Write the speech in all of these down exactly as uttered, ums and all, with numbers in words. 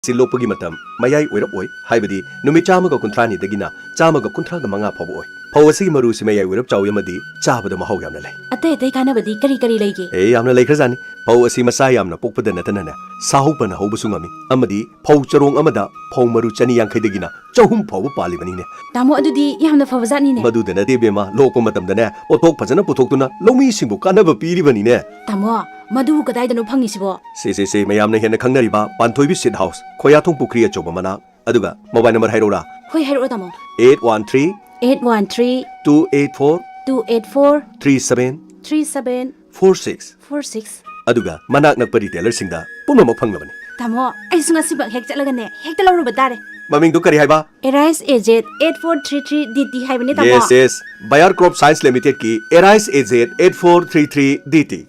ꯑꯁꯤ ꯂꯣꯛꯄꯒꯤ ꯃꯇꯝ ꯃꯌꯥꯏ ꯑꯣꯏꯔꯞ ꯑꯣꯏ, ꯍꯥꯏꯕꯗꯤ ꯅꯨꯃꯤꯠ ꯆꯥꯝꯃꯒ ꯀꯨꯟꯊ꯭ꯔꯥꯅꯤꯗꯒꯤꯅ ꯆꯥꯝꯃꯒ ꯀꯨꯟꯊ꯭ꯔꯥꯒ ꯃꯉꯥ ꯐꯥꯎꯕ ꯑꯣꯏ꯫ ꯐꯧ ꯑꯁꯤꯒꯤ ꯃꯔꯨꯁꯤ ꯃꯌꯥꯏ ꯑꯣꯏꯔꯞ ꯆꯥꯎꯏ ꯑꯃꯗꯤ ꯆꯥꯕꯗ ꯃꯍꯥꯎ ꯌꯥꯝꯅ ꯂꯩ꯫ ꯑꯇꯩ ꯑꯇꯩ ꯀꯥꯟꯅꯕꯗꯤ ꯀꯔꯤ ꯀꯔꯤ ꯂꯩꯒꯦ? ꯑꯦ, ꯌꯥꯝꯅ ꯂꯩꯈ꯭ꯔꯖꯥꯠꯅꯤ꯫ ꯐꯧ ꯑꯁꯤ ꯃꯆꯥ ꯌꯥꯝꯅ ꯄꯣꯛꯄꯗ ꯅꯠꯇꯅꯅꯦ, ꯁꯥꯍꯧ ꯐꯅ ꯍꯧꯕꯁꯨ ꯉꯝꯃꯤ, ꯑꯃꯗꯤ ꯐꯧ ꯆꯔꯣꯡ ꯑꯃꯗ ꯐꯧ ꯃꯔꯨ ꯆꯅꯤ ꯌꯥꯡꯈꯩꯗꯒꯤꯅ ꯆꯍꯨꯝ ꯐꯥꯎꯕ ꯄꯥꯜꯂꯤꯕꯅꯤꯅꯦ꯫ ꯇꯥꯃꯣ, ꯑꯗꯨꯗꯤ ꯌꯥꯝꯅ ꯐꯕ ꯖꯥꯠꯅꯤꯅꯦ꯫ ꯃꯗꯨꯗ ꯅꯠꯇꯦ ꯏꯕꯦꯝꯃ, ꯂꯣꯛꯄ ꯃꯇꯝꯗꯅꯦ, ꯄꯣꯠꯊꯣꯛ ꯐꯖꯅ ꯄꯨꯊꯣꯛꯇꯨꯅ ꯂꯧꯃꯤꯁꯤꯡꯕꯨ ꯀꯥꯟꯅꯕ ꯄꯤꯔꯤꯕꯅꯤꯅꯦ꯫ ꯇꯥꯃꯣ, ꯃꯗꯨꯕꯨ ꯀꯗꯥꯏꯗꯅꯣ ꯐꯪꯉꯤꯁꯤꯕꯣ? ꯁꯦ, ꯁꯦ, ꯁꯦ, ꯃꯌꯥꯝꯅ ꯍꯦꯟꯅ ꯈꯪꯅꯔꯤꯕ ꯄꯥꯟꯊꯣꯏꯕꯤ ꯁꯤꯠ ꯍꯥꯎꯁ, ꯈꯣꯌꯥꯊꯣꯡ ꯄꯨꯈ꯭ꯔꯤ ꯑꯆꯧꯕ ꯃꯅꯥꯛ꯫ ꯑꯗꯨꯒ ꯃꯣꯕꯥꯏꯜ ꯅꯝꯕꯔ ꯍꯥꯏꯔꯛꯎꯔꯥ? ꯍꯣꯏ, ꯍꯥꯏꯔꯛꯑꯣ, ꯇꯥꯃꯣ꯫ Eight one three, eight one three, two eight four, two eight four, three seven, three seven, four six. Four six. ꯑꯗꯨꯒ ꯃꯅꯥꯛ ꯅꯛꯄ ꯔꯤꯇꯦꯂꯔꯁꯤꯡꯗ ꯄꯨꯝꯅꯃꯛ ꯐꯪꯂꯕꯅꯤ꯫ ꯇꯥꯃꯣ, ꯑꯩꯁꯨ ꯉꯁꯤꯃꯛ ꯍꯦꯛ ꯆꯠꯂꯒꯅꯦ, ꯍꯦꯛꯇ ꯂꯧꯔꯨꯕ ꯇꯥꯔꯦ꯫ ꯃꯃꯤꯡꯗꯨ ꯀꯔꯤ ꯍꯥꯏꯕ? Eraise A Z eight four three three D T ꯍꯥꯏꯕꯅꯦ, ꯇꯥꯃꯣ꯫ Yes, yes. Bayer crop science ꯂꯤꯃꯤꯇꯦꯗꯀꯤ Eraise A Z eight four three three D T.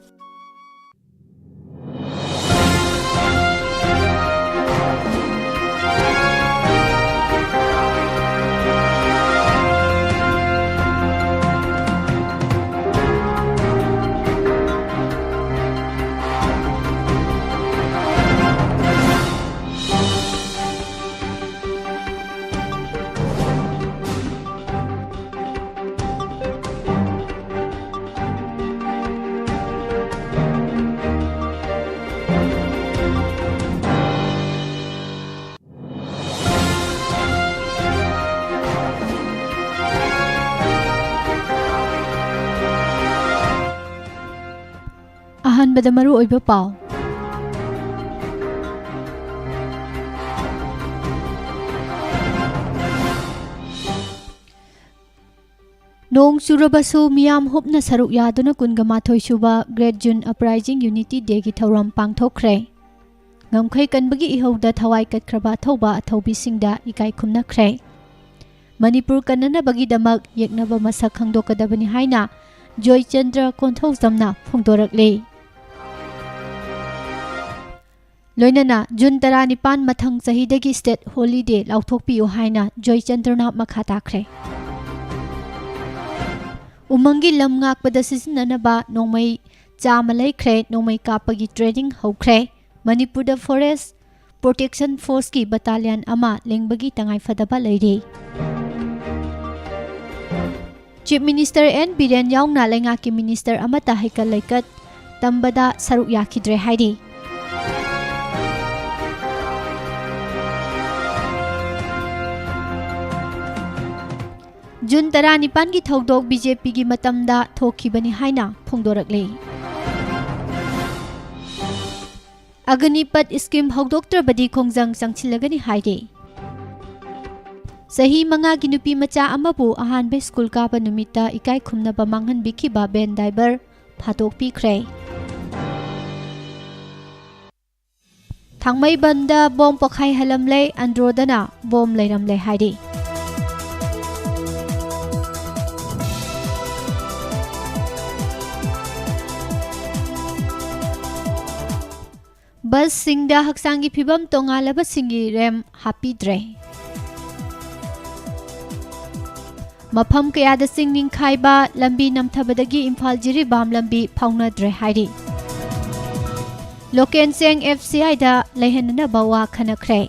ꯑꯍꯥꯟꯕꯗ ꯃꯔꯨ ꯑꯣꯏꯕ ꯄꯥꯎ꯫ ꯅꯣꯡ ꯆꯨꯔꯕꯁꯨ ꯃꯤꯌꯥꯝ ꯍꯨꯞꯅ ꯁꯔꯨꯛ ꯌꯥꯗꯨꯅ ꯀꯨꯟꯒ ꯃꯥꯊꯣꯏ ꯁꯨꯕ Great June Uprising Unity Dayꯒꯤ ꯊꯧꯔꯝ ꯄꯥꯡꯊꯣꯛꯈ꯭ꯔꯦ꯫ ꯉꯝꯈꯩ ꯀꯟꯕꯒꯤ ꯏꯍꯧꯗ ꯊꯋꯥꯏ ꯀꯠꯈ꯭ꯔꯕ ꯑꯊꯧꯕ ꯑꯊꯧꯕꯤꯁꯤꯡꯗ ꯏꯀꯥꯏ ꯈꯨꯝꯅꯈ꯭ꯔꯦ꯫ ꯃꯅꯤꯄꯨꯔ ꯀꯟꯅꯅꯕꯒꯤꯗꯃꯛ ꯌꯦꯛꯅꯕ ꯃꯁꯛ ꯈꯪꯗꯣꯛꯀꯗꯕꯅꯤ ꯍꯥꯏꯅ ꯖꯣꯏꯆꯟꯗ꯭ꯔ ꯀꯣꯟꯊꯧꯖꯝꯅ ꯐꯣꯡꯗꯣꯔꯛꯂꯤ꯫ ꯂꯣꯏꯅꯅ ꯖꯨꯟ ꯇꯔꯥꯅꯤꯄꯥꯟ ꯃꯊꯪ ꯆꯍꯤꯗꯒꯤ state holiday ꯂꯥꯎꯊꯣꯛꯄꯤꯌꯨ ꯍꯥꯏꯅ ꯖꯣꯏꯆꯟꯗ꯭ꯔꯅ ꯃꯈꯥ ꯇꯥꯈ꯭ꯔꯦ꯫ ꯎꯃꯪꯒꯤ ꯂꯝ ꯉꯥꯛꯄꯗ ꯁꯤꯖꯤꯟꯅꯅꯕ ꯅꯣꯡꯃꯩ ꯆꯥꯝꯃ ꯂꯩꯈ꯭ꯔꯦ, ꯅꯣꯡꯃꯩ ꯀꯥꯞꯄꯒꯤ training ꯍꯧꯈ꯭ꯔꯦ꯫ ꯃꯅꯤꯄꯨꯔꯗ forest Protection Forceꯀꯤ battalion ꯑꯃ ꯂꯤꯡꯕꯒꯤ ꯇꯉꯥꯏꯐꯗꯕ ꯂꯩꯔꯤ꯫ Chief Minister N ꯕꯤꯔꯦꯟ ꯌꯥꯎꯅ ꯂꯩꯉꯥꯛꯀꯤ minister ꯑꯃꯠꯇ ꯍꯩꯀꯠ ꯂꯩꯀꯠ ꯇꯝꯕꯗ ꯁꯔꯨꯛ ꯌꯥꯈꯤꯗ꯭ꯔꯦ ꯍꯥꯏꯔꯤ꯫ ꯖꯨꯟ ꯇꯔꯥꯅꯤꯄꯥꯟꯒꯤ ꯊꯧꯗꯣꯛ BJPꯒꯤ ꯃꯇꯝꯗ ꯊꯣꯛꯈꯤꯕꯅꯤ ꯍꯥꯏꯅ ꯐꯣꯡꯗꯣꯔꯛꯂꯤ꯫ ꯑꯒꯅꯤꯄꯠ scheme ꯍꯧꯗꯣꯛꯇ꯭ꯔꯕꯗꯤ ꯈꯣꯡꯖꯪ ꯆꯪꯁꯤꯜꯂꯒꯅꯤ ꯍꯥꯏꯔꯤ꯫ ꯆꯍꯤ ꯃꯉꯥꯒꯤ ꯅꯨꯄꯤ ꯃꯆꯥ ꯑꯃꯕꯨ ꯑꯍꯥꯟꯕ school ꯀꯥꯕ ꯅꯨꯃꯤꯠꯇ ꯏꯀꯥꯏ ꯈꯨꯝꯅꯕ ꯃꯥꯡꯍꯟꯕꯤꯈꯤꯕ van driver ꯐꯥꯗꯣꯛꯄꯤꯈ꯭ꯔꯦ꯫ ꯊꯥꯡꯃꯩꯕꯟꯗ bomb ꯄꯣꯈꯥꯏꯍꯜꯂꯝꯂꯦ, ꯑꯟꯗ꯭ꯔꯣꯗꯅ bomb ꯂꯩꯔꯝꯂꯦ ꯍꯥꯏꯔꯤ꯫ Busꯁꯤꯡꯗ ꯍꯛꯆꯥꯡꯒꯤ ꯐꯤꯕꯝ ꯇꯣꯉꯥꯜꯂꯕꯁꯤꯡꯒꯤ ramp ꯍꯥꯞꯄꯤꯗ꯭ꯔꯦ꯫ ꯃꯐꯝ ꯀꯌꯥꯗ ꯆꯤꯡ ꯅꯤꯡꯈꯥꯏꯕ, ꯂꯝꯕꯤ ꯅꯝꯊꯕꯗꯒꯤ ꯏꯝꯐꯥꯜ ꯖꯤꯔꯤꯕꯥꯝ ꯂꯝꯕꯤ ꯐꯥꯎꯅꯗ꯭ꯔꯦ ꯍꯥꯏꯔꯤ꯫ ꯂꯣꯀꯦꯟ ꯆꯦꯡ FCIꯗ ꯂꯩꯍꯟꯅꯅꯕ ꯋꯥ ꯈꯟꯅꯈ꯭ꯔꯦ꯫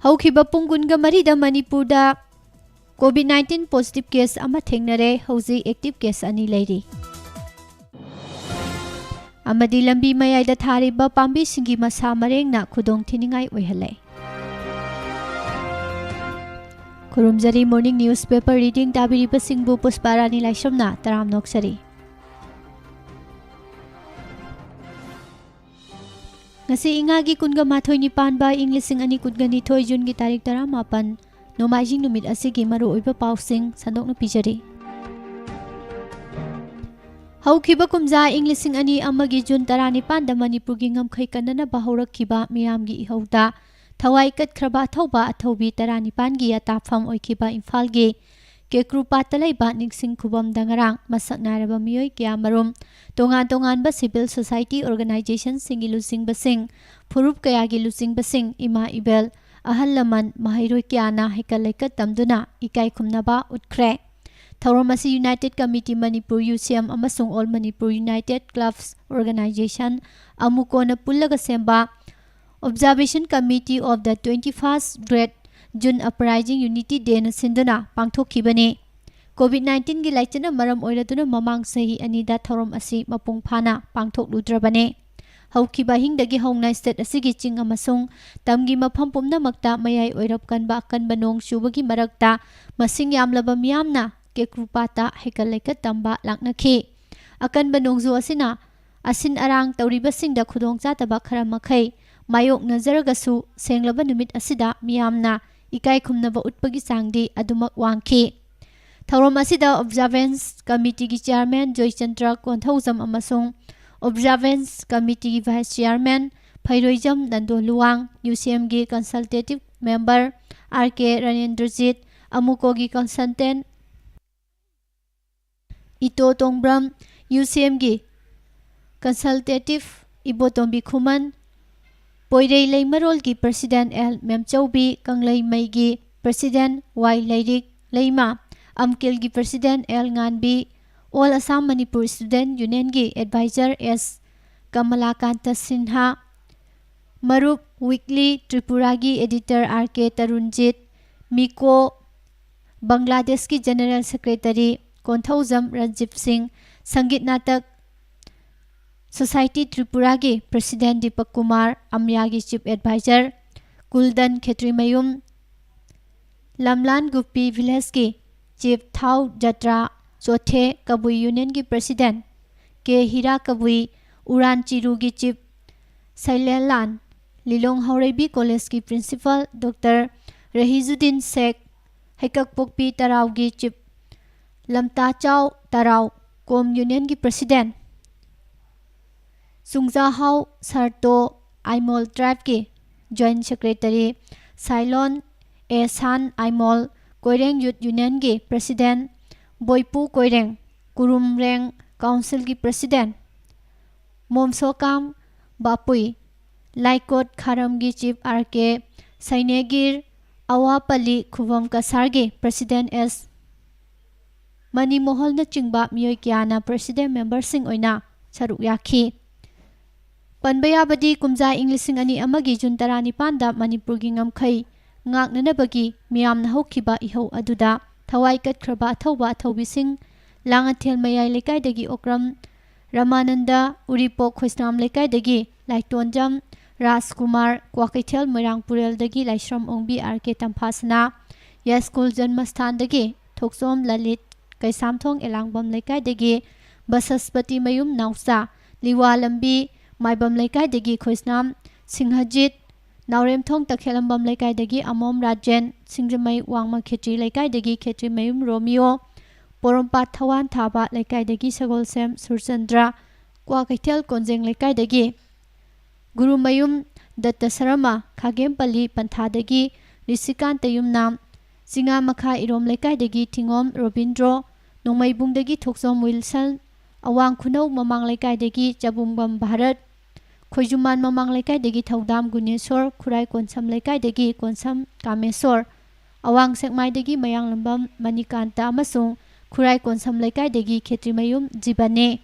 ꯍꯧꯈꯤꯕ ꯄꯨꯡ ꯀꯨꯟꯒ ꯃꯔꯤꯗ ꯃꯅꯤꯄꯨꯔꯗ COVID nineteen positive case ꯑꯃ ꯊꯦꯡꯅꯔꯦ꯫ ꯍꯧꯖꯤꯛ active case ꯑꯅꯤ ꯂꯩꯔꯤ꯫ ꯑꯃꯗꯤ ꯂꯝꯕꯤ ꯃꯌꯥꯏꯗ ꯊꯥꯔꯤꯕ ꯄꯥꯝꯕꯤꯁꯤꯡꯒꯤ ꯃꯁꯥ ꯃꯔꯦꯡꯅ ꯈꯨꯗꯣꯡ ꯊꯤꯅꯤꯡꯉꯥꯏ ꯑꯣꯏꯍꯜꯂꯦ꯫ ꯈꯨꯔꯨꯝꯖꯔꯤ morning newspaper reading ꯇꯥꯕꯤꯔꯤꯕꯁꯤꯡꯕꯨ ꯄꯨꯁꯄꯥ ꯔꯥꯅꯤ ꯂꯥꯏꯁ꯭ꯔꯝꯅ ꯇꯔꯥꯝꯅ ꯑꯣꯛꯆꯔꯤ꯫ ꯉꯁꯤ ꯏꯉꯥꯒꯤ ꯀꯨꯟꯒ ꯃꯥꯊꯣꯏꯅꯤ ꯄꯥꯟꯕ ꯏꯪ ꯂꯤꯁꯤꯡ ꯑꯅꯤ ꯀꯨꯟꯒ ꯅꯤꯊꯣꯏ ꯖꯨꯟꯒꯤ ꯇꯥꯔꯤꯛ ꯇꯔꯥꯃꯥꯄꯟ, ꯅꯣꯡꯃꯥꯏꯖꯤꯡ ꯅꯨꯃꯤꯠ ꯑꯁꯤꯒꯤ ꯃꯔꯨꯑꯣꯏꯕ ꯄꯥꯎꯁꯤꯡ ꯁꯟꯗꯣꯛꯅ ꯄꯤꯖꯔꯤ꯫ ꯍꯧꯈꯤꯕ ꯀꯨꯝꯖꯥ ꯏꯪ ꯂꯤꯁꯤꯡ ꯑꯅꯤ ꯑꯃꯒꯤ ꯖꯨꯟ ꯇꯔꯥꯅꯤꯄꯥꯟꯗ ꯃꯅꯤꯄꯨꯔꯒꯤ ꯉꯝꯈꯩ ꯀꯟꯅꯅꯕ ꯍꯧꯔꯛꯈꯤꯕ ꯃꯤꯌꯥꯝꯒꯤ ꯏꯍꯧꯗ ꯊꯋꯥꯏ ꯀꯠꯈ꯭ꯔꯕ ꯑꯊꯧꯕ ꯑꯊꯧꯕꯤ ꯇꯔꯥꯅꯤꯄꯥꯟꯒꯤ ꯑꯇꯥꯐꯝ ꯑꯣꯏꯈꯤꯕ ꯏꯝꯐꯥꯜꯒꯤ ꯀꯦꯀ꯭ꯔꯨꯄꯥꯠꯇ ꯂꯩꯕ ꯅꯤꯡꯁꯤꯡ ꯈꯨꯕꯝꯗ ꯉꯔꯥꯡ ꯃꯁꯛ ꯅꯥꯏꯔꯕ ꯃꯤꯑꯣꯏ ꯀꯌꯥꯃꯔꯨꯝ, ꯇꯣꯉꯥꯟ ꯇꯣꯉꯥꯟꯕ civil society organizationꯁꯤꯡꯒꯤ ꯂꯨꯆꯤꯡꯕꯁꯤꯡ, ꯐꯨꯔꯨꯞ ꯀꯌꯥꯒꯤ ꯂꯨꯆꯤꯡꯕꯁꯤꯡ, ꯏꯃꯥ ꯏꯕꯦꯜ, ꯑꯍꯜ ꯂꯃꯟ, ꯃꯍꯩꯔꯣꯏ ꯀꯌꯥꯅ ꯍꯩꯀꯠ ꯂꯩꯀꯠ ꯇꯝꯗꯨꯅ ꯏꯀꯥꯏ ꯈꯨꯝꯅꯕ ꯎꯠꯈ꯭ꯔꯦ꯫ ꯊꯧꯔꯝ ꯑꯁꯤ United Committee Manipur, U C M, ꯑꯃꯁꯨꯡ All Manipur United Clubs Organization, ꯑꯃꯨꯀꯣꯅ ꯄꯨꯜꯂꯒ ꯁꯦꯝꯕ Observation Committee of the twenty-first Great June Uprising Unity Dayꯅ ꯁꯤꯟꯗꯨꯅ ꯄꯥꯡꯊꯣꯛꯈꯤꯕꯅꯤ꯫ COVID nineteen ꯒꯤ ꯂꯥꯏꯆꯠꯅ ꯃꯔꯝ ꯑꯣꯏꯔꯗꯨꯅ ꯃꯃꯥꯡ ꯆꯍꯤ ꯑꯅꯤꯗ ꯊꯧꯔꯝ ꯑꯁꯤ ꯃꯄꯨꯡ ꯐꯥꯅ ꯄꯥꯡꯊꯣꯛꯂꯨꯗ꯭ꯔꯕꯅꯤ꯫ ꯍꯧꯈꯤꯕ ꯑꯍꯤꯡꯗꯒꯤ ꯍꯧꯅ state ꯑꯁꯤꯒꯤ ꯆꯤꯡ ꯑꯃꯁꯨꯡ ꯇꯝꯒꯤ ꯃꯐꯝ ꯄꯨꯝꯅꯃꯛꯇ ꯃꯌꯥꯏ ꯑꯣꯏꯔꯞ ꯀꯟꯕ ꯑꯀꯟꯕ ꯅꯣꯡ ꯆꯨꯕꯒꯤ ꯃꯔꯛꯇ ꯃꯁꯤꯡ ꯌꯥꯝꯂꯕ ꯃꯤꯌꯥꯝꯅ ꯀꯦꯀ꯭ꯔꯨꯄꯥꯠꯇ ꯍꯩꯀꯠ ꯂꯩꯀꯠ ꯇꯝꯕ ꯂꯥꯛꯅꯈꯤ꯫ ꯑꯀꯟꯕ ꯅꯣꯡꯖꯨ ꯑꯁꯤꯅ ꯑꯁꯤꯟ ꯑꯔꯥꯡ ꯇꯧꯔꯤꯕꯁꯤꯡꯗ ꯈꯨꯗꯣꯡꯆꯥꯗꯕ ꯈꯔ ꯃꯈꯩ ꯃꯥꯌꯣꯛꯅꯖꯔꯒꯁꯨ, ꯁꯦꯡꯂꯕ ꯅꯨꯃꯤꯠ ꯑꯁꯤꯗ ꯃꯤꯌꯥꯝꯅ ꯏꯀꯥꯏ ꯈꯨꯝꯅꯕ ꯎꯠꯄꯒꯤ ꯆꯥꯡꯗꯤ ꯑꯗꯨꯃꯛ ꯋꯥꯡꯈꯤ꯫ ꯊꯧꯔꯝ ꯑꯁꯤꯗ Observance Committeeꯒꯤ Chairman ꯖꯣꯏꯆꯟꯗ꯭ꯔ ꯀꯣꯟꯊꯧꯖꯝ ꯑꯃꯁꯨꯡ Observance Committeeꯒꯤ Vice Chairman ꯐꯩꯔꯣꯏꯖꯝ Nando Luwang, U C Mꯒꯤ Consultative Member R K ꯔꯅꯦꯟꯗ꯭ꯔꯖꯤꯠ, ꯑꯃꯨꯀꯣꯒꯤ Consultant ꯏꯇꯣ ꯇꯣꯡꯕ꯭ꯔꯝ, U C Mꯒꯤ Consultative ꯏꯕꯣꯇꯣꯝꯕꯤ ꯈꯨꯃꯟ, ꯄꯣꯏꯔꯩ ꯂꯩꯃꯔꯣꯜꯒꯤ President L ꯃꯦꯝꯆꯧꯕꯤ, ꯀꯪꯂꯩꯃꯩꯒꯤ President Y ꯂꯩꯔꯤꯛ ꯂꯩꯃ, ꯑꯝꯀꯤꯜꯒꯤ President L ꯉꯥꯟꯕꯤ, All Assam Manipur Student Unionꯒꯤ Advisor S ꯀꯃꯂꯥꯀꯥꯟꯇ Sinha, ꯃꯔꯨꯞ Weekly Tripuraꯒꯤ Editor R K ꯇꯔꯨꯟꯖꯤꯠ, ꯃꯤꯀꯣ ꯕꯪꯒ꯭ꯂꯥꯗꯦꯁꯀꯤ General Secretary Konthoujam ꯔꯟꯖꯤꯞ ꯁꯤꯡ, Sangeet Natak Society Tripuraꯒꯤ President Deepak Kumar, ꯑꯝꯌꯥꯒꯤ Chief Advisor ꯀꯨꯜꯗꯟ ꯈꯦꯇ꯭ꯔꯤꯃꯌꯨꯝ, ꯂꯝꯂꯥꯟ ꯒꯨꯞꯄꯤ Villageꯀꯤ Chief ꯊꯥꯎ ꯖꯇ꯭ꯔꯥ ꯆꯣꯊꯦ, ꯀꯕꯨꯏ Unionꯒꯤ President K ꯍꯤꯔꯥ ꯀꯕꯨꯏ, Udan ꯆꯤꯔꯨꯒꯤ Chief ꯁꯩꯂꯦꯟꯂꯥꯟ, ꯂꯤꯂꯣꯡ ꯍꯥꯎꯔꯩꯕꯤ Collegeꯀꯤ Principal Doctor ꯔꯍꯤꯖꯨꯗꯤꯟ ꯁꯦꯈ, ꯍꯩꯀꯛꯄꯣꯛꯄꯤ ꯇꯔꯥꯎꯒꯤ Chief ꯂꯝꯇꯥꯆꯥꯎ ꯇꯔꯥꯎ, ꯀꯣꯝ Unionꯒꯤ President ꯆꯨꯡꯖꯥꯍꯥꯎ ꯁꯥꯔꯇꯣ, Aimol Tribeꯀꯤ Joint Secretary ꯁꯥꯏꯂꯣꯟ ꯑꯦ ꯁꯥꯟ Aimol, Koireng Youth Unionꯒꯤ President ꯕꯣꯏꯄꯨ Koireng, ꯀꯨꯔꯨꯝꯔꯦꯡ Councilꯒꯤ President ꯃꯣꯝꯁꯣꯀꯥꯝ ꯕꯥꯄꯨꯏ, ꯂꯥꯏꯀꯣꯠ ꯈꯥꯔꯝꯒꯤ Chief R K ꯁꯩꯅꯦꯒꯤꯔ, ꯑꯋꯥꯄꯜꯂꯤ ꯈꯨꯕꯝ ꯀꯁꯥꯔꯒꯤ President S money ꯃꯣꯍꯜꯅꯆꯤꯡꯕ ꯃꯤꯑꯣꯏ ꯀꯌꯥꯅ president memberꯁꯤꯡ ꯑꯣꯏꯅ ꯁꯔꯨꯛ ꯌꯥꯈꯤ꯫ ꯄꯟꯕ ꯌꯥꯕꯗꯤ, ꯀꯨꯝꯖꯥ ꯏꯪ ꯂꯤꯁꯤꯡ ꯑꯅꯤ ꯑꯃꯒꯤ ꯖꯨꯟ ꯇꯔꯥꯅꯤꯄꯥꯟꯗ ꯃꯅꯤꯄꯨꯔꯒꯤ ꯉꯝꯈꯩ ꯉꯥꯛꯅꯅꯕꯒꯤ ꯃꯤꯌꯥꯝꯅ ꯍꯧꯈꯤꯕ ꯏꯍꯧ ꯑꯗꯨꯗ ꯊꯋꯥꯏ ꯀꯠꯈ꯭ꯔꯕ ꯑꯊꯧꯕ ꯑꯊꯧꯕꯤꯁꯤꯡ, ꯂꯥꯡꯉꯊꯦꯜ ꯃꯌꯥꯏ ꯂꯩꯀꯥꯏꯗꯒꯤ ꯑꯣꯀ꯭ꯔꯝ ꯔꯃꯥꯅꯟꯗ, ꯎꯔꯤꯄꯣꯛ ꯈꯣꯏꯁꯅꯥꯝ ꯂꯩꯀꯥꯏꯗꯒꯤ ꯂꯥꯏꯇꯣꯟꯖꯝ ꯔꯥꯖꯀꯨꯃꯥꯔ, ꯀ꯭ꯋꯥꯀꯩꯊꯦꯜ ꯃꯣꯏꯔꯥꯡ ꯄꯨꯔꯦꯜꯗꯒꯤ ꯂꯥꯏꯁ꯭ꯔꯝ ꯑꯣꯡꯕꯤ ꯑꯥꯔ ꯀꯦ ꯇꯝꯐꯥꯁꯅꯥ, ꯌꯥꯏꯁ꯭ꯀꯨꯜ ꯖꯟꯃꯁꯊꯥꯟꯗꯒꯤ ꯊꯣꯛꯆꯣꯝ ꯂꯂꯤꯠ, ꯀꯩꯁꯥꯝꯊꯣꯡ ꯑꯦꯂꯥꯡꯕꯝ ꯂꯩꯀꯥꯏꯗꯒꯤ ꯕꯁꯁꯄꯇꯤ ꯃꯌꯨꯝ ꯅꯥꯎꯆꯥ, ꯂꯤꯋꯥ ꯂꯝꯕꯤ ꯃꯥꯏꯕꯝ ꯂꯩꯀꯥꯏꯗꯒꯤ ꯈꯣꯏꯁꯅꯥꯝ ꯁꯤꯡꯍꯖꯤꯠ, ꯅꯥꯎꯔꯦꯝꯊꯣꯡ ꯇꯈꯦꯜꯂꯝꯕꯝ ꯂꯩꯀꯥꯏꯗꯒꯤ ꯑꯃꯣꯝ ꯔꯥꯖꯦꯟ, ꯁꯤꯡꯖꯃꯩ ꯋꯥꯡꯃ ꯈꯦꯇ꯭ꯔꯤ ꯂꯩꯀꯥꯏꯗꯒꯤ ꯈꯦꯇ꯭ꯔꯤꯃꯌꯨꯝ ꯔꯣꯃꯤꯌꯣ, ꯄꯣꯔꯣꯝꯄꯥꯠ ꯊꯋꯥꯟ ꯊꯥꯕ ꯂꯩꯀꯥꯏꯗꯒꯤ ꯁꯒꯣꯜꯁꯦꯝ ꯁꯨꯔꯆꯟꯗ꯭ꯔ, ꯀ꯭ꯋꯥꯀꯩꯊꯦꯜ ꯀꯣꯟꯖꯦꯡ ꯂꯩꯀꯥꯏꯗꯒꯤ ꯒꯨꯔꯨꯃꯌꯨꯝ ꯗꯠꯇ ꯁꯔꯃ, ꯈꯥꯒꯦꯝꯄꯜꯂꯤ ꯄꯟꯊꯥꯗꯒꯤ ꯔꯤꯁꯤꯀꯥꯟꯇ ꯌꯨꯝꯅꯥꯝ, ꯆꯤꯉꯥꯃꯈꯥ ꯏꯔꯣꯝ ꯂꯩꯀꯥꯏꯗꯒꯤ ꯊꯤꯉꯣꯝ ꯔꯣꯕꯤꯟꯗ꯭ꯔꯣ, ꯅꯣꯡꯃꯩꯕꯨꯡꯗꯒꯤ ꯊꯣꯛꯆꯣꯝ ꯋꯤꯜꯁꯟ, ꯑꯋꯥꯡ ꯈꯨꯅꯧ ꯃꯃꯥꯡ ꯂꯩꯀꯥꯏꯗꯒꯤ ꯆꯕꯨꯡꯕꯝ ꯚꯥꯔꯠ, ꯈꯣꯏꯖꯨꯃꯥꯟ ꯃꯃꯥꯡ ꯂꯩꯀꯥꯏꯗꯒꯤ ꯊꯧꯗꯥꯝ ꯒꯨꯅꯦꯁꯣꯔ, ꯈꯨꯔꯥꯏ ꯀꯣꯟꯁꯝ ꯂꯩꯀꯥꯏꯗꯒꯤ ꯀꯣꯟꯁꯝ ꯀꯥꯃꯦꯁꯣꯔ, ꯑꯋꯥꯡ ꯁꯦꯛꯃꯥꯏꯗꯒꯤ ꯃꯌꯥꯡꯂꯝꯕꯝ ꯃꯅꯤꯀꯥꯟꯇ ꯑꯃꯁꯨꯡ ꯈꯨꯔꯥꯏ ꯀꯣꯟꯁꯝ ꯂꯩꯀꯥꯏꯗꯒꯤ ꯈꯦꯇ꯭ꯔꯤꯃꯌꯨꯝ ꯖꯤꯕꯅꯦ꯫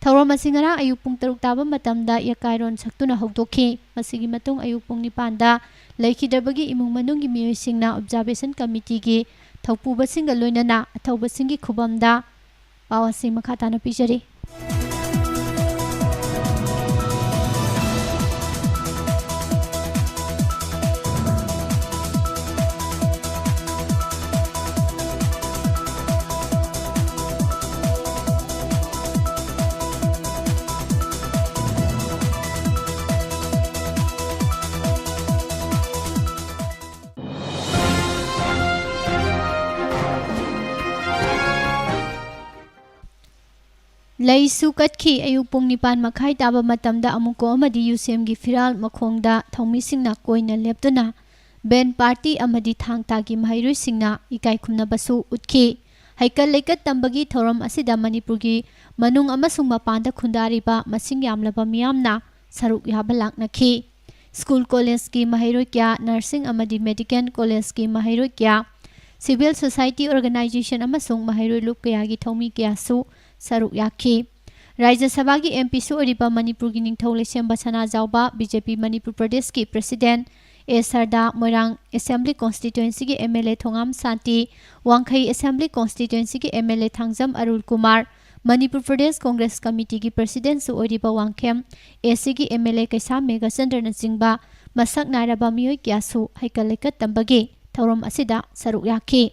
ꯊꯧꯔꯝ ꯑꯁꯤ ꯉꯔꯥꯡ ꯑꯌꯨꯛ ꯄꯨꯡ ꯇꯔꯨꯛ ꯇꯥꯕ ꯃꯇꯝꯗ ꯌꯀꯥꯏꯔꯣꯟ ꯁꯛꯇꯨꯅ ꯍꯧꯗꯣꯛꯈꯤ꯫ ꯃꯁꯤꯒꯤ ꯃꯇꯨꯡ ꯑꯌꯨꯛ ꯄꯨꯡ ꯅꯤꯄꯥꯟꯗ ꯂꯩꯈꯤꯗ꯭ꯔꯕꯒꯤ ꯏꯃꯨꯡ ꯃꯅꯨꯡꯒꯤ ꯃꯤꯑꯣꯏꯁꯤꯡꯅ observation committeeꯒꯤ ꯊꯧꯄꯨꯕꯁꯤꯡꯒ ꯂꯣꯏꯅꯅ ꯑꯊꯧꯕꯁꯤꯡꯒꯤ ꯈꯨꯕꯝꯗ ꯄꯥꯎ ꯑꯁꯤ ꯃꯈꯥ ꯇꯥꯅ ꯄꯤꯖꯔꯤ꯫ ꯂꯩꯁꯨ ꯀꯠꯈꯤ꯫ ꯑꯌꯨꯛ ꯄꯨꯡ ꯅꯤꯄꯥꯟ ꯃꯈꯥꯏ ꯇꯥꯕ ꯃꯇꯝꯗ ꯑꯃꯨꯀꯣ ꯑꯃꯗꯤ ꯌꯨꯁꯦꯝꯒꯤ ꯐꯤꯔꯥꯜ ꯃꯈꯣꯡꯗ ꯊꯧꯃꯤꯁꯤꯡꯅ ꯀꯣꯏꯅ ꯂꯦꯞꯇꯨꯅ band party ꯑꯃꯗꯤ ꯊꯥꯡ ꯇꯥꯒꯤ ꯃꯍꯩꯔꯣꯏꯁꯤꯡꯅ ꯏꯀꯥꯏ ꯈꯨꯝꯅꯕꯁꯨ ꯎꯠꯈꯤ꯫ ꯍꯩꯀꯠ ꯂꯩꯀꯠ ꯇꯝꯕꯒꯤ ꯊꯧꯔꯝ ꯑꯁꯤꯗ ꯃꯅꯤꯄꯨꯔꯒꯤ ꯃꯅꯨꯡ ꯑꯃꯁꯨꯡ ꯃꯄꯥꯟꯗ ꯈꯨꯟꯗꯥꯔꯤꯕ ꯃꯁꯤꯡ ꯌꯥꯝꯂꯕ ꯃꯤꯌꯥꯝꯅ ꯁꯔꯨꯛ ꯌꯥꯕ ꯂꯥꯛꯅꯈꯤ꯫ ꯁ꯭ꯀꯨꯜ ꯀꯣꯂꯦꯖꯀꯤ ꯃꯍꯩꯔꯣꯏ ꯀꯌꯥ, ꯅꯔꯁꯤꯡ ꯑꯃꯗꯤ ꯃꯦꯗꯤꯀꯦꯜ ꯀꯣꯂꯦꯖꯀꯤ ꯃꯍꯩꯔꯣꯏ ꯀꯌꯥ, civil society organization ꯑꯃꯁꯨꯡ ꯃꯍꯩꯔꯣꯏ ꯂꯨꯞ ꯀꯌꯥꯒꯤ ꯊꯧꯃꯤ ꯀꯌꯥꯁꯨ ꯁꯔꯨꯛ ꯌꯥꯈꯤ꯫ ꯔꯥꯖ꯭ꯌ ꯁꯚꯥꯒꯤ M Pꯁꯨ ꯑꯣꯏꯔꯤꯕ ꯃꯅꯤꯄꯨꯔꯒꯤ ꯅꯤꯡꯊꯧ ꯂꯩꯁꯦꯝꯕ ꯁꯅꯥꯖꯥꯎꯕ, B J P ꯃꯅꯤꯄꯨꯔ ꯄ꯭ꯔꯗꯦꯁꯀꯤ President A ꯁꯔꯗꯥ, Moirang Assembly Constituencyꯒꯤ M L A ꯊꯣꯉꯥꯝ ꯁꯥꯟꯇꯤ, ꯋꯥꯡꯈꯩ Assembly Constituencyꯒꯤ M L A Thangjam ꯑꯔꯨꯜ Kumar, Manipur Pradesh Congress ꯀꯃꯤꯇꯤꯒꯤ Presidentꯁꯨ ꯑꯣꯏꯔꯤꯕ Wangkhem A Cꯒꯤ M L A ꯀꯩꯁꯥꯝ ꯃꯦꯘꯆꯟꯗ꯭ꯔꯅꯆꯤꯡꯕ ꯃꯁꯛ ꯅꯥꯏꯔꯕ ꯃꯤꯑꯣꯏ ꯀꯌꯥꯁꯨ ꯍꯩꯀꯠ ꯂꯩꯀꯠ ꯇꯝꯕꯒꯤ ꯊꯧꯔꯝ ꯑꯁꯤꯗ ꯁꯔꯨꯛ ꯌꯥꯈꯤ꯫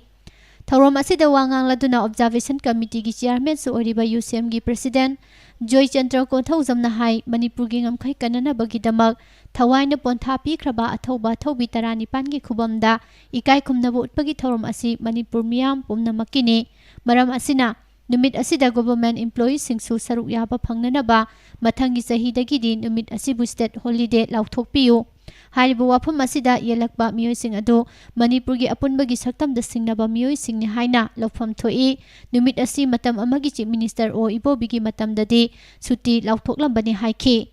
ꯊꯧꯔꯝ ꯑꯁꯤꯗ ꯋꯥ ꯉꯥꯡꯂꯗꯨꯅ Observation Committeeꯒꯤ Chairmanꯁꯨ ꯑꯣꯏꯔꯤꯕ UCMꯒꯤ President ꯖꯣꯏꯆꯟꯗ꯭ꯔ ꯀꯣꯟꯊꯧꯖꯝꯅ ꯍꯥꯏ, ꯃꯅꯤꯄꯨꯔꯒꯤ ꯉꯝꯈꯩ ꯀꯟꯅꯅꯕꯒꯤꯗꯃꯛ ꯊꯋꯥꯏꯅ ꯄꯣꯟꯊꯥ ꯄꯤꯈ꯭ꯔꯕ ꯑꯊꯧꯕ ꯑꯊꯧꯕꯤ ꯇꯔꯥꯅꯤꯄꯥꯟꯒꯤ ꯈꯨꯕꯝꯗ ꯏꯀꯥꯏ ꯈꯨꯝꯅꯕ ꯎꯠꯄꯒꯤ ꯊꯧꯔꯝ ꯑꯁꯤ ꯃꯅꯤꯄꯨꯔ ꯃꯤꯌꯥꯝ ꯄꯨꯝꯅꯃꯛꯀꯤꯅꯤ꯫ ꯃꯔꯝ ꯑꯁꯤꯅ ꯅꯨꯃꯤꯠ ꯑꯁꯤꯗ government employeeꯁꯤꯡꯁꯨ ꯁꯔꯨꯛ ꯌꯥꯕ ꯐꯪꯅꯅꯕ ꯃꯊꯪꯒꯤ ꯆꯍꯤꯗꯒꯤꯗꯤ ꯅꯨꯃꯤꯠ ꯑꯁꯤꯕꯨ state holiday ꯂꯥꯎꯊꯣꯛꯄꯤꯌꯨ꯫ ꯍꯥꯏꯔꯤꯕ ꯋꯥꯐꯝ ꯑꯁꯤꯗ ꯌꯦꯜꯂꯛꯄ ꯃꯤꯑꯣꯏꯁꯤꯡ ꯑꯗꯨ ꯃꯅꯤꯄꯨꯔꯒꯤ ꯑꯄꯨꯟꯕꯒꯤ ꯁꯛꯇꯝꯗ ꯁꯤꯡꯅꯕ ꯃꯤꯑꯣꯏꯁꯤꯡꯅꯤ ꯍꯥꯏꯅ ꯂꯧꯐꯝ ꯊꯣꯛꯏ꯫ ꯅꯨꯃꯤꯠ ꯑꯁꯤ ꯃꯇꯝ ꯑꯃꯒꯤ Chief Minister ꯑꯣ ꯏꯕꯣꯕꯤꯒꯤ ꯃꯇꯝꯗꯗꯤ ꯁꯨꯇꯤ ꯂꯥꯎꯊꯣꯛꯂꯝꯕꯅꯤ ꯍꯥꯏꯈꯤ꯫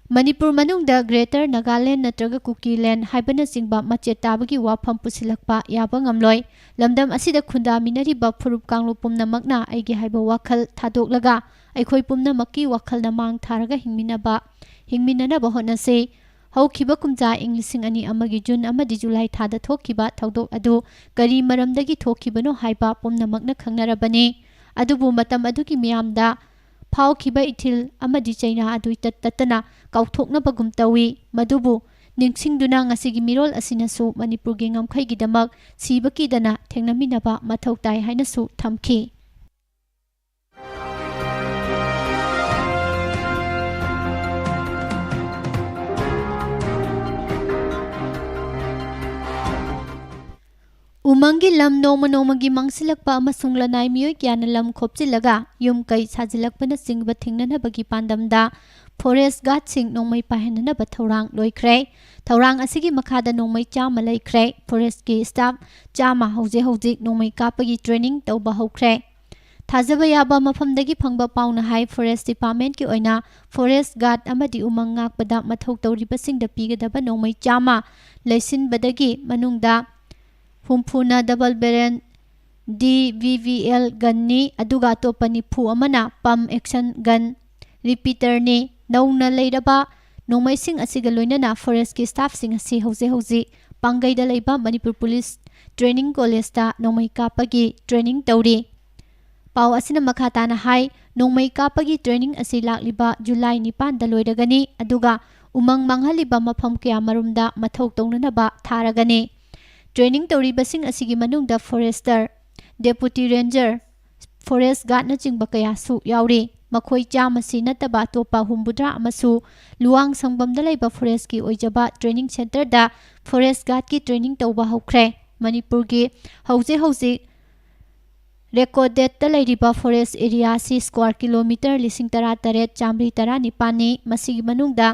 ꯃꯅꯤꯄꯨꯔ ꯃꯅꯨꯡꯗ Greater Nagaland ꯅꯠꯇ꯭ꯔꯒ ꯀꯨꯀꯤꯂꯦꯟ ꯍꯥꯏꯕꯅꯆꯤꯡꯕ ꯃꯆꯦꯠ ꯇꯥꯕꯒꯤ ꯋꯥꯐꯝ ꯄꯨꯁꯤꯜꯂꯛꯄ ꯌꯥꯕ ꯉꯝꯂꯣꯏ꯫ ꯂꯝꯗꯝ ꯑꯁꯤꯗ ꯈꯨꯟꯗꯥꯃꯤꯟꯅꯔꯤꯕ ꯐꯨꯔꯨꯞ ꯀꯥꯡꯂꯨꯞ ꯄꯨꯝꯅꯃꯛꯅ ꯑꯩꯒꯤ ꯍꯥꯏꯕ ꯋꯥꯈꯜ ꯊꯥꯗꯣꯛꯂꯒ ꯑꯩꯈꯣꯏ ꯄꯨꯝꯅꯃꯛꯀꯤ ꯋꯥꯈꯜꯅ ꯃꯥꯡ ꯊꯥꯔꯒ ꯍꯤꯡꯃꯤꯟꯅꯕ, ꯍꯤꯡꯃꯤꯟꯅꯅꯕ ꯍꯣꯠꯅꯁꯤ꯫ ꯍꯧꯈꯤꯕ ꯀꯨꯝꯖꯥ ꯏꯪ ꯂꯤꯁꯤꯡ ꯑꯅꯤ ꯑꯃꯒꯤ June ꯑꯃꯗꯤ July ꯊꯥꯗ ꯊꯣꯛꯈꯤꯕ ꯊꯧꯗꯣꯛ ꯑꯗꯨ ꯀꯔꯤ ꯃꯔꯝꯗꯒꯤ ꯊꯣꯛꯈꯤꯕꯅꯣ ꯍꯥꯏꯕ ꯄꯨꯝꯅꯃꯛꯅ ꯈꯪꯅꯔꯕꯅꯤ꯫ ꯑꯗꯨꯕꯨ ꯃꯇꯝ ꯑꯗꯨꯒꯤ ꯃꯤꯌꯥꯝꯗ ꯐꯥꯎꯈꯤꯕ ꯏꯊꯤꯜ ꯑꯃꯗꯤ ꯆꯩꯅꯥ ꯑꯗꯨ ꯏꯇꯠ ꯇꯠꯇꯅ ꯀꯥꯎꯊꯣꯛꯅꯕꯒꯨꯝ ꯇꯧꯏ꯫ ꯃꯗꯨꯕꯨ ꯅꯤꯡꯁꯤꯡꯗꯨꯅ ꯉꯁꯤꯒꯤ ꯃꯤꯔꯣꯜ ꯑꯁꯤꯅꯁꯨ ꯃꯅꯤꯄꯨꯔꯒꯤ ꯉꯝꯈꯩꯒꯤꯗꯃꯛ ꯁꯤꯕ ꯀꯤꯗꯅ ꯊꯦꯡꯅꯃꯤꯟꯅꯕ ꯃꯊꯧ ꯇꯥꯏ ꯍꯥꯏꯅꯁꯨ ꯊꯝꯈꯤ꯫ ꯎꯃꯪꯒꯤ ꯂꯝ ꯅꯣꯡꯃ ꯅꯣꯡꯃꯒꯤ ꯃꯥꯡꯁꯤꯜꯂꯛꯄ ꯑꯃꯁꯨꯡ ꯂꯅꯥꯏ ꯃꯤꯑꯣꯏ ꯀꯌꯥꯅ ꯂꯝ ꯈꯣꯞꯆꯤꯜꯂꯒ ꯌꯨꯝ ꯀꯩ ꯁꯥꯖꯤꯜꯂꯛꯄꯅꯆꯤꯡꯕ ꯊꯤꯡꯅꯅꯕꯒꯤ ꯄꯥꯟꯗꯝꯗ forest guardꯁꯤꯡ ꯅꯣꯡꯃꯩ ꯄꯥꯏꯍꯟꯅꯅꯕ ꯊꯧꯔꯥꯡ ꯂꯣꯏꯈ꯭ꯔꯦ꯫ ꯊꯧꯔꯥꯡ ꯑꯁꯤꯒꯤ ꯃꯈꯥꯗ ꯅꯣꯡꯃꯩ ꯆꯥꯝꯃ ꯂꯩꯈ꯭ꯔꯦ꯫ Forestꯀꯤ staff ꯆꯥꯝꯃ ꯍꯧꯖꯤꯛ ꯍꯧꯖꯤꯛ ꯅꯣꯡꯃꯩ ꯀꯥꯞꯄꯒꯤ training ꯇꯧꯕ ꯍꯧꯈ꯭ꯔꯦ꯫ ꯊꯥꯖꯕ ꯌꯥꯕ ꯃꯐꯝꯗꯒꯤ ꯐꯪꯕ ꯄꯥꯎꯅ ꯍꯥꯏ, forest departmentꯀꯤ ꯑꯣꯏꯅ forest guard ꯑꯃꯗꯤ ꯎꯃꯪ ꯉꯥꯛꯄꯗ ꯃꯊꯧ ꯇꯧꯔꯤꯕꯁꯤꯡꯗ ꯄꯤꯒꯗꯕ ꯅꯣꯡꯃꯩ ꯆꯥꯝꯃ ꯂꯩꯁꯤꯟꯕꯗꯒꯤ ꯃꯅꯨꯡꯗ ꯍꯨꯝꯐꯨꯅ double barrel D V V L gunꯅꯤ, ꯑꯗꯨꯒ ꯑꯇꯣꯞꯄ ꯅꯤꯐꯨ ꯑꯃꯅ pump action gun repeaterꯅꯤ꯫ ꯅꯧꯅ ꯂꯩꯔꯕ ꯅꯣꯡꯃꯩꯁꯤꯡ ꯑꯁꯤꯒ ꯂꯣꯏꯅꯅ forestꯀꯤ staffꯁꯤꯡ ꯑꯁꯤ ꯍꯧꯖꯤꯛ ꯍꯧꯖꯤꯛ ꯄꯥꯡꯒꯩꯗ ꯂꯩꯕ ꯃꯅꯤꯄꯨꯔ ꯄꯨꯂꯤꯁ training collegeꯇ ꯅꯣꯡꯃꯩ ꯀꯥꯞꯄꯒꯤ training ꯇꯧꯔꯤ꯫ ꯄꯥꯎ ꯑꯁꯤꯅ ꯃꯈꯥ ꯇꯥꯅ ꯍꯥꯏ, ꯅꯣꯡꯃꯩ ꯀꯥꯞꯄꯒꯤ training ꯑꯁꯤ ꯂꯥꯛꯂꯤꯕ ꯖꯨꯂꯥꯏ ꯅꯤꯄꯥꯟꯗ ꯂꯣꯏꯔꯒꯅꯤ, ꯑꯗꯨꯒ ꯎꯃꯪ ꯃꯥꯡꯍꯜꯂꯤꯕ ꯃꯐꯝ ꯀꯌꯥꯃꯔꯨꯝꯗ ꯃꯊꯧ ꯇꯧꯅꯅꯕ ꯊꯥꯔꯒꯅꯤ꯫ Training ꯇꯧꯔꯤꯕꯁꯤꯡ ꯑꯁꯤꯒꯤ ꯃꯅꯨꯡꯗ forester, deputy ranger, forest guardꯅꯆꯤꯡꯕ ꯀꯌꯥꯁꯨ ꯌꯥꯎꯔꯤ꯫ ꯃꯈꯣꯏ ꯆꯥꯝꯃꯁꯤ ꯅꯠꯇꯕ ꯑꯇꯣꯞꯄ ꯍꯨꯝꯐꯨꯇꯔꯥ ꯑꯃꯁꯨ ꯂꯨꯋꯥꯡ ꯁꯪꯕꯝꯗ ꯂꯩꯕ forestꯀꯤ ꯑꯣꯏꯖꯕ training centreꯗ forest guardꯀꯤ training ꯇꯧꯕ ꯍꯧꯈ꯭ꯔꯦ꯫ ꯃꯅꯤꯄꯨꯔꯒꯤ ꯍꯧꯖꯤꯛ ꯍꯧꯖꯤꯛ recordedꯇ ꯂꯩꯔꯤꯕ forest areaꯁꯤ square kilometre ꯂꯤꯁꯤꯡ ꯇꯔꯥꯇꯔꯦꯠ ꯆꯥꯝꯃꯔꯤ ꯇꯔꯥꯅꯤꯄꯥꯟꯅꯤ꯫ ꯃꯁꯤꯒꯤ ꯃꯅꯨꯡꯗ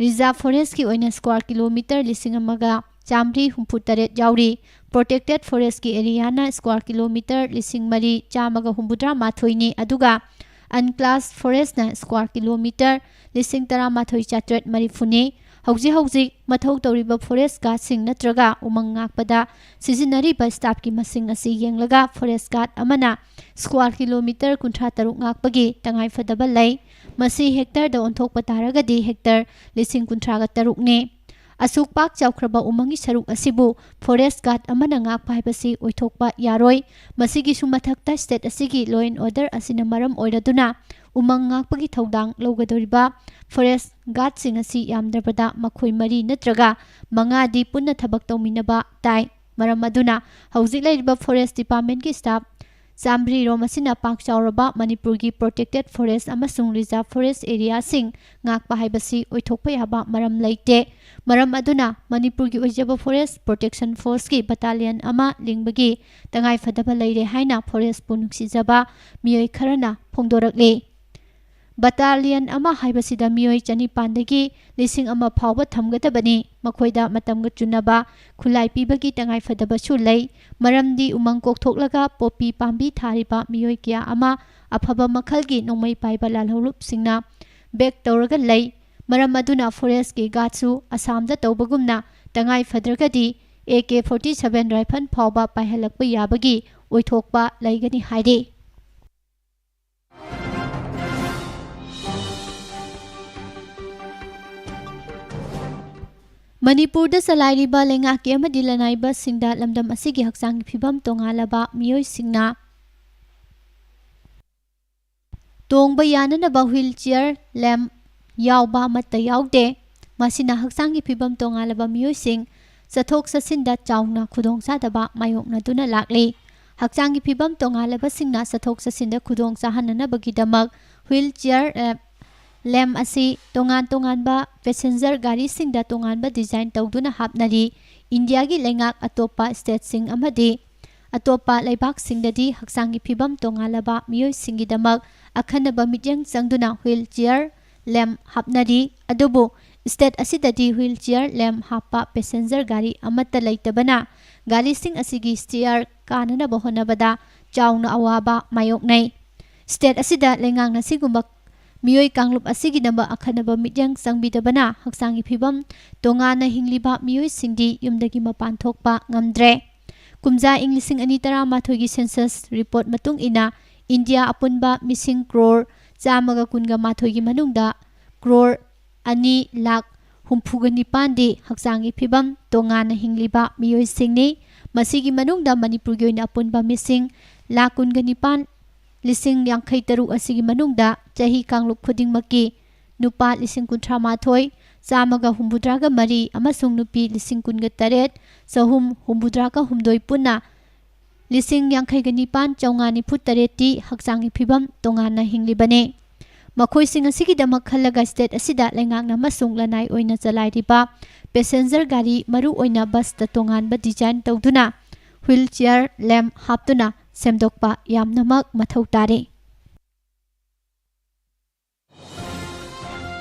reserve forestꯀꯤ ꯑꯣꯏꯅ square kilometre ꯂꯤꯁꯤꯡ ꯑꯃꯒ ꯆꯥꯝꯃꯔꯤ ꯍꯨꯝꯐꯨꯇꯔꯦꯠ ꯌꯥꯎꯔꯤ꯫ Protected forestꯀꯤ areaꯅ square kilometre ꯂꯤꯁꯤꯡ ꯃꯔꯤ ꯆꯥꯝꯃꯒ ꯍꯨꯝꯐꯨꯇꯔꯥ ꯃꯥꯊꯣꯏꯅꯤ, ꯑꯗꯨꯒ unclassed forestꯅ square kilometre ꯂꯤꯁꯤꯡ ꯇꯔꯥꯃꯥꯊꯣꯏ ꯆꯥꯇ꯭ꯔꯦꯠ ꯃꯔꯤꯐꯨꯅꯤ꯫ ꯍꯧꯖꯤꯛ ꯍꯧꯖꯤꯛ ꯃꯊꯧ ꯇꯧꯔꯤꯕ forest guardꯁꯤꯡ ꯅꯠꯇ꯭ꯔꯒ ꯎꯃꯪ ꯉꯥꯛꯄꯗ ꯁꯤꯖꯤꯟꯅꯔꯤꯕ staffꯀꯤ ꯃꯁꯤꯡ ꯑꯁꯤ ꯌꯦꯡꯂꯒ forest guard ꯑꯃꯅ square kilometre ꯀꯨꯟꯊ꯭ꯔꯥ ꯇꯔꯨꯛ ꯉꯥꯛꯄꯒꯤ ꯇꯉꯥꯏꯐꯗꯕ ꯂꯩ꯫ ꯃꯁꯤ hectareꯗ ꯑꯣꯟꯊꯣꯛꯄ ꯇꯥꯔꯒꯗꯤ hectare ꯂꯤꯁꯤꯡ ꯀꯨꯟꯊ꯭ꯔꯥꯒ ꯇꯔꯨꯛꯅꯤ꯫ ꯑꯁꯨꯛ ꯄꯥꯛ ꯆꯥꯎꯈ꯭ꯔꯕ ꯎꯃꯪꯒꯤ ꯁꯔꯨꯛ ꯑꯁꯤꯕꯨ forest guard ꯑꯃꯅ ꯉꯥꯛꯄ ꯍꯥꯏꯕꯁꯤ ꯑꯣꯏꯊꯣꯛꯄ ꯌꯥꯔꯣꯏ꯫ ꯃꯁꯤꯒꯤꯁꯨ ꯃꯊꯛꯇ state ꯑꯁꯤꯒꯤ law and order ꯑꯁꯤꯅ ꯃꯔꯝ ꯑꯣꯏꯔꯗꯨꯅ ꯎꯃꯪ ꯉꯥꯛꯄꯒꯤ ꯊꯧꯗꯥꯡ ꯂꯧꯒꯗꯧꯔꯤꯕ forest guardꯁꯤꯡ ꯑꯁꯤ ꯌꯥꯝꯗ꯭ꯔꯕꯗ ꯃꯈꯣꯏ ꯃꯔꯤ ꯅꯠꯇ꯭ꯔꯒ ꯃꯉꯥꯗꯤ ꯄꯨꯟꯅ ꯊꯕꯛ ꯇꯧꯃꯤꯟꯅꯕ ꯇꯥꯏ꯫ ꯃꯔꯝ ꯑꯗꯨꯅ ꯍꯧꯖꯤꯛ ꯂꯩꯔꯤꯕ forest departmentꯀꯤ staff ꯆꯥꯝꯃꯔꯤ ꯔꯣꯝ ꯑꯁꯤꯅ ꯄꯥꯛ ꯆꯥꯎꯔꯕ ꯃꯅꯤꯄꯨꯔꯒꯤ protected forest ꯑꯃꯁꯨꯡ reserve forest areaꯁꯤꯡ ꯉꯥꯛꯄ ꯍꯥꯏꯕꯁꯤ ꯑꯣꯏꯊꯣꯛꯄ ꯌꯥꯕ ꯃꯔꯝ ꯂꯩꯇꯦ꯫ ꯃꯔꯝ ꯑꯗꯨꯅ ꯃꯅꯤꯄꯨꯔꯒꯤ ꯑꯣꯏꯖꯕ forest protection forceꯀꯤ battalion ꯑꯃ ꯂꯤꯡꯕꯒꯤ ꯇꯉꯥꯏꯐꯗꯕ ꯂꯩꯔꯦ ꯍꯥꯏꯅ forestꯄꯨ ꯅꯨꯡꯁꯤꯖꯕ ꯃꯤꯑꯣꯏ ꯈꯔꯅ ꯐꯣꯡꯗꯣꯔꯛꯂꯤ꯫ Battalion ꯑꯃ ꯍꯥꯏꯕꯁꯤꯗ ꯃꯤꯑꯣꯏ ꯆꯅꯤꯄꯥꯟꯗꯒꯤ ꯂꯤꯁꯤꯡ ꯑꯃ ꯐꯥꯎꯕ ꯊꯝꯒꯗꯕꯅꯤ꯫ ꯃꯈꯣꯏꯗ ꯃꯇꯝꯒ ꯆꯨꯅꯕ ꯈꯨꯠꯂꯥꯏ ꯄꯤꯕꯒꯤ ꯇꯉꯥꯏꯐꯗꯕꯁꯨ ꯂꯩ꯫ ꯃꯔꯝꯗꯤ ꯎꯃꯪ ꯀꯣꯛꯊꯣꯛꯂꯒ ꯄꯣꯄꯤ ꯄꯥꯝꯕꯤ ꯊꯥꯔꯤꯕ ꯃꯤꯑꯣꯏ ꯀꯌꯥ ꯑꯃ ꯑꯐꯕ ꯃꯈꯜꯒꯤ ꯅꯣꯡꯃꯩ ꯄꯥꯏꯕ ꯂꯥꯜꯍꯧꯂꯨꯞꯁꯤꯡꯅ back ꯇꯧꯔꯒ ꯂꯩ꯫ ꯃꯔꯝ ꯑꯗꯨꯅ forestꯀꯤ guardꯁꯨ ꯑꯁꯥꯝꯗ ꯇꯧꯕꯒꯨꯝꯅ ꯇꯉꯥꯏ ꯐꯗ꯭ꯔꯒꯗꯤ A K forty seven rifle ꯐꯥꯎꯕ ꯄꯥꯏꯍꯜꯂꯛꯄ ꯌꯥꯕꯒꯤ ꯑꯣꯏꯊꯣꯛꯄ ꯂꯩꯒꯅꯤ ꯍꯥꯏꯔꯤ꯫ ꯃꯅꯤꯄꯨꯔꯗ ꯆꯂꯥꯏꯔꯤꯕ ꯂꯩꯉꯥꯛꯀꯤ ꯑꯃꯗꯤ ꯂꯅꯥꯏꯕꯁꯤꯡꯗ ꯂꯝꯗꯝ ꯑꯁꯤꯒꯤ ꯍꯛꯆꯥꯡꯒꯤ ꯐꯤꯕꯝ ꯇꯣꯉꯥꯜꯂꯕ ꯃꯤꯑꯣꯏꯁꯤꯡꯅ ꯇꯣꯡꯕ ꯌꯥꯅꯅꯕ ꯋꯤꯜ ꯆꯤꯌꯔ, ꯂꯦꯝꯞ ꯌꯥꯎꯕ ꯑꯃꯠꯇ ꯌꯥꯎꯗꯦ꯫ ꯃꯁꯤꯅ ꯍꯛꯆꯥꯡꯒꯤ ꯐꯤꯕꯝ ꯇꯣꯉꯥꯜꯂꯕ ꯃꯤꯑꯣꯏꯁꯤꯡ ꯆꯠꯊꯣꯛ ꯆꯠꯁꯤꯟꯗ ꯆꯥꯎꯅ ꯈꯨꯗꯣꯡꯆꯥꯗꯕ ꯃꯥꯌꯣꯛꯅꯗꯨꯅ ꯂꯥꯛꯂꯤ꯫ ꯍꯛꯆꯥꯡꯒꯤ ꯐꯤꯕꯝ ꯇꯣꯉꯥꯜꯂꯕꯁꯤꯡꯅ ꯆꯠꯊꯣꯛ ꯆꯠꯁꯤꯟꯗ ꯈꯨꯗꯣꯡ ꯆꯥꯍꯟꯅꯅꯕꯒꯤꯗꯃꯛ ꯋꯤꯜ ꯆꯤꯌꯔ, ꯂꯦꯝꯞ, ꯂꯦꯝꯞ ꯑꯁꯤ ꯇꯣꯉꯥꯟ ꯇꯣꯉꯥꯟꯕ ꯄꯦꯁꯦꯟꯖꯔ ꯒꯥꯔꯤꯁꯤꯡꯗ ꯇꯣꯉꯥꯟꯕ ꯗꯤꯖꯥꯏꯟ ꯇꯧꯗꯨꯅ ꯍꯥꯞꯅꯔꯤ꯫ ꯏꯟꯗꯤꯌꯥꯒꯤ ꯂꯩꯉꯥꯛ ꯑꯇꯣꯞꯄ ꯁ꯭ꯇꯦꯠꯁꯤꯡ ꯑꯃꯗꯤ ꯑꯇꯣꯞꯄ ꯂꯩꯕꯥꯛꯁꯤꯡꯗꯗꯤ ꯍꯛꯆꯥꯡꯒꯤ ꯐꯤꯕꯝ ꯇꯣꯉꯥꯜꯂꯕ ꯃꯤꯑꯣꯏꯁꯤꯡꯒꯤꯗꯃꯛ ꯑꯈꯟꯅꯕ ꯃꯤꯠꯌꯦꯡ ꯆꯪꯗꯨꯅ ꯋꯤꯜ ꯆꯤꯌꯔ, ꯂꯦꯝꯞ ꯍꯥꯞꯅꯔꯤ꯫ ꯑꯗꯨꯕꯨ ꯁ꯭ꯇꯦꯠ ꯑꯁꯤꯗꯗꯤ ꯋꯤꯜ ꯆꯤꯌꯔ, ꯂꯦꯝꯞ ꯍꯥꯞꯄ ꯄꯦꯁꯦꯟꯖꯔ ꯒꯥꯔꯤ ꯑꯃꯠꯇ ꯂꯩꯇꯕꯅ ꯒꯥꯔꯤꯁꯤꯡ ꯑꯁꯤꯒꯤ ꯆꯤꯌꯔ ꯀꯥꯅꯅꯕ ꯍꯣꯠꯅꯕꯗ ꯆꯥꯎꯅ ꯑꯋꯥꯕ ꯃꯥꯌꯣꯛꯅꯩ꯫ ꯁ꯭ꯇꯦꯠ ꯑꯁꯤꯗ ꯂꯩꯉꯥꯛꯅ ꯁꯤꯒꯨꯝꯕ ꯃꯤꯑꯣꯏ ꯀꯥꯡꯂꯨꯞ ꯑꯁꯤꯒꯤꯗꯃꯛ ꯑꯈꯟꯅꯕ ꯃꯤꯠꯌꯦꯡ ꯆꯪꯕꯤꯗꯕꯅ ꯍꯛꯆꯥꯡꯒꯤ ꯐꯤꯕꯝ ꯇꯣꯉꯥꯟꯅ ꯍꯤꯡꯂꯤꯕ ꯃꯤꯑꯣꯏꯁꯤꯡꯗꯤ ꯌꯨꯝꯗꯒꯤ ꯃꯄꯥꯟ ꯊꯣꯛꯄ ꯉꯝꯗ꯭ꯔꯦ꯫ ꯀꯨꯝꯖꯥ ꯏꯪ ꯂꯤꯁꯤꯡ ꯑꯅꯤ ꯇꯔꯥꯃꯥꯊꯣꯏꯒꯤ ꯁꯦꯟꯁꯁ ꯔꯤꯄꯣꯔꯠ ꯃꯇꯨꯡ ꯏꯟꯅ ꯏꯟꯗꯤꯌꯥ ꯑꯄꯨꯟꯕ ꯃꯤꯁꯤꯡ ꯀ꯭ꯔꯣꯔ ꯆꯥꯝꯃꯒ ꯀꯨꯟꯒ ꯃꯥꯊꯣꯏꯒꯤ ꯃꯅꯨꯡꯗ ꯀ꯭ꯔꯣꯔ ꯑꯅꯤ ꯂꯥꯈ ꯍꯨꯝꯐꯨꯒ ꯅꯤꯄꯥꯟꯗꯤ ꯍꯛꯆꯥꯡꯒꯤ ꯐꯤꯕꯝ ꯇꯣꯉꯥꯟꯅ ꯍꯤꯡꯂꯤꯕ ꯃꯤꯑꯣꯏꯁꯤꯡꯅꯤ꯫ ꯃꯁꯤꯒꯤ ꯃꯅꯨꯡꯗ ꯃꯅꯤꯄꯨꯔꯒꯤ ꯑꯣꯏꯅ ꯑꯄꯨꯟꯕ ꯃꯤꯁꯤꯡ ꯂꯥꯈ ꯀꯨꯟꯒ ꯅꯤꯄꯥꯟ, ꯂꯤꯁꯤꯡ ꯌꯥꯡꯈꯩ ꯇꯔꯨꯛ ꯑꯁꯤꯒꯤ ꯃꯅꯨꯡꯗ ꯆꯍꯤ ꯀꯥꯡꯂꯨꯞ ꯈꯨꯗꯤꯡꯃꯛꯀꯤ ꯅꯨꯄꯥ ꯂꯤꯁꯤꯡ ꯀꯨꯟꯊ꯭ꯔꯥ ꯃꯥꯊꯣꯏ, ꯆꯥꯝꯃꯒ ꯍꯨꯝꯐꯨꯇꯔꯥꯒ ꯃꯔꯤ ꯑꯃꯁꯨꯡ ꯅꯨꯄꯤ ꯂꯤꯁꯤꯡ ꯀꯨꯟꯒ ꯇꯔꯦꯠ, ꯆꯍꯨꯝ ꯍꯨꯝꯐꯨꯇꯔꯥꯒ ꯍꯨꯝꯗꯣꯏ ꯄꯨꯟꯅ ꯂꯤꯁꯤꯡ ꯌꯥꯡꯈꯩꯒ ꯅꯤꯄꯥꯟ, ꯆꯥꯝꯃꯉꯥ ꯅꯤꯐꯨ ꯇꯔꯦꯠꯇꯤ ꯍꯛꯆꯥꯡꯒꯤ ꯐꯤꯕꯝ ꯇꯣꯉꯥꯟꯅ ꯍꯤꯡꯂꯤꯕꯅꯤ꯫ ꯃꯈꯣꯏꯁꯤꯡ ꯑꯁꯤꯒꯤꯗꯃꯛ ꯈꯜꯂꯒ ꯁ꯭ꯇꯦꯠ ꯑꯁꯤꯗ ꯂꯩꯉꯥꯛꯅ ꯑꯃꯁꯨꯡ ꯂꯅꯥꯏ ꯑꯣꯏꯅ ꯆꯂꯥꯏꯔꯤꯕ ꯄꯦꯁꯦꯟꯖꯔ ꯒꯥꯔꯤ, ꯃꯔꯨꯑꯣꯏꯅ ꯕꯁꯇ ꯇꯣꯉꯥꯟꯕ ꯗꯤꯖꯥꯏꯟ ꯇꯧꯗꯨꯅ, ꯋꯤꯜ ꯆꯤꯌꯔ, ꯂꯦꯝꯞ ꯍꯥꯞꯇꯨꯅ ꯁꯦꯝꯗꯣꯛꯄ ꯌꯥꯝꯅꯃꯛ ꯃꯊꯧ ꯇꯥꯔꯤ꯫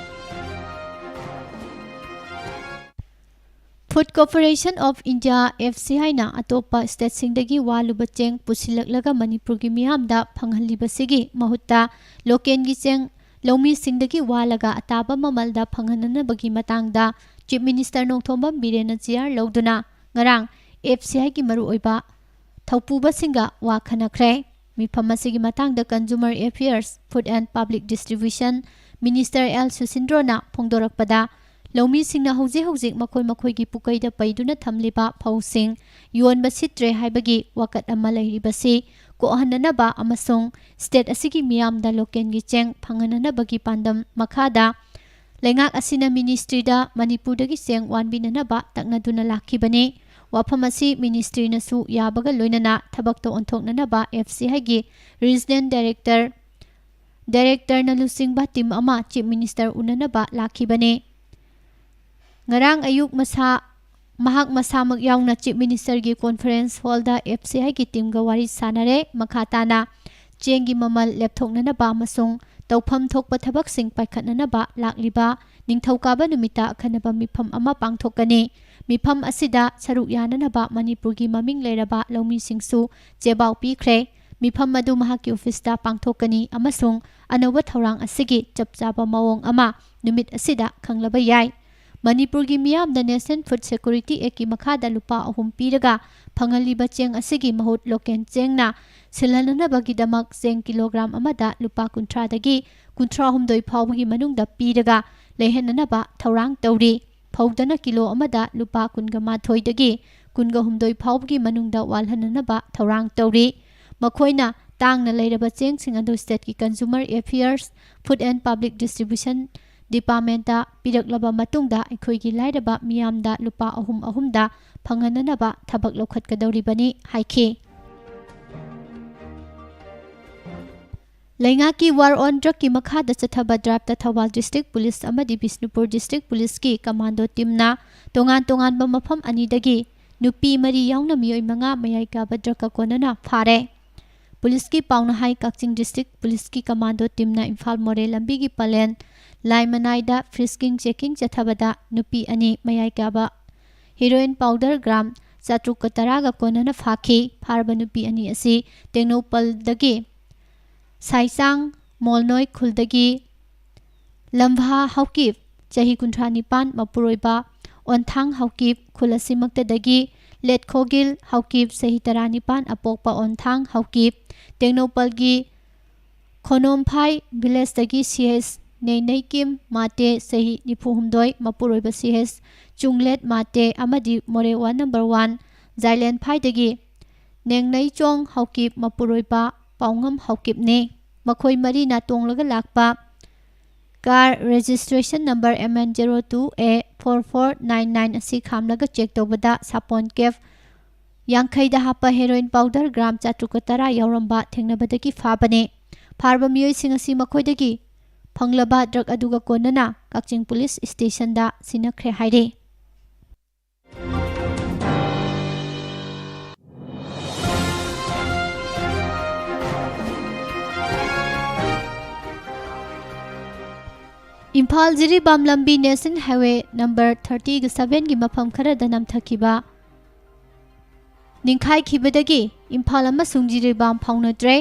Food Corporation of India, F C I ꯅ ꯑꯇꯣꯞꯄ ꯁ꯭ꯇꯦꯠꯁꯤꯡꯗꯒꯤ ꯋꯥꯂꯨꯕ ꯆꯦꯡ ꯄꯨꯁꯤꯜꯂꯛꯂꯒ ꯃꯅꯤꯄꯨꯔꯒꯤ ꯃꯤꯌꯥꯝꯗ ꯐꯪꯍꯜꯂꯤꯕꯁꯤꯒꯤ ꯃꯍꯨꯠꯇ ꯂꯣꯀꯦꯜꯒꯤ ꯆꯦꯡ ꯂꯧꯃꯤꯁꯤꯡꯗꯒꯤ ꯋꯥꯂꯒ ꯑꯇꯥꯕ ꯃꯃꯜꯗ ꯐꯪꯍꯟꯅꯅꯕꯒꯤ ꯃꯇꯥꯡꯗ ꯆꯤꯐ ꯃꯤꯅꯤꯁꯇꯔ ꯅꯣꯡꯊꯣꯝꯕꯝ ꯕꯤꯔꯦꯟꯅ ꯆꯤꯌꯥꯔ ꯂꯧꯗꯨꯅ ꯉꯔꯥꯡ ꯑꯦꯐ ꯁꯤ ꯑꯥꯏꯒꯤ ꯃꯔꯨꯑꯣꯏꯕ ꯊꯧꯄꯨꯕꯁꯤꯡꯒ ꯋꯥ ꯈꯟꯅꯈ꯭ꯔꯦ꯫ ꯃꯤꯐꯝ ꯑꯁꯤꯒꯤ ꯃꯇꯥꯡꯗ Consumer Affairs, Food and Public Distribution Minister L ꯁꯨꯁꯤꯟꯗ꯭ꯔꯣꯅ ꯐꯣꯡꯗꯣꯔꯛꯄꯗ, ꯂꯧꯃꯤꯁꯤꯡꯅ ꯍꯧꯖꯤꯛ ꯍꯧꯖꯤꯛ ꯃꯈꯣꯏ ꯃꯈꯣꯏꯒꯤ ꯄꯨꯀꯩꯗ ꯄꯩꯗꯨꯅ ꯊꯝꯂꯤꯕ ꯐꯧꯁꯤꯡ ꯌꯣꯟꯕ ꯁꯤꯠꯇ꯭ꯔꯦ ꯍꯥꯏꯕꯒꯤ ꯋꯥꯀꯠ ꯑꯃ ꯂꯩꯔꯤꯕꯁꯤ ꯀꯣꯛꯍꯟꯅꯅꯕ ꯑꯃꯁꯨꯡ ꯁ꯭ꯇꯦꯠ ꯑꯁꯤꯒꯤ ꯃꯤꯌꯥꯝꯗ ꯂꯣꯀꯦꯜꯒꯤ ꯆꯦꯡ ꯐꯪꯍꯟꯅꯅꯕꯒꯤ ꯄꯥꯟꯗꯝ ꯃꯈꯥꯗ ꯂꯩꯉꯥꯛ ꯑꯁꯤꯅ ꯃꯤꯅꯤꯁꯇ꯭ꯔꯤꯗ ꯃꯅꯤꯄꯨꯔꯗꯒꯤ ꯆꯦꯡ ꯋꯥꯟꯕꯤꯅꯅꯕ ꯇꯛꯅꯗꯨꯅ ꯂꯥꯛꯈꯤꯕꯅꯤ꯫ ꯋꯥꯐꯝ ꯑꯁꯤ ꯃꯤꯅꯤꯁꯇ꯭ꯔꯤꯅꯁꯨ ꯌꯥꯕꯒ ꯂꯣꯏꯅꯅ ꯊꯕꯛꯇ ꯑꯣꯟꯊꯣꯛꯅꯅꯕ ꯑꯦꯐ ꯁꯤ ꯑꯥꯏꯒꯤ ꯔꯤꯖꯅꯦꯜ ꯗꯥꯏꯔꯦꯛꯇꯔ, ꯗꯥꯏꯔꯦꯛꯇꯔꯅ ꯂꯨꯆꯤꯡꯕ ꯇꯤꯝ ꯑꯃ ꯆꯤꯐ ꯃꯤꯅꯤꯁꯇꯔ ꯎꯅꯅꯕ ꯂꯥꯛꯈꯤꯕꯅꯤ꯫ ꯉꯔꯥꯡ ꯑꯌꯨꯛ ꯃꯁꯥ, ꯃꯍꯥꯛ ꯃꯁꯥꯃꯛ ꯌꯥꯎꯅ ꯆꯤꯐ ꯃꯤꯅꯤꯁꯇꯔꯒꯤ ꯀꯣꯟꯐꯔꯦꯟꯁ ꯍꯣꯜꯗ ꯑꯦꯐ ꯁꯤ ꯑꯥꯏꯒꯤ ꯇꯤꯝꯒ ꯋꯥꯔꯤ ꯁꯥꯟꯅꯔꯦ꯫ ꯃꯈꯥ ꯇꯥꯅ ꯆꯦꯡꯒꯤ ꯃꯃꯜ ꯂꯦꯞꯊꯣꯛꯅꯅꯕ ꯑꯃꯁꯨꯡ ꯇꯧꯐꯝ ꯊꯣꯛꯄ ꯊꯕꯛꯁꯤꯡ ꯄꯥꯏꯈꯠꯅꯅꯕ ꯂꯥꯛꯂꯤꯕ ꯅꯤꯡꯊꯧꯀꯥꯕ ꯅꯨꯃꯤꯠꯇ ꯑꯈꯟꯅꯕ ꯃꯤꯐꯝ ꯑꯃ ꯄꯥꯡꯊꯣꯛꯀꯅꯤ꯫ ꯃꯤꯐꯝ ꯑꯁꯤꯗ ꯁꯔꯨꯛ ꯌꯥꯅꯅꯕ ꯃꯅꯤꯄꯨꯔꯒꯤ ꯃꯃꯤꯡ ꯂꯩꯔꯕ ꯂꯧꯃꯤꯁꯤꯡꯁꯨ ꯆꯦꯕꯥꯎ ꯄꯤꯈ꯭ꯔꯦ꯫ ꯃꯤꯐꯝ ꯑꯗꯨ ꯃꯍꯥꯛꯀꯤ ꯑꯣꯐꯤꯁꯇ ꯄꯥꯡꯊꯣꯛꯀꯅꯤ ꯑꯃꯁꯨꯡ ꯑꯅꯧꯕ ꯊꯧꯔꯥꯡ ꯑꯁꯤꯒꯤ ꯆꯞ ꯆꯥꯕ ꯃꯑꯣꯡ ꯑꯃ ꯅꯨꯃꯤꯠ ꯑꯁꯤꯗ ꯈꯪꯂꯕ ꯌꯥꯏ꯫ ꯃꯅꯤꯄꯨꯔꯒꯤ ꯃꯤꯌꯥꯝꯗ National Food Security Actꯀꯤ ꯃꯈꯥꯗ ꯂꯨꯄꯥ ꯑꯍꯨꯝ ꯄꯤꯔꯒ ꯐꯪꯍꯜꯂꯤꯕ ꯆꯦꯡ ꯑꯁꯤꯒꯤ ꯃꯍꯨꯠ ꯂꯣꯀꯦꯜ ꯆꯦꯡꯅ ꯁꯤꯜꯍꯟꯅꯅꯕꯒꯤꯗꯃꯛ ꯆꯦꯡ ꯀꯤꯂꯣꯒ꯭ꯔꯥꯝ ꯑꯃꯗ ꯂꯨꯄꯥ ꯀꯨꯟꯊ꯭ꯔꯥꯗꯒꯤ ꯀꯨꯟꯊ꯭ꯔꯥ ꯍꯨꯝꯗꯣꯏ ꯐꯥꯎꯕꯒꯤ ꯃꯅꯨꯡꯗ ꯄꯤꯔꯒ ꯂꯩꯍꯟꯅꯅꯕ ꯊꯧꯔꯥꯡ ꯇꯧꯔꯤ꯫ ꯐꯧꯗꯅ ꯀꯤꯂꯣ ꯑꯃꯗ ꯂꯨꯄꯥ ꯀꯨꯟꯒ ꯃꯥꯊꯣꯏꯗꯒꯤ ꯀꯨꯟꯒ ꯍꯨꯝꯗꯣꯏ ꯐꯥꯎꯕꯒꯤ ꯃꯅꯨꯡꯗ ꯋꯥꯜꯍꯟꯅꯅꯕ ꯊꯧꯔꯥꯡ ꯇꯧꯔꯤ꯫ ꯃꯈꯣꯏꯅ ꯇꯥꯡꯅ ꯂꯩꯔꯕ ꯆꯦꯡꯁꯤꯡ ꯑꯗꯨ ꯁ꯭ꯇꯦꯠꯀꯤ Consumer Affairs, Food and Public Distribution Departmentꯇ ꯄꯤꯔꯛꯂꯕ ꯃꯇꯨꯡꯗ ꯑꯩꯈꯣꯏꯒꯤ ꯂꯥꯏꯔꯕ ꯃꯤꯌꯥꯝꯗ ꯂꯨꯄꯥ ꯑꯍꯨꯝ ꯑꯍꯨꯝꯗ ꯐꯪꯍꯟꯅꯅꯕ ꯊꯕꯛ ꯂꯧꯈꯠꯀꯗꯧꯔꯤꯕꯅꯤ ꯍꯥꯏꯈꯤ꯫ ꯂꯩꯉꯥꯛꯀꯤ War on Drugꯀꯤ ꯃꯈꯥꯗ ꯆꯠꯊꯕ ꯗ꯭ꯔꯥꯏꯚꯇ ꯊꯧꯕꯥꯜ ꯗꯤꯁꯇ꯭ꯔꯤꯛ ꯄꯨꯂꯤꯁ ꯑꯃꯗꯤ ꯕꯤꯁꯅꯨꯄꯨꯔ ꯗꯤꯁꯇ꯭ꯔꯤꯛ ꯄꯨꯂꯤꯁꯀꯤ ꯀꯃꯥꯟꯗꯣ ꯇꯤꯝꯅ ꯇꯣꯉꯥꯟ ꯇꯣꯉꯥꯟꯕ ꯃꯐꯝ ꯑꯅꯤꯗꯒꯤ ꯅꯨꯄꯤ ꯃꯔꯤ ꯌꯥꯎꯅ ꯃꯤꯑꯣꯏ ꯃꯉꯥ ꯃꯌꯥꯏ ꯀꯥꯕ ꯗ꯭ꯔꯒꯀ ꯀꯣꯟꯅꯅ ꯐꯥꯔꯦ꯫ ꯄꯨꯂꯤꯁꯀꯤ ꯄꯥꯎꯅ ꯍꯥꯏ, ꯀꯛꯆꯤꯡ ꯗꯤꯁꯇ꯭ꯔꯤꯛ ꯄꯨꯂꯤꯁꯀꯤ ꯀꯃꯥꯟꯗꯣ ꯇꯤꯝꯅ ꯏꯝꯐꯥꯜ ꯃꯣꯔꯦ ꯂꯝꯕꯤꯒꯤ ꯄꯂꯦꯟ ꯂꯥꯏꯃꯅꯥꯏꯗ ꯐ꯭ꯔꯤꯁꯀꯤꯡ ꯆꯦꯀꯤꯡ ꯆꯠꯊꯕꯗ ꯅꯨꯄꯤ ꯑꯅꯤ ꯃꯌꯥꯏ ꯀꯥꯕ ꯍꯤꯔꯣꯏꯟ ꯄꯥꯎꯗꯔ ꯒ꯭ꯔꯥꯝ ꯆꯥꯇ꯭ꯔꯨꯛꯀ ꯇꯔꯥꯒ ꯀꯣꯟꯅꯅ ꯐꯥꯈꯤ꯫ ꯐꯥꯔꯕ ꯅꯨꯄꯤ ꯑꯅꯤ ꯑꯁꯤ ꯇꯦꯡꯅꯧꯄꯜꯗꯒꯤ ꯁꯥꯏꯆꯥꯡ ꯃꯣꯜꯅꯣꯏ ꯈꯨꯜꯗꯒꯤ ꯂꯝꯚꯥ ꯍꯥꯎꯀꯤꯞ, ꯆꯍꯤ ꯀꯨꯟꯊ꯭ꯔꯥ ꯅꯤꯄꯥꯟ, ꯃꯄꯨꯔꯣꯏꯕ ꯑꯣꯟꯊꯥꯡ ꯍꯥꯎꯀꯤꯞ, ꯈꯨꯜ ꯑꯁꯤꯃꯛꯇꯗꯒꯤ ꯂꯦꯠꯈꯣꯒꯤꯜ ꯍꯥꯎꯀꯤꯞ, ꯆꯍꯤ ꯇꯔꯥꯅꯤꯄꯥꯟ ꯑꯄꯣꯛꯄ ꯑꯣꯟꯊꯥꯡ ꯍꯥꯎꯀꯤꯞ, ꯇꯦꯡꯅꯧꯄꯜꯒꯤ ꯈꯣꯅꯣꯝꯐꯥꯏ ꯚꯤꯂꯦꯖꯇꯒꯤ ꯁꯤ ꯑꯦꯁ ꯅꯦꯅꯩꯀꯤꯝ ꯃꯥꯇꯦ, ꯆꯍꯤ ꯅꯤꯐꯨꯍꯨꯝꯗꯣꯏ, ꯃꯄꯨꯔꯣꯏꯕ ꯁꯤ ꯑꯦꯁ ꯆꯨꯡꯂꯦꯠ ꯃꯥꯇꯦ ꯑꯃꯗꯤ ꯃꯣꯔꯦ ꯋꯥꯔꯗ ꯅꯝꯕꯔ ꯋꯥꯟ ꯖꯥꯏꯂꯦꯟꯐꯥꯏꯗꯒꯤ ꯅꯦꯡꯅꯩꯆꯣꯡ ꯍꯥꯎꯀꯤꯞ, ꯃꯄꯨꯔꯣꯏꯕ ꯄꯥꯎꯉꯝ ꯍꯥꯎꯀꯤꯞꯅꯤ꯫ ꯃꯈꯣꯏ ꯃꯔꯤꯅ ꯇꯣꯡꯂꯒ ꯂꯥꯛꯄ car registration number M N zero two A four four nine nine ꯑꯁꯤ ꯈꯥꯝꯂꯒ ꯆꯦꯛ ꯇꯧꯕꯗ ꯁꯥꯄꯣꯟ ꯀꯦꯞ ꯌꯥꯡꯈꯩꯗ ꯍꯥꯞꯄ ꯍꯦꯔꯣꯏꯟ ꯄꯥꯎꯗꯔ ꯒ꯭ꯔꯥꯝ ꯆꯥꯇ꯭ꯔꯨꯛꯀ ꯇꯔꯥ ꯌꯥꯎꯔꯝꯕ ꯊꯦꯡꯅꯕꯗꯒꯤ ꯐꯥꯕꯅꯤ꯫ ꯐꯥꯔꯕ ꯃꯤꯑꯣꯏꯁꯤꯡ ꯑꯁꯤ ꯃꯈꯣꯏꯗꯒꯤ ꯐꯪꯂꯕ ꯗ꯭ꯔꯒ ꯑꯗꯨꯒ ꯀꯣꯟꯅꯅ ꯀꯛꯆꯤꯡ ꯄꯨꯂꯤꯁ ꯁ꯭ꯇꯦꯁꯟꯗ ꯁꯤꯟꯅꯈ꯭ꯔꯦ ꯍꯥꯏꯔꯤ꯫ ꯏꯝꯐꯥꯜ ꯖꯤꯔꯤꯕꯥꯝ ꯂꯝꯕꯤ ꯅꯦꯁꯅꯦꯜ ꯍꯥꯏꯋꯦ ꯅꯝꯕꯔ ꯊꯥꯔꯇꯤꯒ ꯁꯚꯦꯟꯒꯤ ꯃꯐꯝ ꯈꯔꯗ ꯅꯝꯊꯈꯤꯕ ꯅꯤꯡꯈꯥꯏꯈꯤꯕꯗꯒꯤ ꯏꯝꯐꯥꯜ ꯑꯃꯁꯨꯡ ꯖꯤꯔꯤꯕꯥꯝ ꯐꯥꯎꯅꯗ꯭ꯔꯦ꯫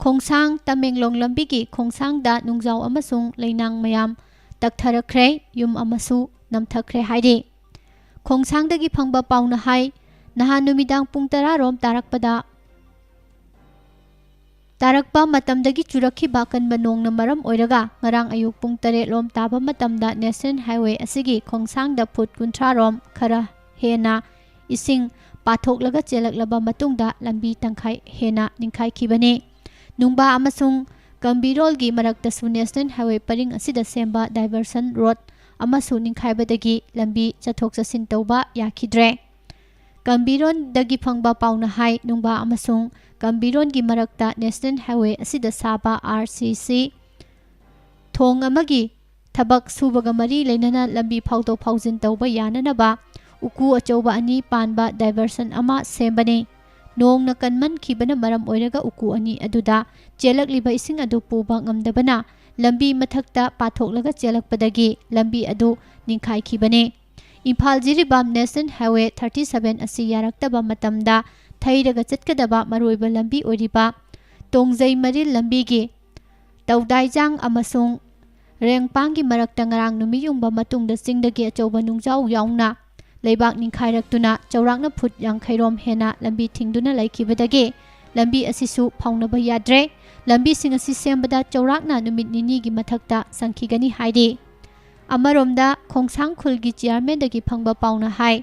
ꯈꯣꯡꯁꯥꯡ ꯇꯃꯦꯡꯂꯣꯡ ꯂꯝꯕꯤꯒꯤ ꯈꯣꯡꯁꯥꯡꯗ ꯅꯨꯡꯖꯥꯎ ꯑꯃꯁꯨꯡ ꯂꯩꯅꯥꯡ ꯃꯌꯥꯝ ꯇꯛꯊꯔꯛꯈ꯭ꯔꯦ, ꯌꯨꯝ ꯑꯃꯁꯨ ꯅꯝꯊꯈ꯭ꯔꯦ ꯍꯥꯏꯔꯤ꯫ ꯈꯣꯡꯁꯥꯡꯗꯒꯤ ꯐꯪꯕ ꯄꯥꯎꯅ ꯍꯥꯏ, ꯅꯍꯥꯟ ꯅꯨꯃꯤꯗꯥꯡ ꯄꯨꯡ ꯇꯔꯥ ꯔꯣꯝ ꯇꯥꯔꯛꯄꯗ, ꯇꯥꯔꯛꯄ ꯃꯇꯝꯗꯒꯤ ꯆꯨꯔꯛꯈꯤꯕ ꯑꯀꯟꯕ ꯅꯣꯡꯅ ꯃꯔꯝ ꯑꯣꯏꯔꯒ ꯉꯔꯥꯡ ꯑꯌꯨꯛ ꯄꯨꯡ ꯇꯔꯦꯠ ꯂꯣꯝ ꯇꯥꯕ ꯃꯇꯝꯗ ꯅꯦꯁꯅꯦꯜ ꯍꯥꯏꯋꯦ ꯑꯁꯤꯒꯤ ꯈꯣꯡꯁꯥꯡꯗ ꯐꯨꯠ ꯀꯨꯟꯊ꯭ꯔꯥ ꯔꯣꯝ ꯈꯔ ꯍꯦꯟꯅ ꯏꯁꯤꯡ ꯄꯥꯊꯣꯛꯂꯒ ꯆꯦꯜꯂꯛꯂꯕ ꯃꯇꯨꯡꯗ ꯂꯝꯕꯤ ꯇꯪꯈꯥꯏ ꯍꯦꯟꯅ ꯅꯤꯡꯈꯥꯏꯈꯤꯕꯅꯤ꯫ ꯅꯨꯡꯕꯥ ꯑꯃꯁꯨꯡ ꯀꯝꯕꯤꯔꯣꯜꯒꯤ ꯃꯔꯛꯇꯁꯨ ꯅꯦꯁꯅꯦꯜ ꯍꯥꯏꯋꯦ ꯄꯔꯤꯡ ꯑꯁꯤꯗ ꯁꯦꯝꯕ ꯗꯥꯏꯚꯔꯁꯟ ꯔꯣꯗ ꯑꯃꯁꯨ ꯅꯤꯡꯈꯥꯏꯕꯗꯒꯤ ꯂꯝꯕꯤ ꯆꯠꯊꯣꯛ ꯆꯠꯁꯤꯟ ꯇꯧꯕ ꯌꯥꯈꯤꯗ꯭ꯔꯦ꯫ ꯀꯝꯕꯤꯔꯣꯟꯗꯒꯤ ꯐꯪꯕ ꯄꯥꯎꯅ ꯍꯥꯏ, ꯅꯨꯡꯕꯥ ꯑꯃꯁꯨꯡ ꯀꯝꯕꯤꯔꯣꯟꯒꯤ ꯃꯔꯛꯇ ꯅꯦꯁꯅꯦꯜ ꯍꯥꯏꯋꯦ ꯑꯁꯤꯗ ꯁꯥꯕ ꯑꯥꯔ ꯁꯤ ꯁꯤ ꯊꯣꯡ ꯑꯃꯒꯤ ꯊꯕꯛ ꯁꯨꯕꯒ ꯃꯔꯤ ꯂꯩꯅꯅ ꯂꯝꯕꯤ ꯐꯥꯎꯗꯣꯛ ꯐꯥꯎꯖꯤꯟ ꯇꯧꯕ ꯌꯥꯅꯅꯕ ꯎꯀꯨ ꯑꯆꯧꯕ ꯑꯅꯤ ꯄꯥꯟꯕ ꯗꯥꯏꯚꯔꯁꯟ ꯑꯃ ꯁꯦꯝꯕꯅꯤ꯫ ꯅꯣꯡꯅ ꯀꯟꯃꯟꯈꯤꯕꯅ ꯃꯔꯝ ꯑꯣꯏꯔꯒ ꯎꯀꯨ ꯑꯅꯤ ꯑꯗꯨꯗ ꯆꯦꯜꯂꯛꯂꯤꯕ ꯏꯁꯤꯡ ꯑꯗꯨ ꯄꯨꯕ ꯉꯝꯗꯕꯅ ꯂꯝꯕꯤ ꯃꯊꯛꯇ ꯄꯥꯊꯣꯛꯂꯒ ꯆꯦꯜꯂꯛꯄꯗꯒꯤ ꯂꯝꯕꯤ ꯑꯗꯨ ꯅꯤꯡꯈꯥꯏꯈꯤꯕꯅꯤ꯫ Imphal Jiribam national highway thirty seven ꯑꯁꯤ ꯌꯥꯔꯛꯇꯕ ꯃꯇꯝꯗ ꯊꯩꯔꯒ ꯆꯠꯀꯗꯕ ꯃꯔꯨꯑꯣꯏꯕ ꯂꯝꯕꯤ ꯑꯣꯏꯔꯤꯕ ꯇꯣꯡꯖꯩ ꯃꯔꯤꯜ ꯂꯝꯕꯤꯒꯤ ꯇꯧꯗꯥꯏꯖꯥꯡ ꯑꯃꯁꯨꯡ ꯃꯔꯦꯡꯄꯥꯡꯒꯤ ꯃꯔꯛꯇ ꯉꯔꯥꯡ ꯅꯨꯃꯤꯠ ꯌꯨꯡꯕ ꯃꯇꯨꯡꯗ ꯆꯤꯡꯗꯒꯤ ꯑꯆꯧꯕ ꯅꯨꯡꯖꯥꯎ ꯌꯥꯎꯅ ꯂꯩꯕꯥꯛ ꯅꯤꯡꯈꯥꯏꯔꯛꯇꯨꯅ ꯆꯥꯎꯔꯥꯛꯅ ꯐꯨꯠ ꯌꯥꯡꯈꯩ ꯔꯣꯝ ꯍꯦꯟꯅ ꯂꯝꯕꯤ ꯊꯤꯡꯗꯨꯅ ꯂꯩꯈꯤꯕꯗꯒꯤ ꯂꯝꯕꯤ ꯑꯁꯤꯁꯨ ꯐꯥꯎꯅꯕ ꯌꯥꯗ꯭ꯔꯦ꯫ ꯂꯝꯕꯤꯁꯤꯡ ꯑꯁꯤ ꯁꯦꯝꯕꯗ ꯆꯥꯎꯔꯥꯛꯅ ꯅꯨꯃꯤꯠ ꯅꯤꯅꯤꯒꯤ ꯃꯊꯛꯇ ꯆꯪꯈꯤꯒꯅꯤ ꯍꯥꯏꯔꯤ꯫ ꯑꯃꯔꯣꯝꯗ ꯈꯣꯡꯁꯥꯡ ꯈꯨꯜꯒꯤ ꯆꯤꯌꯥꯔꯃꯦꯟꯗꯒꯤ ꯐꯪꯕ ꯄꯥꯎꯅ ꯍꯥꯏ,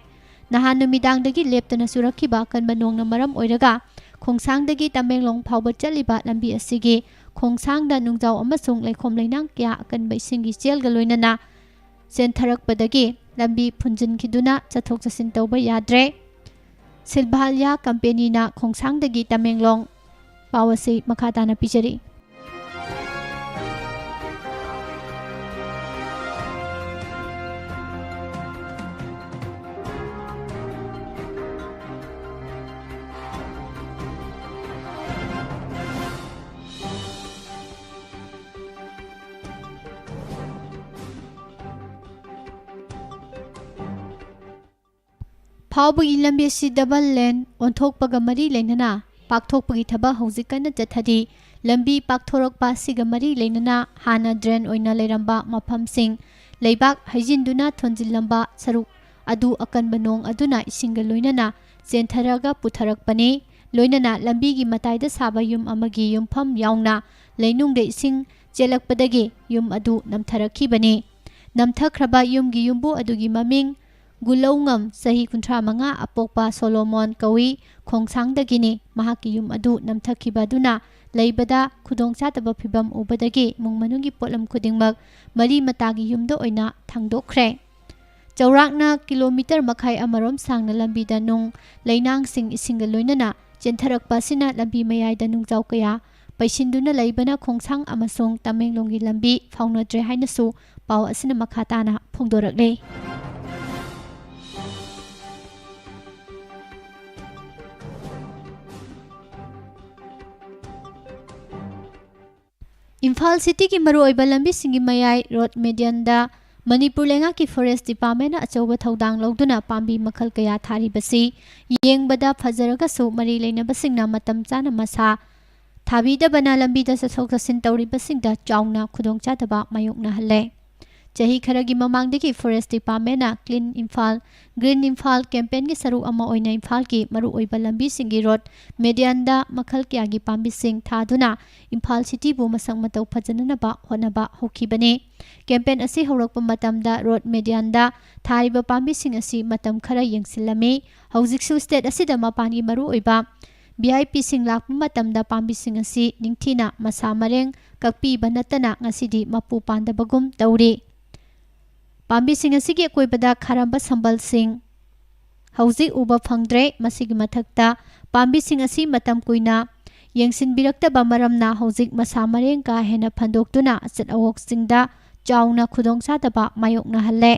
ꯅꯍꯥꯟ ꯅꯨꯃꯤꯗꯥꯡꯗꯒꯤ ꯂꯦꯞꯇꯅ ꯆꯨꯔꯛꯈꯤꯕ ꯑꯀꯟꯕ ꯅꯣꯡꯅ ꯃꯔꯝ ꯑꯣꯏꯔꯒ ꯈꯣꯡꯁꯥꯡꯗꯒꯤ ꯇꯃꯦꯡꯂꯣꯡ ꯐꯥꯎꯕ ꯆꯠꯂꯤꯕ ꯂꯝꯕꯤ ꯑꯁꯤꯒꯤ ꯈꯣꯡꯁꯥꯡꯗ ꯅꯨꯡꯖꯥꯎ ꯑꯃꯁꯨꯡ ꯂꯩꯈꯣꯝ ꯂꯩꯅꯥꯡ ꯀꯌꯥ ꯑꯀꯟꯕ ꯏꯁꯤꯡꯒꯤ ꯆꯦꯜꯒ ꯂꯣꯏꯅꯅ ꯆꯦꯟꯊꯔꯛꯄꯗꯒꯤ ꯂꯝꯕꯤ ꯐꯨꯟꯖꯤꯟꯈꯤꯗꯨꯅ ꯆꯠꯊꯣꯛ ꯆꯠꯁꯤꯟ ꯇꯧꯕ ꯌꯥꯗ꯭ꯔꯦ꯫ ꯁꯤꯜꯚꯥꯂꯤꯌꯥ ꯀꯝꯄꯦꯅꯤꯅ ꯈꯣꯡꯁꯥꯡꯗꯒꯤ ꯇꯃꯦꯡꯂꯣꯡ ꯄꯥꯎ ꯑꯁꯤ ꯃꯈꯥ ꯇꯥꯅ ꯄꯤꯖꯔꯤ꯫ ꯐꯥꯎꯕꯒꯤ ꯂꯝꯕꯤ ꯑꯁꯤ ꯗꯕꯜ ꯂꯦꯟ ꯑꯣꯟꯊꯣꯛꯄꯒ ꯃꯔꯤ ꯂꯩꯅꯅ ꯄꯥꯛꯊꯣꯛꯄꯒꯤ ꯊꯕꯛ ꯍꯧꯖꯤꯛ ꯀꯟꯅ ꯆꯠꯊꯔꯤ꯫ ꯂꯝꯕꯤ ꯄꯥꯛꯊꯣꯔꯛꯄ ꯑꯁꯤꯒ ꯃꯔꯤ ꯂꯩꯅꯅ ꯍꯥꯟꯅ ꯗ꯭ꯔꯦꯟ ꯑꯣꯏꯅ ꯂꯩꯔꯝꯕ ꯃꯐꯝꯁꯤꯡ, ꯂꯩꯕꯥꯛ ꯍꯩꯖꯤꯟꯗꯨꯅ ꯊꯣꯟꯖꯤꯜꯂꯝꯕ ꯁꯔꯨꯛ ꯑꯗꯨ ꯑꯀꯟꯕ ꯅꯣꯡ ꯑꯗꯨꯅ ꯏꯁꯤꯡꯒ ꯂꯣꯏꯅꯅ ꯆꯦꯟꯊꯔꯒ ꯄꯨꯊꯔꯛꯄꯅꯤ꯫ ꯂꯣꯏꯅꯅ ꯂꯝꯕꯤꯒꯤ ꯃꯇꯥꯏꯗ ꯁꯥꯕ ꯌꯨꯝ ꯑꯃꯒꯤ ꯌꯨꯝꯐꯝ ꯌꯥꯎꯅ ꯂꯩꯅꯨꯡꯗ ꯏꯁꯤꯡ ꯆꯦꯜꯂꯛꯄꯗꯒꯤ ꯌꯨꯝ ꯑꯗꯨ ꯅꯝꯊꯔꯛꯈꯤꯕꯅꯤ꯫ ꯅꯝꯊꯈ꯭ꯔꯕ ꯌꯨꯝꯒꯤ ꯌꯨꯝꯕꯨ ꯑꯗꯨꯒꯤ ꯃꯃꯤꯡ ꯒꯨꯂꯧꯉꯝ, ꯆꯍꯤ ꯀꯨꯟꯊ꯭ꯔꯥ ꯃꯉꯥ, ꯑꯄꯣꯛꯄ ꯁꯣꯂꯣꯃꯣꯟ ꯀꯧꯏ, ꯈꯣꯡꯁꯥꯡꯗꯒꯤꯅꯤ꯫ ꯃꯍꯥꯛꯀꯤ ꯌꯨꯝ ꯑꯗꯨ ꯅꯝꯊꯈꯤꯕ ꯑꯗꯨꯅ ꯂꯩꯕꯗ ꯈꯨꯗꯣꯡꯆꯥꯗꯕ ꯐꯤꯚꯝ ꯎꯕꯗꯒꯤ ꯏꯃꯨꯡ ꯃꯅꯨꯡꯒꯤ ꯄꯣꯠꯂꯝ ꯈꯨꯗꯤꯡꯃꯛ ꯃꯔꯤ ꯃꯇꯥꯒꯤ ꯌꯨꯝꯗ ꯑꯣꯏꯅ ꯊꯥꯡꯗꯣꯛꯈ꯭ꯔꯦ꯫ ꯆꯥꯎꯔꯥꯛꯅ ꯀꯤꯂꯣꯃꯤꯇꯔ ꯃꯈꯥꯏ ꯑꯃꯔꯣꯝ ꯁꯥꯡꯅ ꯂꯝꯕꯤꯗ ꯅꯨꯡ ꯂꯩꯅꯥꯡꯁꯤꯡ ꯏꯁꯤꯡꯒ ꯂꯣꯏꯅꯅ ꯆꯦꯟꯊꯔꯛꯄ ꯑꯁꯤꯅ ꯂꯝꯕꯤ ꯃꯌꯥꯏꯗ ꯅꯨꯡꯖꯥꯎ ꯀꯌꯥ ꯄꯩꯁꯤꯟꯗꯨꯅ ꯂꯩꯕꯅ ꯈꯣꯡꯁꯥꯡ ꯑꯃꯁꯨꯡ ꯇꯃꯦꯡꯂꯣꯡꯒꯤ ꯂꯝꯕꯤ ꯐꯥꯎꯅꯗ꯭ꯔꯦ ꯍꯥꯏꯅꯁꯨ ꯄꯥꯎ ꯑꯁꯤꯅ ꯃꯈꯥ ꯇꯥꯅ ꯐꯣꯡꯗꯣꯔꯛꯂꯤ꯫ ꯏꯝꯐꯥꯜ ꯁꯤꯇꯤꯒꯤ ꯃꯔꯨꯑꯣꯏꯕ ꯂꯝꯕꯤꯁꯤꯡꯒꯤ ꯃꯌꯥꯏ ꯔꯣꯗ ꯃꯦꯗꯤꯌꯟꯗ ꯃꯅꯤꯄꯨꯔ ꯂꯩꯉꯥꯛꯀꯤ ꯐꯣꯔꯦꯁ ꯗꯤꯄꯥꯔꯠꯃꯦꯟꯅ ꯑꯆꯧꯕ ꯊꯧꯗꯥꯡ ꯂꯧꯗꯨꯅ ꯄꯥꯝꯕꯤ ꯃꯈꯜ ꯀꯌꯥ ꯊꯥꯔꯤꯕꯁꯤ ꯌꯦꯡꯕꯗ ꯐꯖꯔꯒꯁꯨ ꯃꯔꯤ ꯂꯩꯅꯕꯁꯤꯡꯅ ꯃꯇꯝ ꯆꯥꯅ ꯃꯁꯥ ꯊꯥꯕꯤꯗꯕꯅ ꯂꯝꯕꯤꯗ ꯆꯠꯊꯣꯛ ꯆꯠꯁꯤꯟ ꯇꯧꯔꯤꯕꯁꯤꯡꯗ ꯆꯥꯎꯅ ꯈꯨꯗꯣꯡꯆꯥꯗꯕ ꯃꯥꯌꯣꯛꯅꯍꯜꯂꯦ꯫ ꯆꯍꯤ ꯈꯔꯒꯤ ꯃꯃꯥꯡꯗꯒꯤ Forest Departmentꯅ Clean Imphal, Green Imphal campaignꯒꯤ ꯁꯔꯨꯛ ꯑꯃ ꯑꯣꯏꯅ ꯏꯝꯐꯥꯜꯒꯤ ꯃꯔꯨꯑꯣꯏꯕ ꯂꯝꯕꯤꯁꯤꯡꯒꯤ road medianꯗ ꯃꯈꯜ ꯀꯌꯥꯒꯤ ꯄꯥꯝꯕꯤꯁꯤꯡ ꯊꯥꯗꯨꯅ ꯏꯝꯐꯥꯜ cityꯕꯨ ꯃꯁꯛ ꯃꯇꯧ ꯐꯖꯅꯅꯕ ꯍꯣꯠꯅꯕ ꯍꯧꯈꯤꯕꯅꯤ꯫ Campaign ꯑꯁꯤ ꯍꯧꯔꯛꯄ ꯃꯇꯝꯗ road medianꯗ ꯊꯥꯔꯤꯕ ꯄꯥꯝꯕꯤꯁꯤꯡ ꯑꯁꯤ ꯃꯇꯝ ꯈꯔ ꯌꯦꯡꯁꯤꯜꯂꯝꯃꯤ꯫ ꯍꯧꯖꯤꯛꯁꯨ state ꯑꯁꯤꯗ ꯃꯄꯥꯟꯒꯤ ꯃꯔꯨꯑꯣꯏꯕ VIPꯁꯤꯡ ꯂꯥꯛꯄ ꯃꯇꯝꯗ ꯄꯥꯝꯕꯤꯁꯤꯡ ꯑꯁꯤ ꯅꯤꯡꯊꯤꯅ ꯃꯁꯥ ꯃꯔꯦꯡ ꯀꯛꯄꯤꯕ ꯅꯠꯇꯅ ꯉꯁꯤꯗꯤ ꯃꯄꯨ ꯄꯥꯟꯗꯕꯒꯨꯝ ꯇꯧꯔꯤ꯫ ꯄꯥꯝꯕꯤꯁꯤꯡ ꯑꯁꯤꯒꯤ ꯑꯀꯣꯏꯕꯗ ꯈꯥꯔꯝꯕ ꯁꯝꯕꯜꯁꯤꯡ ꯍꯧꯖꯤꯛ ꯎꯕ ꯐꯪꯗ꯭ꯔꯦ꯫ ꯃꯁꯤꯒꯤ ꯃꯊꯛꯇ ꯄꯥꯝꯕꯤꯁꯤꯡ ꯑꯁꯤ ꯃꯇꯝ ꯀꯨꯏꯅ ꯌꯦꯡꯁꯤꯟꯕꯤꯔꯛꯇꯕ ꯃꯔꯝꯅ ꯍꯧꯖꯤꯛ ꯃꯁꯥ ꯃꯔꯦꯡ ꯀꯥ ꯍꯦꯟꯅ ꯐꯟꯗꯣꯛꯇꯨꯅ ꯑꯆꯠ ꯑꯋꯣꯛꯁꯤꯡꯗ ꯆꯥꯎꯅ ꯈꯨꯗꯣꯡꯆꯥꯗꯕ ꯃꯥꯌꯣꯛꯅꯍꯜꯂꯦ꯫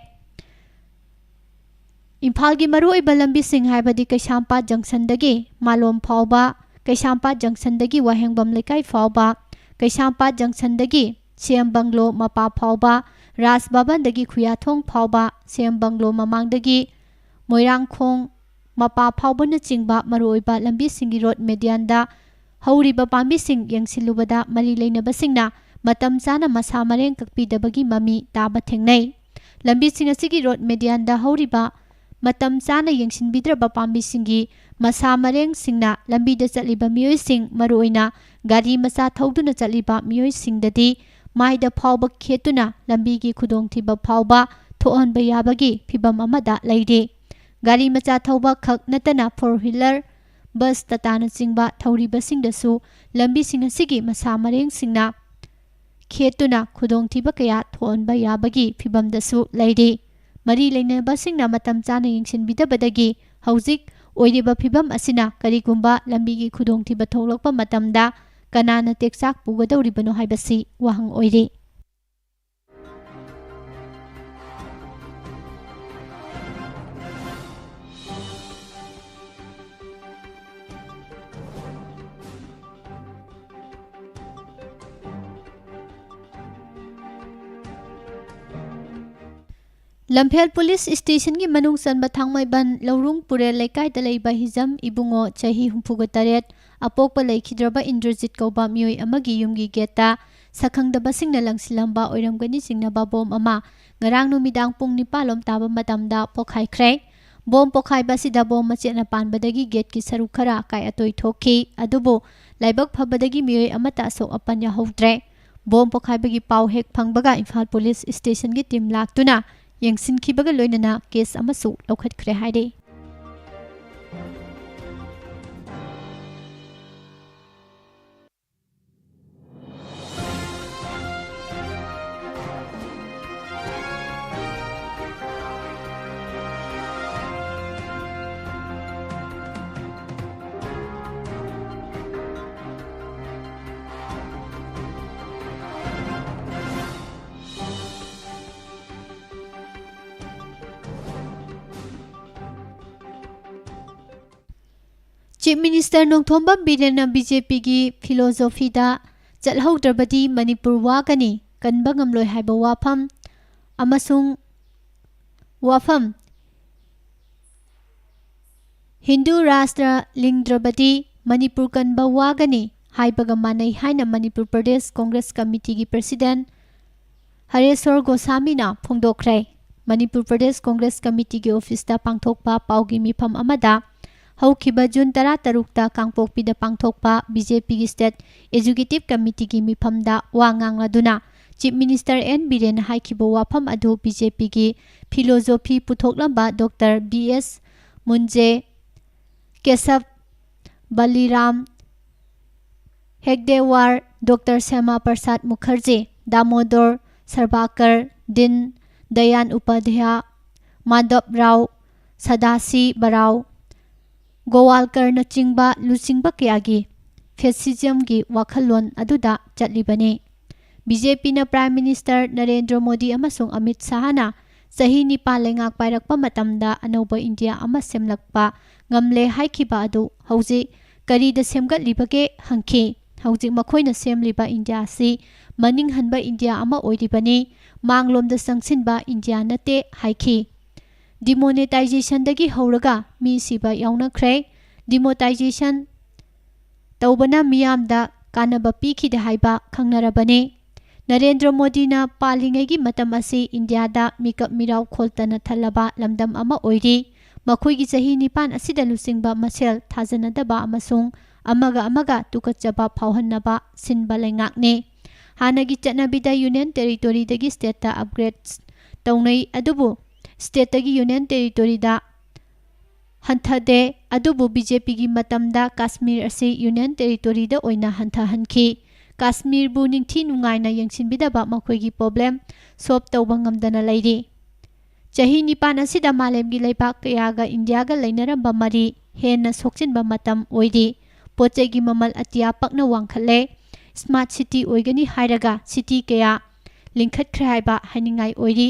ꯏꯝꯐꯥꯜꯒꯤ ꯃꯔꯨꯑꯣꯏꯕ ꯂꯝꯕꯤꯁꯤꯡ ꯍꯥꯏꯕꯗꯤ ꯀꯩꯁꯥꯝꯄꯥꯠ junctionꯗꯒꯤ ꯃꯥꯂꯣꯝ ꯐꯥꯎꯕ, ꯀꯩꯁꯥꯝꯄꯥꯠ junctionꯗꯒꯤ ꯋꯥꯍꯦꯡꯕꯝ ꯂꯩꯀꯥꯏ ꯐꯥꯎꯕ, ꯀꯩꯁꯥꯝꯄꯥꯠ junctionꯗꯒꯤ CM Bungalow ꯃꯄꯥ ꯐꯥꯎꯕ, ꯔꯥꯖ ꯚꯕꯟꯗꯒꯤ ꯈꯨꯌꯥꯊꯣꯡ ꯐꯥꯎꯕ, CM Bungalow ꯃꯃꯥꯡꯗꯒꯤ ꯃꯣꯏꯔꯥꯡꯈꯣꯡ ꯃꯄꯥ ꯐꯥꯎꯕꯅꯆꯤꯡꯕ ꯃꯔꯨꯑꯣꯏꯕ ꯂꯝꯕꯤꯁꯤꯡꯒꯤ road medianꯗ ꯍꯧꯔꯤꯕ ꯄꯥꯝꯕꯤꯁꯤꯡ ꯌꯦꯡꯁꯤꯜꯂꯨꯕꯗ ꯃꯔꯤ ꯂꯩꯅꯕꯁꯤꯡꯅ ꯃꯇꯝ ꯆꯥꯅ ꯃꯁꯥ ꯃꯔꯦꯡ ꯀꯛꯄꯤꯗꯕꯒꯤ ꯃꯃꯤ ꯇꯥꯕ ꯊꯦꯡꯅꯩ꯫ ꯂꯝꯕꯤꯁꯤꯡ ꯑꯁꯤꯒꯤ road medianꯗ ꯍꯧꯔꯤꯕ ꯃꯇꯝ ꯆꯥꯅ ꯌꯦꯡꯁꯤꯟꯕꯤꯗ꯭ꯔꯕ ꯄꯥꯝꯕꯤꯁꯤꯡꯒꯤ ꯃꯁꯥ ꯃꯔꯦꯡꯁꯤꯡꯅ ꯂꯝꯕꯤꯗ ꯆꯠꯂꯤꯕ ꯃꯤꯑꯣꯏꯁꯤꯡ, ꯃꯔꯨꯑꯣꯏꯅ ꯒꯥꯔꯤ ꯃꯆꯥ ꯊꯧꯗꯨꯅ ꯆꯠꯂꯤꯕ ꯃꯤꯑꯣꯏꯁꯤꯡꯗꯗꯤ ꯃꯥꯏꯗ ꯐꯥꯎꯕ ꯈꯦꯠꯇꯨꯅ ꯂꯝꯕꯤꯒꯤ ꯈꯨꯗꯣꯡꯊꯤꯕ ꯐꯥꯎꯕ ꯊꯣꯛꯍꯟꯕ ꯌꯥꯕꯒꯤ ꯐꯤꯚꯝ ꯑꯃꯗ ꯂꯩꯔꯤ꯫ ꯒꯥꯔꯤ ꯃꯆꯥ ꯊꯧꯕ ꯈꯛ ꯅꯠꯇꯅ four wheeler, bus, ꯇꯥꯇꯥꯅꯆꯤꯡꯕ ꯊꯧꯔꯤꯕꯁꯤꯡꯗꯁꯨ ꯂꯝꯕꯤꯁꯤꯡ ꯑꯁꯤꯒꯤ ꯃꯁꯥ ꯃꯔꯦꯡꯁꯤꯡꯅ ꯈꯦꯠꯇꯨꯅ ꯈꯨꯗꯣꯡꯊꯤꯕ ꯀꯌꯥ ꯊꯣꯛꯍꯟꯕ ꯌꯥꯕꯒꯤ ꯐꯤꯚꯝꯗꯁꯨ ꯂꯩꯔꯤ꯫ ꯃꯔꯤ ꯂꯩꯅꯕꯁꯤꯡꯅ ꯃꯇꯝ ꯆꯥꯅ ꯌꯦꯡꯁꯤꯟꯕꯤꯗꯕꯗꯒꯤ ꯍꯧꯖꯤꯛ ꯑꯣꯏꯔꯤꯕ ꯐꯤꯚꯝ ꯑꯁꯤꯅ ꯀꯔꯤꯒꯨꯝꯕ ꯂꯝꯕꯤꯒꯤ ꯈꯨꯗꯣꯡꯊꯤꯕ ꯊꯣꯛꯂꯛꯄ ꯃꯇꯝꯗ ꯀꯅꯥꯅ ꯇꯦꯛꯆꯥꯛ ꯄꯨꯒꯗꯧꯔꯤꯕꯅꯣ ꯍꯥꯏꯕꯁꯤ ꯋꯥꯍꯪ ꯑꯣꯏꯔꯤ꯫ ꯂꯝꯐꯦꯜ ꯄꯨꯂꯤꯁ ꯁ꯭ꯇꯦꯁꯟꯒꯤ ꯃꯅꯨꯡ ꯆꯟꯕ ꯊꯥꯡꯃꯩꯕꯟ ꯂꯧꯔꯨꯡ ꯄꯨꯔꯦꯜ ꯂꯩꯀꯥꯏꯗ ꯂꯩꯕ ꯍꯤꯖꯝ ꯏꯕꯨꯡꯉꯣ ꯆꯍꯤ ꯍꯨꯝꯐꯨꯒ ꯇꯔꯦꯠ, ꯑꯄꯣꯛꯄ ꯂꯩꯈꯤꯗ꯭ꯔꯕ ꯏꯟꯗ꯭ꯔꯖꯤꯠ ꯀꯧꯕ ꯃꯤꯑꯣꯏ ꯑꯃꯒꯤ ꯌꯨꯝꯒꯤ ꯒꯦꯠꯇ ꯁꯛꯈꯪꯗꯕꯁꯤꯡꯅ ꯂꯪꯁꯤꯜꯂꯝꯕ ꯑꯣꯏꯔꯝꯒꯅꯤ ꯆꯤꯡꯅꯕ ꯕꯣꯝ ꯑꯃ ꯉꯔꯥꯡ ꯅꯨꯃꯤꯗꯥꯡ ꯄꯨꯡ ꯅꯤꯄꯥꯟ ꯂꯣꯝ ꯇꯥꯕ ꯃꯇꯝꯗ ꯄꯣꯈꯥꯏꯈ꯭ꯔꯦ꯫ ꯕꯣꯝ ꯄꯣꯈꯥꯏꯕ ꯑꯁꯤꯗ ꯕꯣꯝ ꯃꯆꯦꯠꯅ ꯄꯥꯟꯕꯗꯒꯤ ꯒꯦꯠꯀꯤ ꯁꯔꯨꯛ ꯈꯔ ꯑꯀꯥꯏ ꯑꯇꯣꯏ ꯊꯣꯛꯈꯤ꯫ ꯑꯗꯨꯕꯨ ꯂꯥꯏꯕꯛ ꯐꯕꯗꯒꯤ ꯃꯤꯑꯣꯏ ꯑꯃꯠꯇ ꯑꯁꯣꯛ ꯑꯄꯟ ꯌꯥꯎꯍꯧꯗ꯭ꯔꯦ꯫ ꯕꯣꯝ ꯄꯣꯈꯥꯏꯕꯒꯤ ꯄꯥꯎ ꯍꯦꯛ ꯐꯪꯕꯒ ꯏꯝꯐꯥꯜ ꯄꯨꯂꯤꯁ ꯁ꯭ꯇꯦꯁꯟꯒꯤ ꯇꯤꯝ ꯂꯥꯛꯇꯨꯅ ꯌꯦꯡꯁꯤꯟꯈꯤꯕꯒ ꯂꯣꯏꯅꯅ ꯀꯦꯁ ꯑꯃꯁꯨ ꯂꯧꯈꯠꯈ꯭ꯔꯦ ꯍꯥꯏꯔꯤ꯫ ꯆꯤꯐ ꯃꯤꯅꯤꯁꯇꯔ ꯅꯣꯡꯊꯣꯝꯕꯝ ꯕꯤꯔꯦꯟꯅ ꯕꯤ ꯖꯦ ꯄꯤꯒꯤ ꯐꯤꯂꯣꯖꯣꯐꯤꯗ ꯆꯠꯍꯧꯗ꯭ꯔꯕꯗꯤ ꯃꯅꯤꯄꯨꯔ ꯋꯥꯒꯅꯤ, ꯀꯟꯕ ꯉꯝꯂꯣꯏ ꯍꯥꯏꯕ ꯋꯥꯐꯝ ꯑꯃꯁꯨꯡ ꯋꯥꯐꯝ ꯍꯤꯟꯗꯨ ꯔꯥꯁꯇ꯭ꯔ ꯂꯤꯡꯗ꯭ꯔꯕꯗꯤ ꯃꯅꯤꯄꯨꯔ ꯀꯟꯕ ꯋꯥꯒꯅꯤ ꯍꯥꯏꯕꯒ ꯃꯥꯟꯅꯩ ꯍꯥꯏꯅ ꯃꯅꯤꯄꯨꯔ ꯄ꯭ꯔꯗꯦꯁ ꯀꯣꯡꯒ꯭ꯔꯦꯁ ꯀꯃꯤꯇꯤꯒꯤ ꯄ꯭ꯔꯁꯤꯗꯦꯟꯠ ꯍꯔꯦꯁ꯭ꯋꯔ ꯒꯣꯁꯥꯃꯤꯅ ꯐꯣꯡꯗꯣꯛꯈ꯭ꯔꯦ꯫ ꯃꯅꯤꯄꯨꯔ ꯄ꯭ꯔꯗꯦꯁ ꯀꯣꯡꯒ꯭ꯔꯦꯁ ꯀꯃꯤꯇꯤꯒꯤ ꯑꯣꯐꯤꯁꯇ ꯄꯥꯡꯊꯣꯛꯄ ꯄꯥꯎꯒꯤ ꯃꯤꯐꯝ ꯑꯃꯗ ꯍꯧꯈꯤꯕ ꯖꯨꯟ ꯇꯔꯥꯇꯔꯨꯛꯇ ꯀꯥꯡꯄꯣꯛꯄꯤꯗ ꯄꯥꯡꯊꯣꯛꯄ ꯕꯤ ꯖꯦ ꯄꯤꯒꯤ ꯁ꯭ꯇꯦꯠ ꯑꯦꯖꯨꯀꯦꯇꯤꯚ ꯀꯃꯤꯇꯤꯒꯤ ꯃꯤꯐꯝꯗ ꯋꯥ ꯉꯥꯡꯂꯗꯨꯅ ꯆꯤꯐ ꯃꯤꯅꯤꯁꯇꯔ ꯑꯦꯟ ꯕꯤꯔꯦꯟꯅ ꯍꯥꯏꯈꯤꯕ ꯋꯥꯐꯝ ꯑꯗꯨ ꯕꯤ ꯖꯦ ꯄꯤꯒꯤ ꯐꯤꯂꯣꯖꯣꯐꯤ ꯄꯨꯊꯣꯛꯂꯝꯕ doctor B S Moonje, Keshav Baliram ꯍꯦꯒꯗꯦꯋꯥꯔ, ꯗꯣꯛꯇꯔ ꯁ꯭ꯌꯥꯃꯥ ꯄ꯭ꯔꯁꯥꯗ ꯃꯨꯈꯔꯖꯤ, ꯗꯥꯃꯣꯗꯣꯔ ꯁꯔꯕꯥꯀꯔ, ꯗꯤꯟ ꯗꯌꯥꯟ ꯎꯄꯥꯙ꯭ꯌꯥ, ꯃꯥꯙꯕ ꯔꯥꯎ, ꯁꯗꯥꯁꯤꯕ ꯔꯥꯎ, ꯒꯣꯋꯥꯜꯀꯔꯅꯆꯤꯡꯕ ꯂꯨꯆꯤꯡꯕ ꯀꯌꯥꯒꯤ ꯐꯦꯁꯤꯖꯝꯒꯤ ꯋꯥꯈꯜꯂꯣꯟ ꯑꯗꯨꯗ ꯆꯠꯂꯤꯕꯅꯤ꯫ ꯕꯤ ꯖꯦ ꯄꯤꯅ ꯄ꯭ꯔꯥꯏꯝ ꯃꯤꯅꯤꯁꯇꯔ ꯅꯔꯦꯟꯗ꯭ꯔ ꯃꯣꯗꯤ ꯑꯃꯁꯨꯡ ꯑꯃꯤꯠ ꯁꯥꯍꯅ ꯆꯍꯤ ꯅꯤꯄꯥꯟ ꯂꯩꯉꯥꯛ ꯄꯥꯏꯔꯛꯄ ꯃꯇꯝꯗ ꯑꯅꯧꯕ ꯏꯟꯗꯤꯌꯥ ꯑꯃ ꯁꯦꯝꯂꯛꯄ ꯉꯝꯂꯦ ꯍꯥꯏꯈꯤꯕ ꯑꯗꯨ ꯍꯧꯖꯤꯛ ꯀꯔꯤꯗ ꯁꯦꯝꯒꯠꯂꯤꯕꯒꯦ ꯍꯪꯈꯤ꯫ ꯍꯧꯖꯤꯛ ꯃꯈꯣꯏꯅ ꯁꯦꯝꯂꯤꯕ ꯏꯟꯗꯤꯌꯥ ꯑꯁꯤ ꯃꯅꯤꯡ ꯍꯟꯕ ꯏꯟꯗꯤꯌꯥ ꯑꯃ ꯑꯣꯏꯔꯤꯕꯅꯤ, ꯃꯥꯡꯂꯣꯝꯗ ꯆꯪꯁꯤꯟꯕ ꯏꯟꯗꯤꯌꯥ ꯅꯠꯇꯦ ꯍꯥꯏꯈꯤ꯫ Demonetization ꯗꯒꯤ ꯍꯧꯔꯒ ꯃꯤ ꯁꯤꯕ ꯌꯥꯎꯅꯈ꯭ꯔꯦ꯫ Demonetization ꯇꯧꯕꯅ ꯃꯤꯌꯥꯝꯗ ꯀꯥꯟꯅꯕ ꯄꯤꯈꯤꯗꯦ ꯍꯥꯏꯕ ꯈꯪꯅꯔꯕꯅꯤ꯫ ꯅꯔꯦꯟꯗ꯭ꯔ ꯃꯣꯗꯤꯅ ꯄꯥꯜꯂꯤꯉꯩꯒꯤ ꯃꯇꯝ ꯑꯁꯤ ꯏꯟꯗꯤꯌꯥꯗ ꯃꯤꯀꯞ ꯃꯤꯔꯥꯎ ꯈꯣꯜꯇꯅ ꯊꯜꯂꯕ ꯂꯝꯗꯝ ꯑꯃ ꯑꯣꯏꯔꯤ꯫ ꯃꯈꯣꯏꯒꯤ ꯆꯍꯤ ꯅꯤꯄꯥꯟ ꯑꯁꯤꯗ ꯂꯨꯆꯤꯡꯕ ꯃꯁꯦꯜ ꯊꯥꯖꯅꯗꯕ ꯑꯃꯁꯨꯡ ꯑꯃꯒ ꯑꯃꯒ ꯇꯨꯀꯠꯆꯕ ꯐꯥꯎꯍꯟꯅꯕ ꯁꯤꯟꯕ ꯂꯩꯉꯥꯛꯅꯤ꯫ ꯍꯥꯟꯅꯒꯤ ꯆꯠꯅꯕꯤꯗ Union Territory ꯗꯒꯤ state ꯇ upgrade ꯇꯧꯅꯩ, ꯑꯗꯨꯕꯨ state ꯇꯒꯤ Union Territory ꯗ ꯍꯟꯊꯗꯦ꯫ ꯑꯗꯨꯕꯨ ꯕꯤ ꯖꯦ ꯄꯤꯒꯤ ꯃꯇꯝꯗ ꯀꯥꯁꯃꯤꯔ ꯑꯁꯤ Union Territory ꯗ ꯑꯣꯏꯅ ꯍꯟꯊꯍꯟꯈꯤ꯫ ꯀꯥꯁꯃꯤꯔꯕꯨ ꯅꯤꯡꯊꯤ ꯅꯨꯡꯉꯥꯏꯅ ꯌꯦꯡꯁꯤꯟꯕꯤꯗꯕ ꯃꯈꯣꯏꯒꯤ problem solve ꯇꯧꯕ ꯉꯝꯗꯅ ꯂꯩꯔꯤ꯫ ꯆꯍꯤ ꯅꯤꯄꯥꯟ ꯑꯁꯤꯗ ꯃꯥꯂꯦꯝꯒꯤ ꯂꯩꯕꯥꯛ ꯀꯌꯥꯒ ꯏꯟꯗꯤꯌꯥꯒ ꯂꯩꯅꯔꯝꯕ ꯃꯔꯤ ꯍꯦꯟꯅ ꯁꯣꯛꯆꯤꯟꯕ ꯃꯇꯝ ꯑꯣꯏꯔꯤ꯫ ꯄꯣꯠ ꯆꯩꯒꯤ ꯃꯃꯜ ꯑꯇꯤꯌꯥ ꯄꯛꯅ ꯋꯥꯡꯈꯠꯂꯦ꯫ Smart city ꯑꯣꯏꯒꯅꯤ ꯍꯥꯏꯔꯒ city ꯀꯌꯥ ꯂꯤꯡꯈꯠꯈ꯭ꯔꯦ ꯍꯥꯏꯕ ꯍꯥꯏꯅꯤꯡꯉꯥꯏ ꯑꯣꯏꯔꯤ,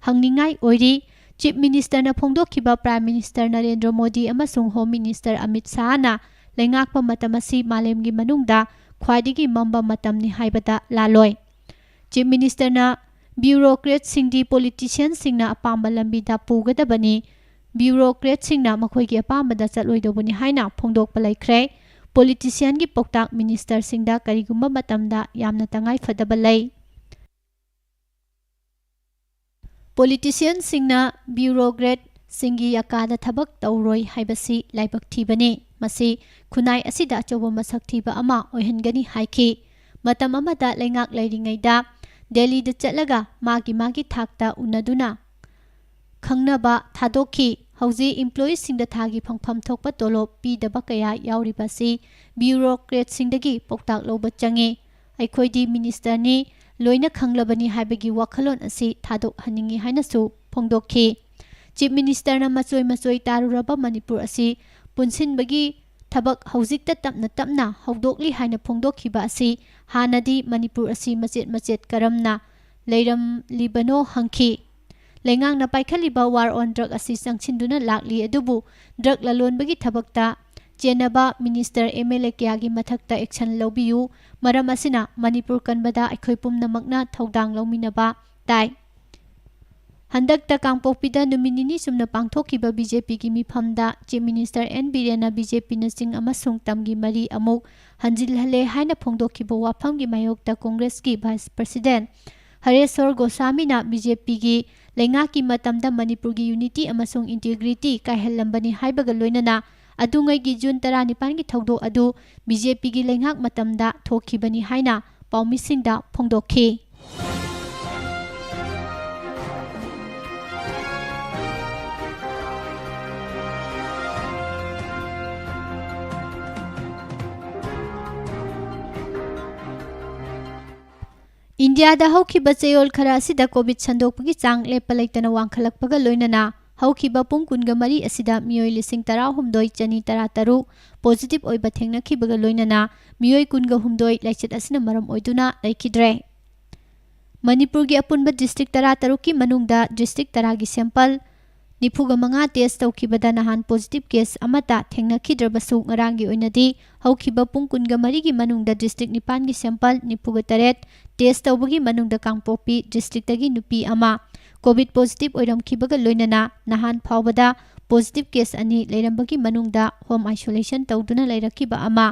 ꯍꯪꯅꯤꯡꯉꯥꯏ ꯑꯣꯏꯔꯤ꯫ Chief Minister ꯅ ꯐꯣꯡꯗꯣꯛꯈꯤꯕ Prime Minister ꯅꯔꯦꯟꯗ꯭ꯔ ꯃꯣꯗꯤ ꯑꯃꯁꯨꯡ Home Minister ꯑꯃꯤꯠ ꯁꯥꯍꯅ ꯂꯩꯉꯥꯛꯄ ꯃꯇꯝ ꯑꯁꯤ ꯃꯥꯂꯦꯝꯒꯤ ꯃꯅꯨꯡꯗ ꯈ꯭ꯋꯥꯏꯗꯒꯤ ꯃꯝꯕ ꯃꯇꯝꯅꯤ ꯍꯥꯏꯕꯗ ꯂꯥꯜꯂꯣꯏ꯫ Chief Minister ꯅ bureaucrat ꯁꯤꯡꯗꯤ politician ꯁꯤꯡꯅ ꯑꯄꯥꯝꯕ ꯂꯝꯕꯤꯗ ꯄꯨꯒꯗꯕꯅꯤ, bureaucrat ꯁꯤꯡꯅ ꯃꯈꯣꯏꯒꯤ ꯑꯄꯥꯝꯕꯗ ꯆꯠꯂꯣꯏꯗꯧꯕꯅꯤ ꯍꯥꯏꯅ ꯐꯣꯡꯗꯣꯛꯄ ꯂꯩꯈ꯭ꯔꯦ꯫ Politician ꯒꯤ ꯄꯥꯎꯇꯥꯛ minister ꯁꯤꯡꯗ ꯀꯔꯤꯒꯨꯝꯕ ꯃꯇꯝꯗ ꯌꯥꯝꯅ ꯇꯉꯥꯏ ꯐꯗꯕ ꯂꯩ꯫ Politician ꯁꯤꯡꯅ bureaucrat ꯁꯤꯡꯒꯤ ꯌꯥꯀꯥꯗ ꯊꯕꯛ ꯇꯧꯔꯣꯏ ꯍꯥꯏꯕꯁꯤ ꯂꯥꯏꯕꯛ ꯊꯤꯕꯅꯤ꯫ ꯃꯁꯤ ꯈꯨꯟꯅꯥꯏ ꯑꯁꯤꯗ ꯑꯆꯧꯕ ꯃꯁꯛ ꯊꯤꯕ ꯑꯃ ꯑꯣꯏꯍꯟꯒꯅꯤ ꯍꯥꯏꯈꯤ꯫ ꯃꯇꯝ ꯑꯃꯗ ꯂꯩꯉꯥꯛ ꯂꯩꯔꯤꯉꯩꯗ ꯗꯦꯜꯂꯤꯗ ꯆꯠꯂꯒ ꯃꯥꯒꯤ ꯃꯥꯒꯤ ꯊꯥꯛꯇ ꯎꯅꯗꯨꯅ ꯈꯪꯅꯕ ꯊꯥꯗꯣꯛꯈꯤ꯫ ꯍꯧꯖꯤꯛ employee ꯁꯤꯡꯗ ꯊꯥꯒꯤ ꯐꯪꯐꯝ ꯊꯣꯛꯄ ꯇꯣꯂꯣꯞ ꯄꯤꯗꯕ ꯀꯌꯥ ꯌꯥꯎꯔꯤꯕ ꯑꯁꯤ bureaucrat ꯁꯤꯡꯗꯒꯤ ꯄꯥꯎꯇꯥꯛ ꯂꯧꯕ ꯆꯪꯉꯤ꯫ ꯑꯩꯈꯣꯏꯗꯤ minister ꯅꯤ, ꯂꯣꯏꯅ ꯈꯪꯂꯕꯅꯤ ꯍꯥꯏꯕꯒꯤ ꯋꯥꯈꯜꯂꯣꯟ ꯑꯁꯤ ꯊꯥꯗꯣꯛꯍꯟꯅꯤꯡꯏ ꯍꯥꯏꯅꯁꯨ ꯐꯣꯡꯗꯣꯛꯈꯤ꯫ Chief Minister ꯅ ꯃꯆꯣꯏ ꯃꯆꯣꯏ ꯇꯥꯔꯨꯔꯕ ꯃꯅꯤꯄꯨꯔ ꯑꯁꯤ ꯄꯨꯟꯁꯤꯟꯕꯒꯤ ꯊꯕꯛ ꯍꯧꯖꯤꯛꯇ ꯇꯞꯅ ꯇꯞꯅ ꯍꯧꯗꯣꯛꯂꯤ ꯍꯥꯏꯅ ꯐꯣꯡꯗꯣꯛꯈꯤꯕ ꯑꯁꯤ ꯍꯥꯟꯅꯗꯤ ꯃꯅꯤꯄꯨꯔ ꯑꯁꯤ ꯃꯆꯦꯠ ꯃꯆꯦꯠ ꯀꯔꯝꯅ ꯂꯩꯔꯝꯂꯤꯕꯅꯣ ꯍꯪꯈꯤ꯫ ꯂꯩꯉꯥꯛꯅ ꯄꯥꯏꯈꯠꯂꯤꯕ war on drug ꯑꯁꯤ ꯆꯪꯁꯤꯟꯗꯨꯅ ꯂꯥꯛꯂꯤ, ꯑꯗꯨꯕꯨ drug ꯂꯂꯣꯟꯕꯒꯤ ꯊꯕꯛꯇ ꯆꯦꯟꯅꯕ ꯃꯤꯅꯤꯁꯇꯔ, ꯑꯦꯝ ꯑꯦꯜ ꯑꯦ ꯀꯌꯥꯒꯤ ꯃꯊꯛꯇ ꯑꯦꯛꯁꯟ ꯂꯧꯕꯤꯌꯨ꯫ ꯃꯔꯝ ꯑꯁꯤꯅ ꯃꯅꯤꯄꯨꯔ ꯀꯟꯕꯗ ꯑꯩꯈꯣꯏ ꯄꯨꯝꯅꯃꯛꯅ ꯊꯧꯗꯥꯡ ꯂꯧꯃꯤꯟꯅꯕ ꯇꯥꯏ꯫ ꯍꯟꯗꯛꯇ ꯀꯥꯡꯄꯣꯛꯄꯤꯗ ꯅꯨꯃꯤꯠ ꯅꯤꯅꯤ ꯆꯨꯝꯅ ꯄꯥꯡꯊꯣꯛꯈꯤꯕ ꯕꯤ ꯖꯦ ꯄꯤꯒꯤ ꯃꯤꯐꯝꯗ ꯆꯤꯐ ꯃꯤꯅꯤꯁꯇꯔ ꯑꯦꯟ ꯕꯤꯔꯦꯟꯅ ꯕꯤ ꯖꯦ ꯄꯤꯅ ꯆꯤꯡ ꯑꯃꯁꯨꯡ ꯇꯝꯒꯤ ꯃꯔꯤ ꯑꯃꯨꯛ ꯍꯟꯖꯤꯜꯍꯜꯂꯦ ꯍꯥꯏꯅ ꯐꯣꯡꯗꯣꯛꯈꯤꯕ ꯋꯥꯐꯝꯒꯤ ꯃꯥꯌꯣꯛꯇ ꯀꯣꯡꯒ꯭ꯔꯦꯁꯀꯤ ꯚꯥꯏꯁ ꯄ꯭ꯔꯁꯤꯗꯦꯟ ꯍꯔꯦꯁꯣꯔ ꯒꯣꯁꯥꯃꯤꯅ ꯕꯤ ꯖꯦ ꯄꯤꯒꯤ ꯂꯩꯉꯥꯛꯀꯤ ꯃꯇꯝꯗ ꯃꯅꯤꯄꯨꯔꯒꯤ ꯌꯨꯅꯤꯇꯤ ꯑꯃꯁꯨꯡ ꯏꯟꯇꯤꯒ꯭ꯔꯤꯇꯤ ꯀꯥꯏꯍꯜꯂꯝꯕꯅꯤ ꯍꯥꯏꯕꯒ ꯂꯣꯏꯅꯅ ꯑꯗꯨꯉꯩꯒꯤ ꯖꯨꯟ ꯇꯔꯥꯅꯤꯄꯥꯟꯒꯤ ꯊꯧꯗꯣꯛ ꯑꯗꯨ ꯕꯤ ꯖꯦ ꯄꯤꯒꯤ ꯂꯩꯉꯥꯛ ꯃꯇꯝꯗ ꯊꯣꯛꯈꯤꯕꯅꯤ ꯍꯥꯏꯅ ꯄꯥꯎꯃꯤꯁꯤꯡꯗ ꯐꯣꯡꯗꯣꯛꯈꯤ꯫ ꯏꯟꯗꯤꯌꯥꯗ ꯍꯧꯈꯤꯕ ꯆꯌꯣꯜ ꯈꯔ ꯑꯁꯤꯗ ꯀꯣꯚꯤꯗ ꯁꯟꯗꯣꯛꯄꯒꯤ ꯆꯥꯡ ꯂꯦꯞꯄ ꯂꯩꯇꯅ ꯋꯥꯡꯈꯠꯂꯛꯄꯒ ꯂꯣꯏꯅꯅ ꯍꯧꯈꯤꯕ ꯄꯨꯡ ꯀꯨꯟꯒ ꯃꯔꯤ ꯑꯁꯤꯗ ꯃꯤꯑꯣꯏ ꯂꯤꯁꯤꯡ ꯇꯔꯥꯍꯨꯝꯗꯣꯏ ꯆꯅꯤ ꯇꯔꯥꯇꯔꯨꯛ ꯄꯣꯖꯤꯇꯤꯚ ꯑꯣꯏꯕ ꯊꯦꯡꯅꯈꯤꯕꯒ ꯂꯣꯏꯅꯅ ꯃꯤꯑꯣꯏ ꯀꯨꯟꯒ ꯍꯨꯝꯗꯣꯏ ꯂꯥꯏꯆꯠ ꯑꯁꯤꯅ ꯃꯔꯝ ꯑꯣꯏꯗꯨꯅ ꯂꯩꯈꯤꯗ꯭ꯔꯦ꯫ ꯃꯅꯤꯄꯨꯔꯒꯤ ꯑꯄꯨꯟꯕ ꯗꯤꯁꯇ꯭ꯔꯤꯛ ꯇꯔꯥꯇꯔꯨꯛꯀꯤ ꯃꯅꯨꯡꯗ ꯗꯤꯁꯇ꯭ꯔꯤꯛ ꯇꯔꯥꯒꯤ ꯁꯦꯝꯄꯜ ꯅꯤꯐꯨꯒ ꯃꯉꯥ ꯇꯦꯁ ꯇꯧꯈꯤꯕꯗ ꯅꯍꯥꯟ ꯄꯣꯖꯤꯇꯤꯚ ꯀꯦꯁ ꯑꯃꯠꯇ ꯊꯦꯡꯅꯈꯤꯗ꯭ꯔꯕꯁꯨ, ꯉꯔꯥꯡꯒꯤ ꯑꯣꯏꯅꯗꯤ ꯍꯧꯈꯤꯕ ꯄꯨꯡ ꯀꯨꯟꯒ ꯃꯔꯤꯒꯤ ꯃꯅꯨꯡꯗ ꯗꯤꯁꯇ꯭ꯔꯤꯛ ꯅꯤꯄꯥꯟꯒꯤ ꯁꯦꯝꯄꯜ ꯅꯤꯐꯨꯒ ꯇꯔꯦꯠ ꯇꯦꯁ ꯇꯧꯕꯒꯤ ꯃꯅꯨꯡꯗ ꯀꯥꯡꯄꯣꯛꯄꯤ ꯗꯤꯁꯇ꯭ꯔꯤꯛꯇꯒꯤ ꯅꯨꯄꯤ ꯑꯃ ꯀꯣꯚꯤꯗ ꯄꯣꯖꯤꯇꯤꯚ ꯑꯣꯏꯔꯝꯈꯤꯕꯒ ꯂꯣꯏꯅꯅ ꯅꯍꯥꯟ ꯐꯥꯎꯕꯗ ꯄꯣꯖꯤꯇꯤꯚ ꯀꯦꯁ ꯑꯅꯤ ꯂꯩꯔꯝꯕꯒꯤ ꯃꯅꯨꯡꯗ ꯍꯣꯝ ꯑꯥꯏꯁꯣꯂꯦꯁꯟ ꯇꯧꯗꯨꯅ ꯂꯩꯔꯛꯈꯤꯕ ꯑꯃ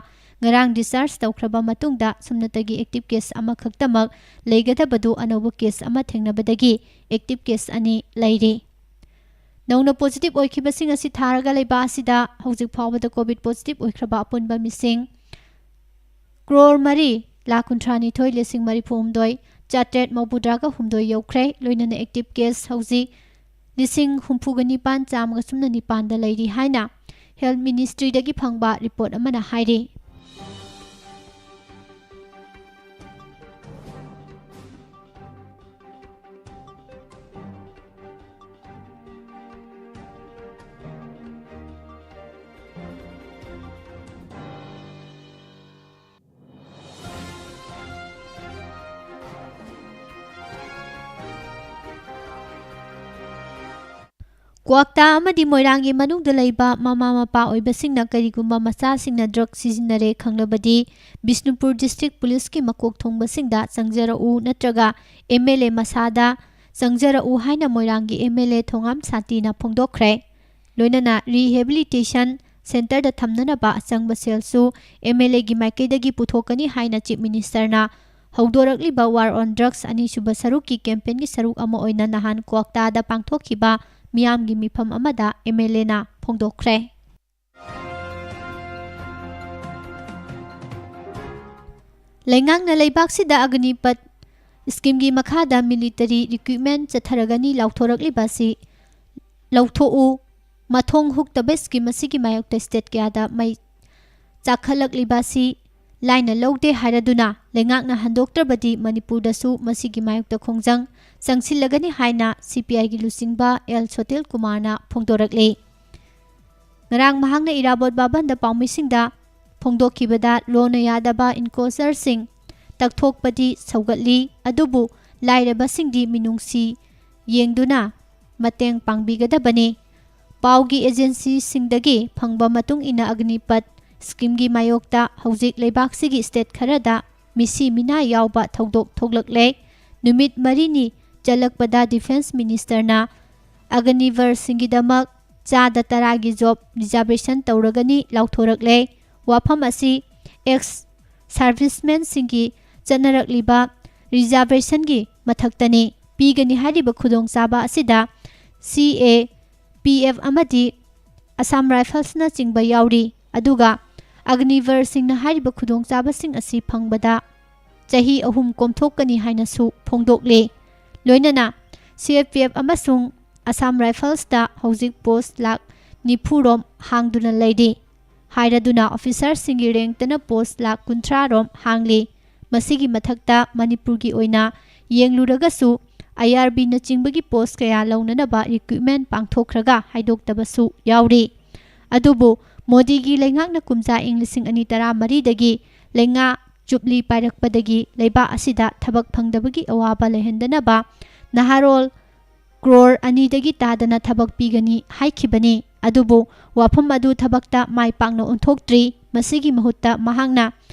ꯉꯔꯥꯡ ꯗꯤꯁꯆꯥꯔꯖ ꯇꯧꯈ꯭ꯔꯕ ꯃꯇꯨꯡꯗ ꯁꯨꯞꯅꯇꯒꯤ ꯑꯦꯛꯇꯤꯚ ꯀꯦꯁ ꯑꯃꯈꯛꯇꯃꯛ ꯂꯩꯒꯗꯕꯗꯨ ꯑꯅꯧꯕ ꯀꯦꯁ ꯑꯃ ꯊꯦꯡꯅꯕꯗꯒꯤ ꯑꯦꯛꯇꯤꯚ ꯀꯦꯁ ꯑꯅꯤ ꯂꯩꯔꯤ꯫ ꯅꯧꯅ ꯄꯣꯖꯤꯇꯤꯚ ꯑꯣꯏꯈꯤꯕꯁꯤꯡ ꯑꯁꯤ ꯊꯥꯔꯒ ꯂꯩꯕ ꯑꯁꯤꯗ ꯍꯧꯖꯤꯛ ꯐꯥꯎꯕꯗ ꯀꯣꯚꯤꯗ ꯄꯣꯖꯤꯇꯤꯚ ꯑꯣꯏꯈ꯭ꯔꯕ ꯑꯄꯨꯟꯕ ꯃꯤꯁꯤꯡ ꯀ꯭ꯔꯣꯔ ꯃꯔꯤ ꯂꯥꯈ ꯀꯨꯟꯊ꯭ꯔꯥꯅꯤꯊꯣꯏ ꯂꯤꯁꯤꯡ ꯃꯔꯤꯐꯨ ꯍꯨꯝꯗꯣꯏ ꯆꯥꯇ꯭ꯔꯦꯠ ꯃꯧꯗ꯭ꯔꯥꯒ ꯍꯨꯝꯗꯣꯏ ꯌꯧꯈ꯭ꯔꯦ꯫ ꯂꯣꯏꯅꯅ ꯑꯦꯛꯇꯤꯚ ꯀꯦꯁ ꯍꯧꯖꯤꯛ ꯂꯤꯁꯤꯡ ꯍꯨꯝꯐꯨꯒ ꯅꯤꯄꯥꯟ ꯆꯥꯝꯃꯒ ꯁꯨꯞꯅ ꯅꯤꯄꯥꯟꯗ ꯂꯩꯔꯤ ꯍꯥꯏꯅ ꯍꯦꯜꯊ ꯃꯤꯅꯤꯁꯇ꯭ꯔꯤꯗꯒꯤ ꯐꯪꯕ ꯔꯤꯄꯣꯔꯠ ꯑꯃꯅ ꯍꯥꯏꯔꯤ꯫ ꯀ꯭ꯋꯥꯛꯇꯥ ꯑꯃꯗꯤ ꯃꯣꯏꯔꯥꯡꯒꯤ ꯃꯅꯨꯡꯗ ꯂꯩꯕ ꯃꯃꯥ ꯃꯄꯥ ꯑꯣꯏꯕꯁꯤꯡꯅ ꯀꯔꯤꯒꯨꯝꯕ ꯃꯆꯥꯁꯤꯡꯅ ꯗ꯭ꯔꯒ ꯁꯤꯖꯤꯟꯅꯔꯦ ꯈꯪꯂꯕꯗꯤ, ꯕꯤꯁꯅꯨꯄꯨꯔ ꯗꯤꯁꯇ꯭ꯔꯤꯛ ꯄꯨꯂꯤꯁꯀꯤ ꯃꯀꯣꯛ ꯊꯣꯡꯕꯁꯤꯡꯗ ꯆꯪꯖꯔꯛꯎ ꯅꯠꯇ꯭ꯔꯒ ꯑꯦꯝ ꯑꯦꯜ ꯑꯦ ꯃꯁꯥꯗ ꯆꯪꯖꯔꯛꯎ ꯍꯥꯏꯅ ꯃꯣꯏꯔꯥꯡꯒꯤ ꯑꯦꯝ ꯑꯦꯜ ꯑꯦ ꯊꯣꯉꯥꯝ ꯁꯥꯟꯇꯤꯅ ꯐꯣꯡꯗꯣꯛꯈ꯭ꯔꯦ꯫ ꯂꯣꯏꯅꯅ ꯔꯤꯍꯦꯕꯤꯂꯤꯇꯦꯁꯟ ꯁꯦꯟꯇꯔꯗ ꯊꯝꯅꯅꯕ ꯑꯆꯪꯕ ꯁꯦꯜꯁꯨ ꯑꯦꯝ ꯑꯦꯜ ꯑꯦꯒꯤ ꯃꯥꯏꯀꯩꯗꯒꯤ ꯄꯨꯊꯣꯛꯀꯅꯤ ꯍꯥꯏꯅ ꯆꯤꯐ ꯃꯤꯅꯤꯁꯇꯔꯅ ꯍꯧꯗꯣꯔꯛꯂꯤꯕ ꯋꯥꯔ ꯑꯣꯟ ꯗ꯭ꯔꯒꯁ ꯑꯅꯤꯁꯨꯕ ꯁꯔꯨꯛꯀꯤ ꯀꯦꯝꯄꯦꯟꯒꯤ ꯁꯔꯨꯛ ꯑꯃ ꯑꯣꯏꯅ ꯅꯍꯥꯟ ꯀ꯭ꯋꯥꯛꯇꯥꯗ ꯄꯥꯡꯊꯣꯛꯈꯤꯕ ꯃꯤꯌꯥꯝꯒꯤ ꯃꯤꯐꯝ ꯑꯃꯗ ꯑꯦꯝ ꯑꯦꯜ ꯑꯦꯅ ꯐꯣꯡꯗꯣꯛꯈ꯭ꯔꯦ꯫ ꯂꯩꯉꯥꯛꯅ ꯂꯩꯕꯥꯛꯁꯤꯗ ꯑꯒꯅꯤꯄꯠ ꯁ꯭ꯀꯤꯝꯒꯤ ꯃꯈꯥꯗ ꯃꯤꯂꯤꯇꯔꯤ ꯔꯤꯀ꯭ꯔꯨꯠꯃꯦꯟ ꯆꯠꯊꯔꯒꯅꯤ ꯂꯥꯎꯊꯣꯔꯛꯂꯤꯕ ꯑꯁꯤ ꯂꯧꯊꯣꯛꯎ, ꯃꯊꯣꯡ ꯍꯨꯛꯇꯕ ꯁ꯭ꯀꯤꯝ ꯑꯁꯤꯒꯤ ꯃꯥꯌꯣꯛꯇ ꯁ꯭ꯇꯦꯠ ꯀꯌꯥꯗ ꯃꯩ ꯆꯥꯛꯈꯠꯂꯛꯂꯤꯕ ꯑꯁꯤ ꯂꯥꯏꯅ ꯂꯧꯗꯦ ꯍꯥꯏꯔꯗꯨꯅ ꯂꯩꯉꯥꯛꯅ ꯍꯟꯗꯣꯛꯇ꯭ꯔꯕꯗꯤ ꯃꯅꯤꯄꯨꯔꯗꯁꯨ ꯃꯁꯤꯒꯤ ꯃꯥꯌꯣꯛꯇ ꯈꯣꯡꯖꯪ ꯆꯪꯁꯤꯜꯂꯒꯅꯤ ꯍꯥꯏꯅ ꯁꯤ ꯄꯤ ꯑꯥꯏꯒꯤ ꯂꯨꯆꯤꯡꯕ ꯑꯦꯜ ꯁꯣꯇꯤꯜ ꯀꯨꯃꯥꯔꯅ ꯐꯣꯡꯗꯣꯔꯛꯂꯤ꯫ ꯉꯔꯥꯡ ꯃꯍꯥꯛꯅ ꯏꯔꯥꯕꯣꯠ ꯚꯕꯟꯗ ꯄꯥꯎꯃꯤꯁꯤꯡꯗ ꯐꯣꯡꯗꯣꯛꯈꯤꯕꯗ, ꯂꯣꯟꯅ ꯌꯥꯗꯕ ꯏꯟꯀ꯭ꯔꯣꯆꯔꯁꯤꯡ ꯇꯛꯊꯣꯛꯄꯗꯤ ꯁꯧꯒꯠꯂꯤ, ꯑꯗꯨꯕꯨ ꯂꯥꯏꯔꯕꯁꯤꯡꯗꯤ ꯃꯤꯅꯨꯡꯁꯤ ꯌꯦꯡꯗꯨꯅ ꯃꯇꯦꯡ ꯄꯥꯡꯕꯤꯒꯗꯕꯅꯤ꯫ ꯄꯥꯎꯒꯤ ꯑꯦꯖꯦꯟꯁꯤꯁꯤꯡꯗꯒꯤ ꯐꯪꯕ ꯃꯇꯨꯡ ꯏꯟꯅ, ꯑꯒꯅꯤꯄꯠ ꯁ꯭ꯀꯤꯝꯒꯤ ꯃꯥꯌꯣꯛꯇ ꯍꯧꯖꯤꯛ ꯂꯩꯕꯥꯛꯁꯤꯒꯤ ꯁ꯭ꯇꯦꯠ ꯈꯔꯗ ꯃꯤꯁꯤ ꯃꯤꯅꯥ ꯌꯥꯎꯕ ꯊꯧꯗꯣꯛ ꯊꯣꯛꯂꯛꯂꯦ꯫ ꯅꯨꯃꯤꯠ ꯃꯔꯤꯅꯤ ꯆꯠꯂꯛꯄꯗ ꯗꯤꯐꯦꯟꯁ ꯃꯤꯅꯤꯁꯇꯔꯅ ꯑꯒꯅꯤꯚꯔꯁꯤꯡꯒꯤꯗꯃꯛ ꯆꯥꯗ ꯇꯔꯥꯒꯤ ꯖꯣꯕ ꯔꯤꯖꯥꯔꯕꯦꯁꯟ ꯇꯧꯔꯒꯅꯤ ꯂꯥꯎꯊꯣꯔꯛꯂꯦ꯫ ꯋꯥꯐꯝ ꯑꯁꯤ ꯑꯦꯛꯁ ꯁꯥꯔꯚꯤꯁꯃꯦꯟꯁꯤꯡꯒꯤ ꯆꯠꯅꯔꯛꯂꯤꯕ ꯔꯤꯖꯥꯔꯕꯦꯁꯟꯒꯤ ꯃꯊꯛꯇꯅꯤ꯫ ꯄꯤꯒꯅꯤ ꯍꯥꯏꯔꯤꯕ ꯈꯨꯗꯣꯡꯆꯥꯕ ꯑꯁꯤꯗ ꯁꯤ ꯑꯦ ꯄꯤ ꯑꯦꯐ ꯑꯃꯗꯤ ꯑꯁꯥꯝ ꯔꯥꯏꯐꯜꯁꯅꯆꯤꯡꯕ ꯌꯥꯎꯔꯤ꯫ ꯑꯗꯨꯒ ꯑꯒꯅꯤꯚꯔꯁꯤꯡꯅ ꯍꯥꯏꯔꯤꯕ ꯈꯨꯗꯣꯡꯆꯥꯕꯁꯤꯡ ꯑꯁꯤ ꯐꯪꯕꯗ ꯆꯍꯤ ꯑꯍꯨꯝ ꯀꯣꯝꯊꯣꯛꯀꯅꯤ ꯍꯥꯏꯅꯁꯨ ꯐꯣꯡꯗꯣꯛꯂꯤ꯫ ꯂꯣꯏꯅꯅ ꯁꯤ ꯑꯦ ꯄꯤ ꯑꯦꯐ ꯑꯃꯁꯨꯡ ꯑꯁꯥꯝ ꯔꯥꯏꯐꯜꯁꯇ ꯍꯧꯖꯤꯛ ꯄꯣꯁ ꯂꯥꯈ ꯅꯤꯐꯨ ꯔꯣꯝ ꯍꯥꯡꯗꯨꯅ ꯂꯩꯔꯤ꯫ ꯍꯥꯏꯔꯗꯨꯅ ꯑꯣꯐꯤꯁꯥꯔꯁꯤꯡꯒꯤ ꯔꯦꯡꯛꯇꯅ ꯄꯣꯁ ꯂꯥꯈ ꯀꯨꯟꯊ꯭ꯔꯥ ꯔꯣꯝ ꯍꯥꯡꯂꯤ꯫ ꯃꯁꯤꯒꯤ ꯃꯊꯛꯇ ꯃꯅꯤꯄꯨꯔꯒꯤ ꯑꯣꯏꯅ ꯌꯦꯡꯂꯨꯔꯒꯁꯨ, ꯑꯥꯏ ꯑꯥꯔ ꯕꯤꯅꯆꯤꯡꯕꯒꯤ ꯄꯣꯁ ꯀꯌꯥ ꯂꯧꯅꯅꯕ ꯔꯤꯀ꯭ꯔꯨꯠꯃꯦꯟ ꯄꯥꯡꯊꯣꯛꯈ꯭ꯔꯒ ꯍꯥꯏꯗꯣꯛꯇꯕꯁꯨ ꯌꯥꯎꯔꯤ꯫ ꯑꯗꯨꯕꯨ ꯃꯣꯗꯤꯒꯤ ꯂꯩꯉꯥꯛꯅ ꯀꯨꯝꯖꯥ ꯏꯪ ꯂꯤꯁꯤꯡ ꯑꯅꯤ ꯇꯔꯥꯃꯔꯤꯗꯒꯤ ꯂꯩꯉꯥꯛ ꯖꯨꯕ꯭ꯂꯤ ꯄꯥꯏꯔꯛꯄꯗꯒꯤ ꯂꯩꯕꯥꯛ ꯑꯁꯤꯗ ꯊꯕꯛ ꯐꯪꯗꯕꯒꯤ ꯑꯋꯥꯕ ꯂꯩꯍꯟꯗꯅꯕ ꯅꯍꯥꯔꯣꯜ ꯀ꯭ꯔꯣꯔ ꯑꯅꯤꯗꯒꯤ ꯇꯥꯗꯅ ꯊꯕꯛ ꯄꯤꯒꯅꯤ ꯍꯥꯏꯈꯤꯕꯅꯤ꯫ ꯑꯗꯨꯕꯨ ꯋꯥꯐꯝ ꯑꯗꯨ ꯊꯕꯛꯇ ꯃꯥꯏ ꯄꯥꯛꯅ ꯑꯣꯟꯊꯣꯛꯇ꯭ꯔꯤ꯫ ꯃꯁꯤꯒꯤ ꯃꯍꯨꯠꯇ ꯃꯍꯥꯛꯅ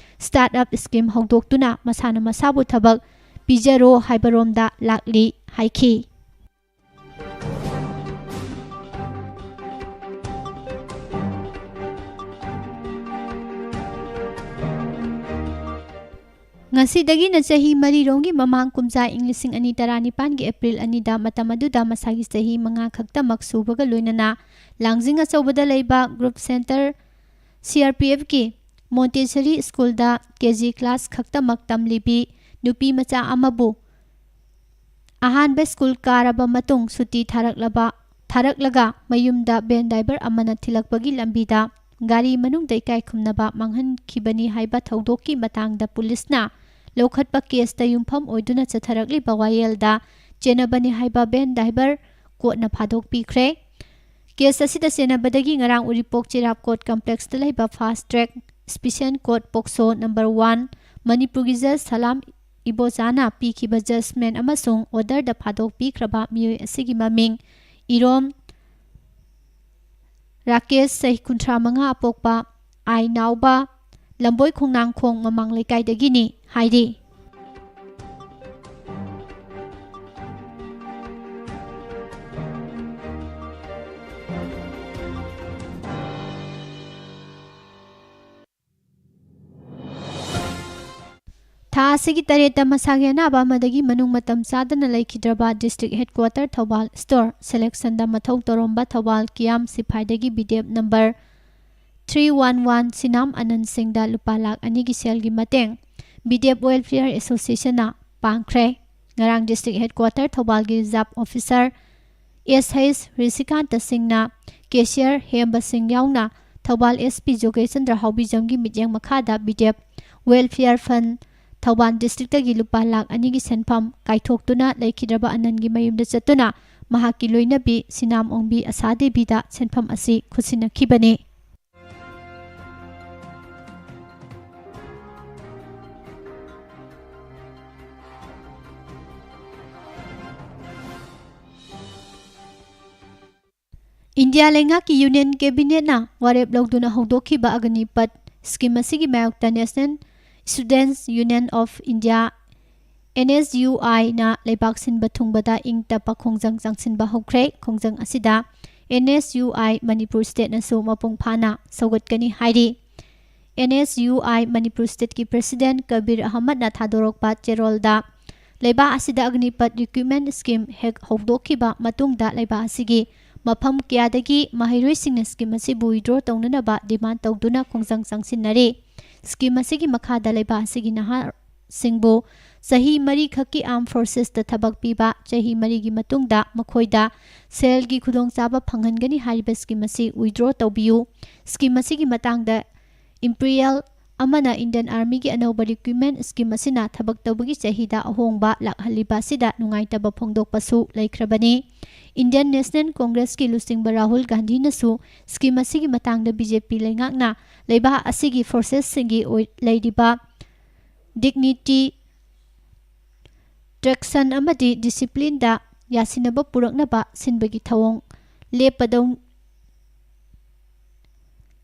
startup scheme ꯍꯧꯗꯣꯛꯇꯨꯅ ꯃꯁꯥꯅ ꯃꯁꯥꯕꯨ ꯊꯕꯛ ꯄꯤꯖꯔꯣ ꯍꯥꯏꯕꯔꯣꯝꯗ ꯂꯥꯛꯂꯤ ꯍꯥꯏꯈꯤ꯫ ꯉꯁꯤꯗꯒꯤꯅ ꯆꯍꯤ ꯃꯔꯤꯔꯣꯝꯒꯤ ꯃꯃꯥꯡ ꯀꯨꯝꯖꯥ ꯏꯪ ꯂꯤꯁꯤꯡ ꯑꯅꯤ ꯇꯔꯥꯅꯤꯄꯥꯟꯒꯤ ꯑꯦꯄ꯭ꯔꯤꯜ ꯑꯅꯤꯗ, ꯃꯇꯝ ꯑꯗꯨꯗ ꯃꯁꯥꯒꯤ ꯆꯍꯤ ꯃꯉꯥ ꯈꯛꯇꯃꯛ ꯁꯨꯕꯒ ꯂꯣꯏꯅꯅ ꯂꯥꯡꯖꯤꯡ ꯑꯆꯧꯕꯗ ꯂꯩꯕ group center C R P Fꯀꯤ Montessori ꯁ꯭ꯀꯨꯜꯗ K G class ꯈꯛꯇꯃꯛ ꯇꯝꯂꯤꯕꯤ ꯅꯨꯄꯤ ꯃꯆꯥ ꯑꯃꯕꯨ ꯑꯍꯥꯟꯕ ꯁ꯭ꯀꯨꯜ ꯀꯥꯔꯕ ꯃꯇꯨꯡ ꯁꯨꯇꯤ ꯊꯥꯔꯛꯂꯕ, ꯊꯥꯔꯛꯂꯒ ꯃꯌꯨꯝꯗ van driver ꯑꯃꯅ ꯊꯤꯜꯂꯛꯄꯒꯤ ꯂꯝꯕꯤꯗ ꯒꯥꯔꯤ ꯃꯅꯨꯡꯗ ꯏꯀꯥꯏ ꯈꯨꯝꯅꯕ ꯃꯥꯡꯍꯟꯈꯤꯕꯅꯤ ꯍꯥꯏꯕ ꯊꯧꯗꯣꯛꯀꯤ ꯃꯇꯥꯡꯗ ꯄꯨꯂꯤꯁꯅ ꯂꯧꯈꯠꯄ case ꯇ ꯌꯨꯝꯐꯝ ꯑꯣꯏꯗꯨꯅ ꯆꯠꯊꯔꯛꯂꯤꯕ ꯋꯥꯌꯦꯜꯗ ꯆꯦꯟꯅꯕꯅꯤ ꯍꯥꯏꯕ van driver court ꯅ ꯐꯥꯗꯣꯛꯄꯤꯈ꯭ꯔꯦ꯫ Case ꯑꯁꯤꯗ ꯆꯦꯟꯅꯕꯗꯒꯤ ꯉꯔꯥꯡ ꯎꯔꯤꯄꯣꯛ ꯆꯤꯔꯥꯞ court complex ꯇ ꯂꯩꯕ fast track special court POCSO number one ꯃꯅꯤꯄꯨꯔꯒꯤ judge ꯁꯂꯥꯝ ꯏꯕꯣꯆꯥꯅ ꯄꯤꯈꯤꯕ judgment ꯑꯃꯁꯨꯡ order ꯗ ꯐꯥꯗꯣꯛꯄꯤꯈ꯭ꯔꯕ ꯃꯤꯑꯣꯏ ꯑꯁꯤꯒꯤ ꯃꯃꯤꯡ ꯏꯔꯣꯝ ꯔꯥꯀꯦꯁ, ꯆꯍꯤ ꯀꯨꯟꯊ꯭ꯔꯥ ꯃꯉꯥ ꯑꯄꯣꯛꯄ, ꯑꯥꯏ ꯅꯥꯎꯕ, ꯂꯝꯕꯣꯏ ꯈꯣꯡꯅꯥꯡꯈꯣꯡ ꯃꯃꯥꯡ ꯂꯩꯀꯥꯏꯗꯒꯤꯅꯤ ꯍꯥꯏꯔꯤ꯫ ꯊꯥ ꯑꯁꯤꯒꯤ ꯇꯔꯦꯠꯇ ꯃꯁꯥꯒꯤ ꯑꯅꯥꯕ ꯑꯃꯗꯒꯤ ꯃꯅꯨꯡ ꯃꯇꯝ ꯆꯥꯗꯅ ꯂꯩꯈꯤꯗ꯭ꯔꯕ district headquarter Thoubal store selection ꯗ ꯃꯊꯧ ꯇꯧꯔꯝꯕ Thoubal ꯀꯤꯌꯥꯝ ꯁꯤꯐꯥꯏꯗꯒꯤ ꯕꯤꯗꯦꯞ number three one one ꯁꯤꯅꯥꯝ ꯑꯅꯟ ꯁꯤꯡꯗ ꯂꯨꯄꯥ ꯂꯥꯈ ꯑꯅꯤꯒꯤ ꯁꯦꯜꯒꯤ ꯃꯇꯦꯡ ꯕꯤꯗꯦꯞ Welfare Association ꯅ ꯄꯥꯡꯈ꯭ꯔꯦ꯫ ꯉꯔꯥꯡ district headquarter ꯊꯧꯕꯥꯜꯒꯤ reserve officer S H ꯔꯤꯁꯤꯀꯥꯟꯇ ꯁꯤꯡꯅ, cashier ꯍꯦꯝꯕ ꯁꯤꯡ ꯌꯥꯎꯅ ꯊꯧꯕꯥꯜ S P ꯖꯣꯒꯦꯁꯆꯟꯗ꯭ꯔ ꯍꯥꯎꯕꯤꯖꯝꯒꯤ ꯃꯤꯠꯌꯦꯡ ꯃꯈꯥꯗ ꯕꯤꯗꯦꯞ Welfare Fund ꯊꯧꯕꯥꯜ district ꯇꯒꯤ ꯂꯨꯄꯥ ꯂꯥꯈ ꯑꯅꯤꯒꯤ ꯁꯦꯟꯐꯝ ꯀꯥꯏꯊꯣꯛꯇꯨꯅ ꯂꯩꯈꯤꯗ꯭ꯔꯕ ꯑꯅꯟꯒꯤ ꯃꯌꯨꯝꯗ ꯆꯠꯇꯨꯅ ꯃꯍꯥꯛꯀꯤ ꯂꯣꯏꯅꯕꯤ ꯁꯤꯅꯥꯝ ꯑꯣꯡꯕꯤ ꯑꯁꯥ ꯗꯦꯕꯤꯗ ꯁꯦꯟꯐꯝ ꯑꯁꯤ ꯈꯨꯠꯁꯤꯟꯅꯈꯤꯕꯅꯤ꯫ ꯏꯟꯗꯤꯌꯥ ꯂꯩꯉꯥꯛꯀꯤ ꯌꯨꯅꯤꯌꯟ ꯀꯦꯕꯤꯅꯦꯠꯅ ꯋꯥꯔꯦꯞ ꯂꯧꯗꯨꯅ ꯍꯧꯗꯣꯛꯈꯤꯕ ꯑꯒꯅꯤꯄꯠ ꯁ꯭ꯀꯤꯝ ꯑꯁꯤꯒꯤ ꯃꯥꯌꯣꯛꯇ National Students Union of India, N S U I, ꯅ ꯂꯩꯕꯥꯛ ꯁꯤꯟꯕ ꯊꯨꯡꯕꯗ ꯏꯪ ꯇꯞꯄ ꯈꯣꯡꯖꯪ ꯆꯪꯁꯤꯟꯕ ꯍꯧꯈ꯭ꯔꯦ꯫ ꯈꯣꯡꯖꯪ ꯑꯁꯤꯗ N S U I Manipur ꯁ꯭ꯇꯦꯠꯅꯁꯨ ꯃꯄꯨꯡ ꯐꯥꯅ ꯁꯧꯒꯠꯀꯅꯤ ꯍꯥꯏꯔꯤ꯫ N S U I Manipur ꯁ꯭ꯇꯦꯠꯀꯤ ꯄ꯭ꯔꯦꯁꯤꯗꯦꯟꯠ ꯀꯕꯤꯔ ꯑꯍꯃꯗꯅ ꯊꯥꯗꯣꯔꯛꯄ ꯆꯦꯔꯣꯜꯗ, ꯂꯩꯕꯥꯛ ꯑꯁꯤꯗ ꯑꯒꯅꯤꯄꯠ ꯔꯤꯀ꯭ꯔꯨꯠꯃꯦꯟꯠ ꯁ꯭ꯀꯤꯝ ꯍꯦꯛ ꯍꯧꯗꯣꯛꯈꯤꯕ ꯃꯇꯨꯡꯗ ꯂꯩꯕꯥꯛ ꯑꯁꯤꯒꯤ ꯃꯐꯝ ꯀꯌꯥꯗꯒꯤ ꯃꯍꯩꯔꯣꯏꯁꯤꯡꯅ ꯁ꯭ꯀꯤꯝ ꯑꯁꯤꯕꯨ ꯋꯤꯗ꯭ꯔꯣ ꯇꯧꯅꯅꯕ ꯗꯤꯃꯥꯟ ꯇꯧꯗꯨꯅ ꯈꯣꯡꯖꯪ ꯆꯪꯁꯤꯟꯅꯔꯤ꯫ ꯁ꯭ꯀꯤꯝ ꯑꯁꯤꯒꯤ ꯃꯈꯥꯗ ꯂꯩꯕꯥꯛ ꯑꯁꯤꯒꯤ ꯅꯍꯥꯁꯤꯡꯕꯨ ꯆꯍꯤ ꯃꯔꯤꯈꯛꯀꯤ ꯑꯥꯔꯝ ꯐꯣꯔꯁꯦꯁꯇ ꯊꯕꯛ ꯄꯤꯕ, ꯆꯍꯤ ꯃꯔꯤꯒꯤ ꯃꯇꯨꯡꯗ ꯃꯈꯣꯏꯗ ꯁꯦꯜꯒꯤ ꯈꯨꯗꯣꯡꯆꯥꯕ ꯐꯪꯍꯟꯒꯅꯤ ꯍꯥꯏꯔꯤꯕ ꯁ꯭ꯀꯤꯝ ꯑꯁꯤ ꯋꯤꯗ꯭ꯔꯣ ꯇꯧꯕꯤꯌꯨ꯫ ꯁ꯭ꯀꯤꯝ ꯑꯁꯤꯒꯤ ꯃꯇꯥꯡꯗ ꯏꯝꯄꯤꯔꯤꯌꯦꯜ ꯑꯃꯅ ꯏꯟꯗꯤꯌꯟ ꯑꯥꯔꯃꯤꯒꯤ ꯑꯅꯧꯕ ꯔꯤꯀ꯭ꯔꯨꯠꯃꯦꯟꯠ ꯁ꯭ꯀꯤꯝ ꯑꯁꯤꯅ ꯊꯕꯛ ꯇꯧꯕꯒꯤ ꯆꯍꯤꯗ ꯑꯍꯣꯡꯕ ꯂꯥꯛꯍꯜꯂꯤꯕ ꯑꯁꯤꯗ ꯅꯨꯡꯉꯥꯏꯇꯕ ꯐꯣꯡꯗꯣꯛꯄꯁꯨ ꯂꯩꯈ꯭ꯔꯕꯅꯤ꯫ ꯏꯟꯗꯤꯌꯟ ꯅꯦꯁꯅꯦꯜ ꯀꯣꯡꯒ꯭ꯔꯦꯁꯀꯤ ꯂꯨꯆꯤꯡꯕ ꯔꯥꯍꯨꯜ ꯒꯥꯟꯙꯤꯅꯁꯨ ꯁ꯭ꯀꯤꯝ ꯑꯁꯤꯒꯤ ꯃꯇꯥꯡꯗ ꯕꯤ ꯖꯦ ꯄꯤ ꯂꯩꯉꯥꯛꯅ ꯂꯩꯕꯥꯛ ꯑꯁꯤꯒꯤ ꯐꯣꯔꯁꯦꯁꯁꯤꯡꯒꯤ ꯑꯣꯏ-, ꯂꯩꯔꯤꯕ ꯗꯤꯒꯅꯤꯇꯤ, ꯇ꯭ꯔꯦꯛꯁꯟ ꯑꯃꯗꯤ ꯗꯤꯁꯤꯄ꯭ꯂꯤꯟꯗ ꯌꯥꯁꯤꯟꯅꯕ ꯄꯨꯔꯛꯅꯕ ꯁꯤꯟꯕꯒꯤ ꯊꯧꯑꯣꯡ ꯂꯦꯞꯄꯗꯧ-,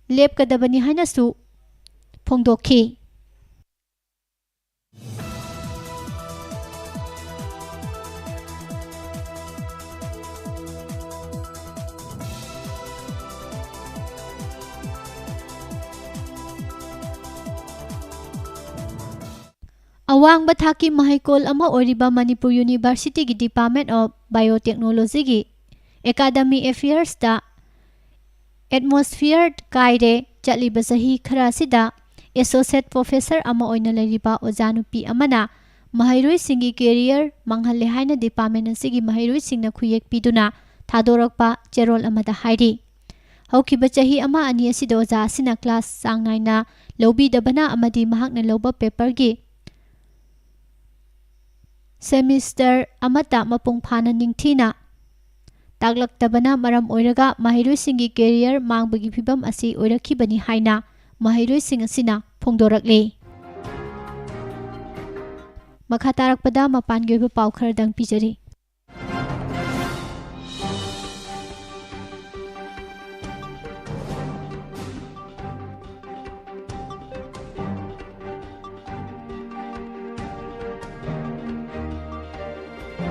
ꯂꯦꯞꯀꯗꯕꯅꯤ ꯍꯥꯏꯅꯁꯨ ꯐꯣꯡꯗꯣꯛꯈꯤ꯫ ꯑꯋꯥꯡꯕ ꯊꯥꯛꯀꯤ ꯃꯍꯩꯀꯣꯜ ꯑꯃ ꯑꯣꯏꯔꯤꯕ ꯃꯅꯤꯄꯨꯔ ꯌꯨꯅꯤꯚꯔꯁꯤꯇꯤꯒꯤ Department of Biotechnologyꯒꯤ Academic Affairsꯇ atmosphere ꯀꯥꯏꯔꯦ꯫ ꯆꯠꯂꯤꯕ ꯆꯍꯤ ꯈꯔ ꯑꯁꯤꯗ associate professor ꯑꯃ ꯑꯣꯏꯅ ꯂꯩꯔꯤꯕ ꯑꯣꯖꯥ ꯅꯨꯄꯤ ꯑꯃꯅ ꯃꯍꯩꯔꯣꯏꯁꯤꯡꯒꯤ career ꯃꯥꯡꯍꯜꯂꯦ ꯍꯥꯏꯅ department ꯑꯁꯤꯒꯤ ꯃꯍꯩꯔꯣꯏꯁꯤꯡꯅ ꯈꯨꯌꯦꯛ ꯄꯤꯗꯨꯅ ꯊꯥꯗꯣꯔꯛꯄ ꯆꯦꯔꯣꯜ ꯑꯃꯗ ꯍꯥꯏꯔꯤ꯫ ꯍꯧꯈꯤꯕ ꯆꯍꯤ ꯑꯃ ꯑꯅꯤ ꯑꯁꯤꯗ ꯑꯣꯖꯥ ꯑꯁꯤꯅ class ꯆꯥꯡ ꯅꯥꯏꯅ ꯂꯧꯕꯤꯗꯕꯅ ꯑꯃꯗꯤ ꯃꯍꯥꯛꯅ ꯂꯧꯕ paperꯒꯤ semester ꯑꯃꯠꯇ ꯃꯄꯨꯡ ꯐꯥꯅ ꯅꯤꯡꯊꯤꯅ ꯇꯥꯛꯂꯛꯇꯕꯅ ꯃꯔꯝ ꯑꯣꯏꯔꯒ ꯃꯍꯩꯔꯣꯏꯁꯤꯡꯒꯤ career ꯃꯥꯡꯕꯒꯤ ꯐꯤꯚꯝ ꯑꯁꯤ ꯑꯣꯏꯔꯛꯈꯤꯕꯅꯤ ꯍꯥꯏꯅ ꯃꯍꯩꯔꯣꯏꯁꯤꯡ ꯑꯁꯤꯅ ꯐꯣꯡꯗꯣꯔꯛꯂꯤ꯫ ꯃꯈꯥ ꯇꯥꯔꯛꯄꯗ ꯃꯄꯥꯟꯒꯤ ꯑꯣꯏꯕ ꯄꯥꯎ ꯈꯔꯗꯪ ꯄꯤꯖꯔꯤ꯫ Prime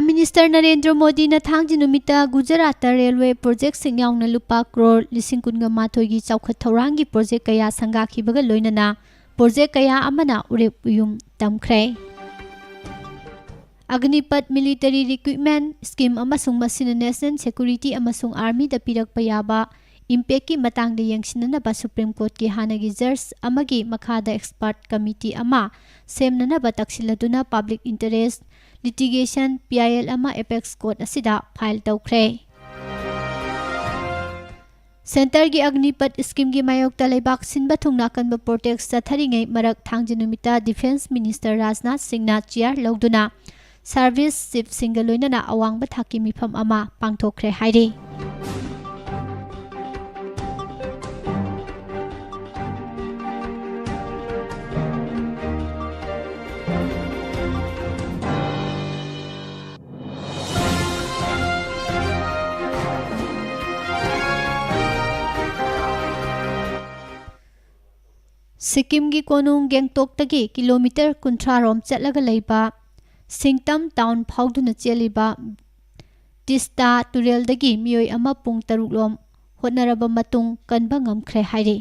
Minister ꯅꯔꯦꯟꯗ꯭ꯔ ꯃꯣꯗꯤꯅ ꯊꯥꯡꯖ ꯅꯨꯃꯤꯠꯇ ꯒꯨꯖꯔꯥꯠꯇ railway projectꯁꯤꯡ ꯌꯥꯎꯅ ꯂꯨꯄꯥ ꯀ꯭ꯔꯣꯔ ꯂꯤꯁꯤꯡ ꯀꯨꯟꯒ ꯃꯥꯊꯣꯏꯒꯤ ꯆꯥꯎꯈꯠ ꯊꯧꯔꯥꯡꯒꯤ project ꯀꯌꯥ ꯁꯪꯒꯥꯈꯤꯕꯒ ꯂꯣꯏꯅꯅ project ꯀꯌꯥ ꯑꯃꯅ ꯎꯔꯦꯞ ꯎꯌꯨꯝ ꯇꯝꯈ꯭ꯔꯦ꯫ ꯑꯒꯅꯤꯄꯠ military recruitment scheme ꯑꯃꯁꯨꯡ ꯃꯁꯤꯅ national security ꯑꯃꯁꯨꯡ armyꯗ ꯄꯤꯔꯛꯄ ꯌꯥꯕ impactꯀꯤ ꯃꯇꯥꯡꯗ ꯌꯦꯡꯁꯤꯟꯅꯅꯕ Supreme Courtꯀꯤ ꯍꯥꯟꯅꯒꯤ judge ꯑꯃꯒꯤ ꯃꯈꯥꯗ expert committee ꯑꯃ ꯁꯦꯝꯅꯅꯕ ꯇꯛꯁꯤꯜꯂꯗꯨꯅ public interest litigation, P I L, ꯑꯃ apex court ꯑꯁꯤꯗ file ꯇꯧꯈ꯭ꯔꯦ꯫ Centreꯒꯤ ꯑꯒꯅꯤꯄꯠ schemeꯒꯤ ꯃꯥꯌꯣꯛꯇ ꯂꯩꯕꯥꯛ ꯁꯤꯟꯕ ꯊꯨꯡꯅ ꯑꯀꯟꯕ protest ꯆꯠꯊꯔꯤꯉꯩ ꯃꯔꯛ ꯊꯥꯡꯖ ꯅꯨꯃꯤꯠꯇ Defence Minister ꯔꯥꯖꯅꯥꯊ ꯁꯤꯡꯅ chair ꯂꯧꯗꯨꯅ service chiefꯁꯤꯡꯒ ꯂꯣꯏꯅꯅ ꯑꯋꯥꯡꯕ ꯊꯥꯛꯀꯤ ꯃꯤꯐꯝ ꯑꯃ ꯄꯥꯡꯊꯣꯛꯈ꯭ꯔꯦ ꯍꯥꯏꯔꯤ꯫ ꯁꯤꯛꯀꯤꯝꯒꯤ ꯀꯣꯅꯨꯡ ꯒꯦꯡꯇꯣꯛꯇꯒꯤ kilometre ꯀꯨꯟꯊ꯭ꯔꯥ ꯔꯣꯝ ꯆꯠꯂꯒ ꯂꯩꯕ ꯁꯤꯡꯇꯝ town ꯐꯥꯎꯗꯨꯅ ꯆꯦꯜꯂꯤꯕ ꯇꯤꯁꯇꯥ ꯇꯨꯔꯦꯜꯗꯒꯤ ꯃꯤꯑꯣꯏ ꯑꯃ ꯄꯨꯡ ꯇꯔꯨꯛ ꯂꯣꯝ ꯍꯣꯠꯅꯔꯕ ꯃꯇꯨꯡ ꯀꯟꯕ ꯉꯝꯈ꯭ꯔꯦ ꯍꯥꯏꯔꯤ꯫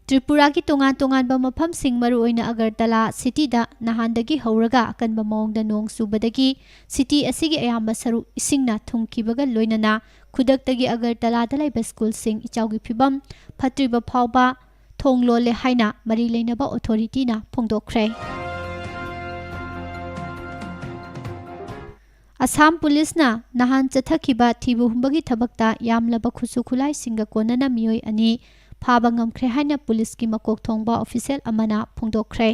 ꯇ꯭ꯔꯤꯄꯨꯔꯥꯒꯤ ꯇꯣꯉꯥꯟ ꯇꯣꯉꯥꯟꯕ ꯃꯐꯝꯁꯤꯡ, ꯃꯔꯨꯑꯣꯏꯅ ꯑꯒꯔꯇꯂꯥ cityꯗ ꯅꯍꯥꯟꯗꯒꯤ ꯍꯧꯔꯒ ꯑꯀꯟꯕ ꯃꯑꯣꯡꯗ ꯅꯣꯡ ꯆꯨꯕꯗꯒꯤ city ꯑꯁꯤꯒꯤ ꯑꯌꯥꯝꯕ ꯁꯔꯨꯛ ꯏꯁꯤꯡꯅ ꯊꯨꯝꯈꯤꯕꯒ ꯂꯣꯏꯅꯅ ꯈꯨꯗꯛꯇꯒꯤ ꯑꯒꯔꯇꯂꯥꯗ ꯂꯩꯕ schoolꯁꯤꯡ ꯏꯆꯥꯎꯒꯤ ꯐꯤꯕꯝ ꯐꯠꯇ꯭ꯔꯤꯕ ꯐꯥꯎꯕ ꯊꯣꯡ ꯂꯣꯜꯂꯦ ꯍꯥꯏꯅ ꯃꯔꯤ ꯂꯩꯅꯕ authorityꯅ ꯐꯣꯡꯗꯣꯛꯈ꯭ꯔꯦ꯫ ꯑꯁꯥꯝ ꯄꯨꯂꯤꯁꯅ ꯅꯍꯥꯟ ꯆꯠꯊꯈꯤꯕ ꯊꯤꯕ ꯍꯨꯝꯕꯒꯤ ꯊꯕꯛꯇ ꯌꯥꯝꯂꯕ ꯈꯨꯠꯁꯨ ꯈꯨꯠꯂꯥꯏꯁꯤꯡꯒ ꯀꯣꯟꯅꯅ ꯃꯤꯑꯣꯏ ꯑꯅꯤ ꯐꯥꯕ ꯉꯝꯈ꯭ꯔꯦ ꯍꯥꯏꯅ ꯄꯨꯂꯤꯁꯀꯤ ꯃꯀꯣꯛ ꯊꯣꯡꯕ official ꯑꯃꯅ ꯐꯣꯡꯗꯣꯛꯈ꯭ꯔꯦ꯫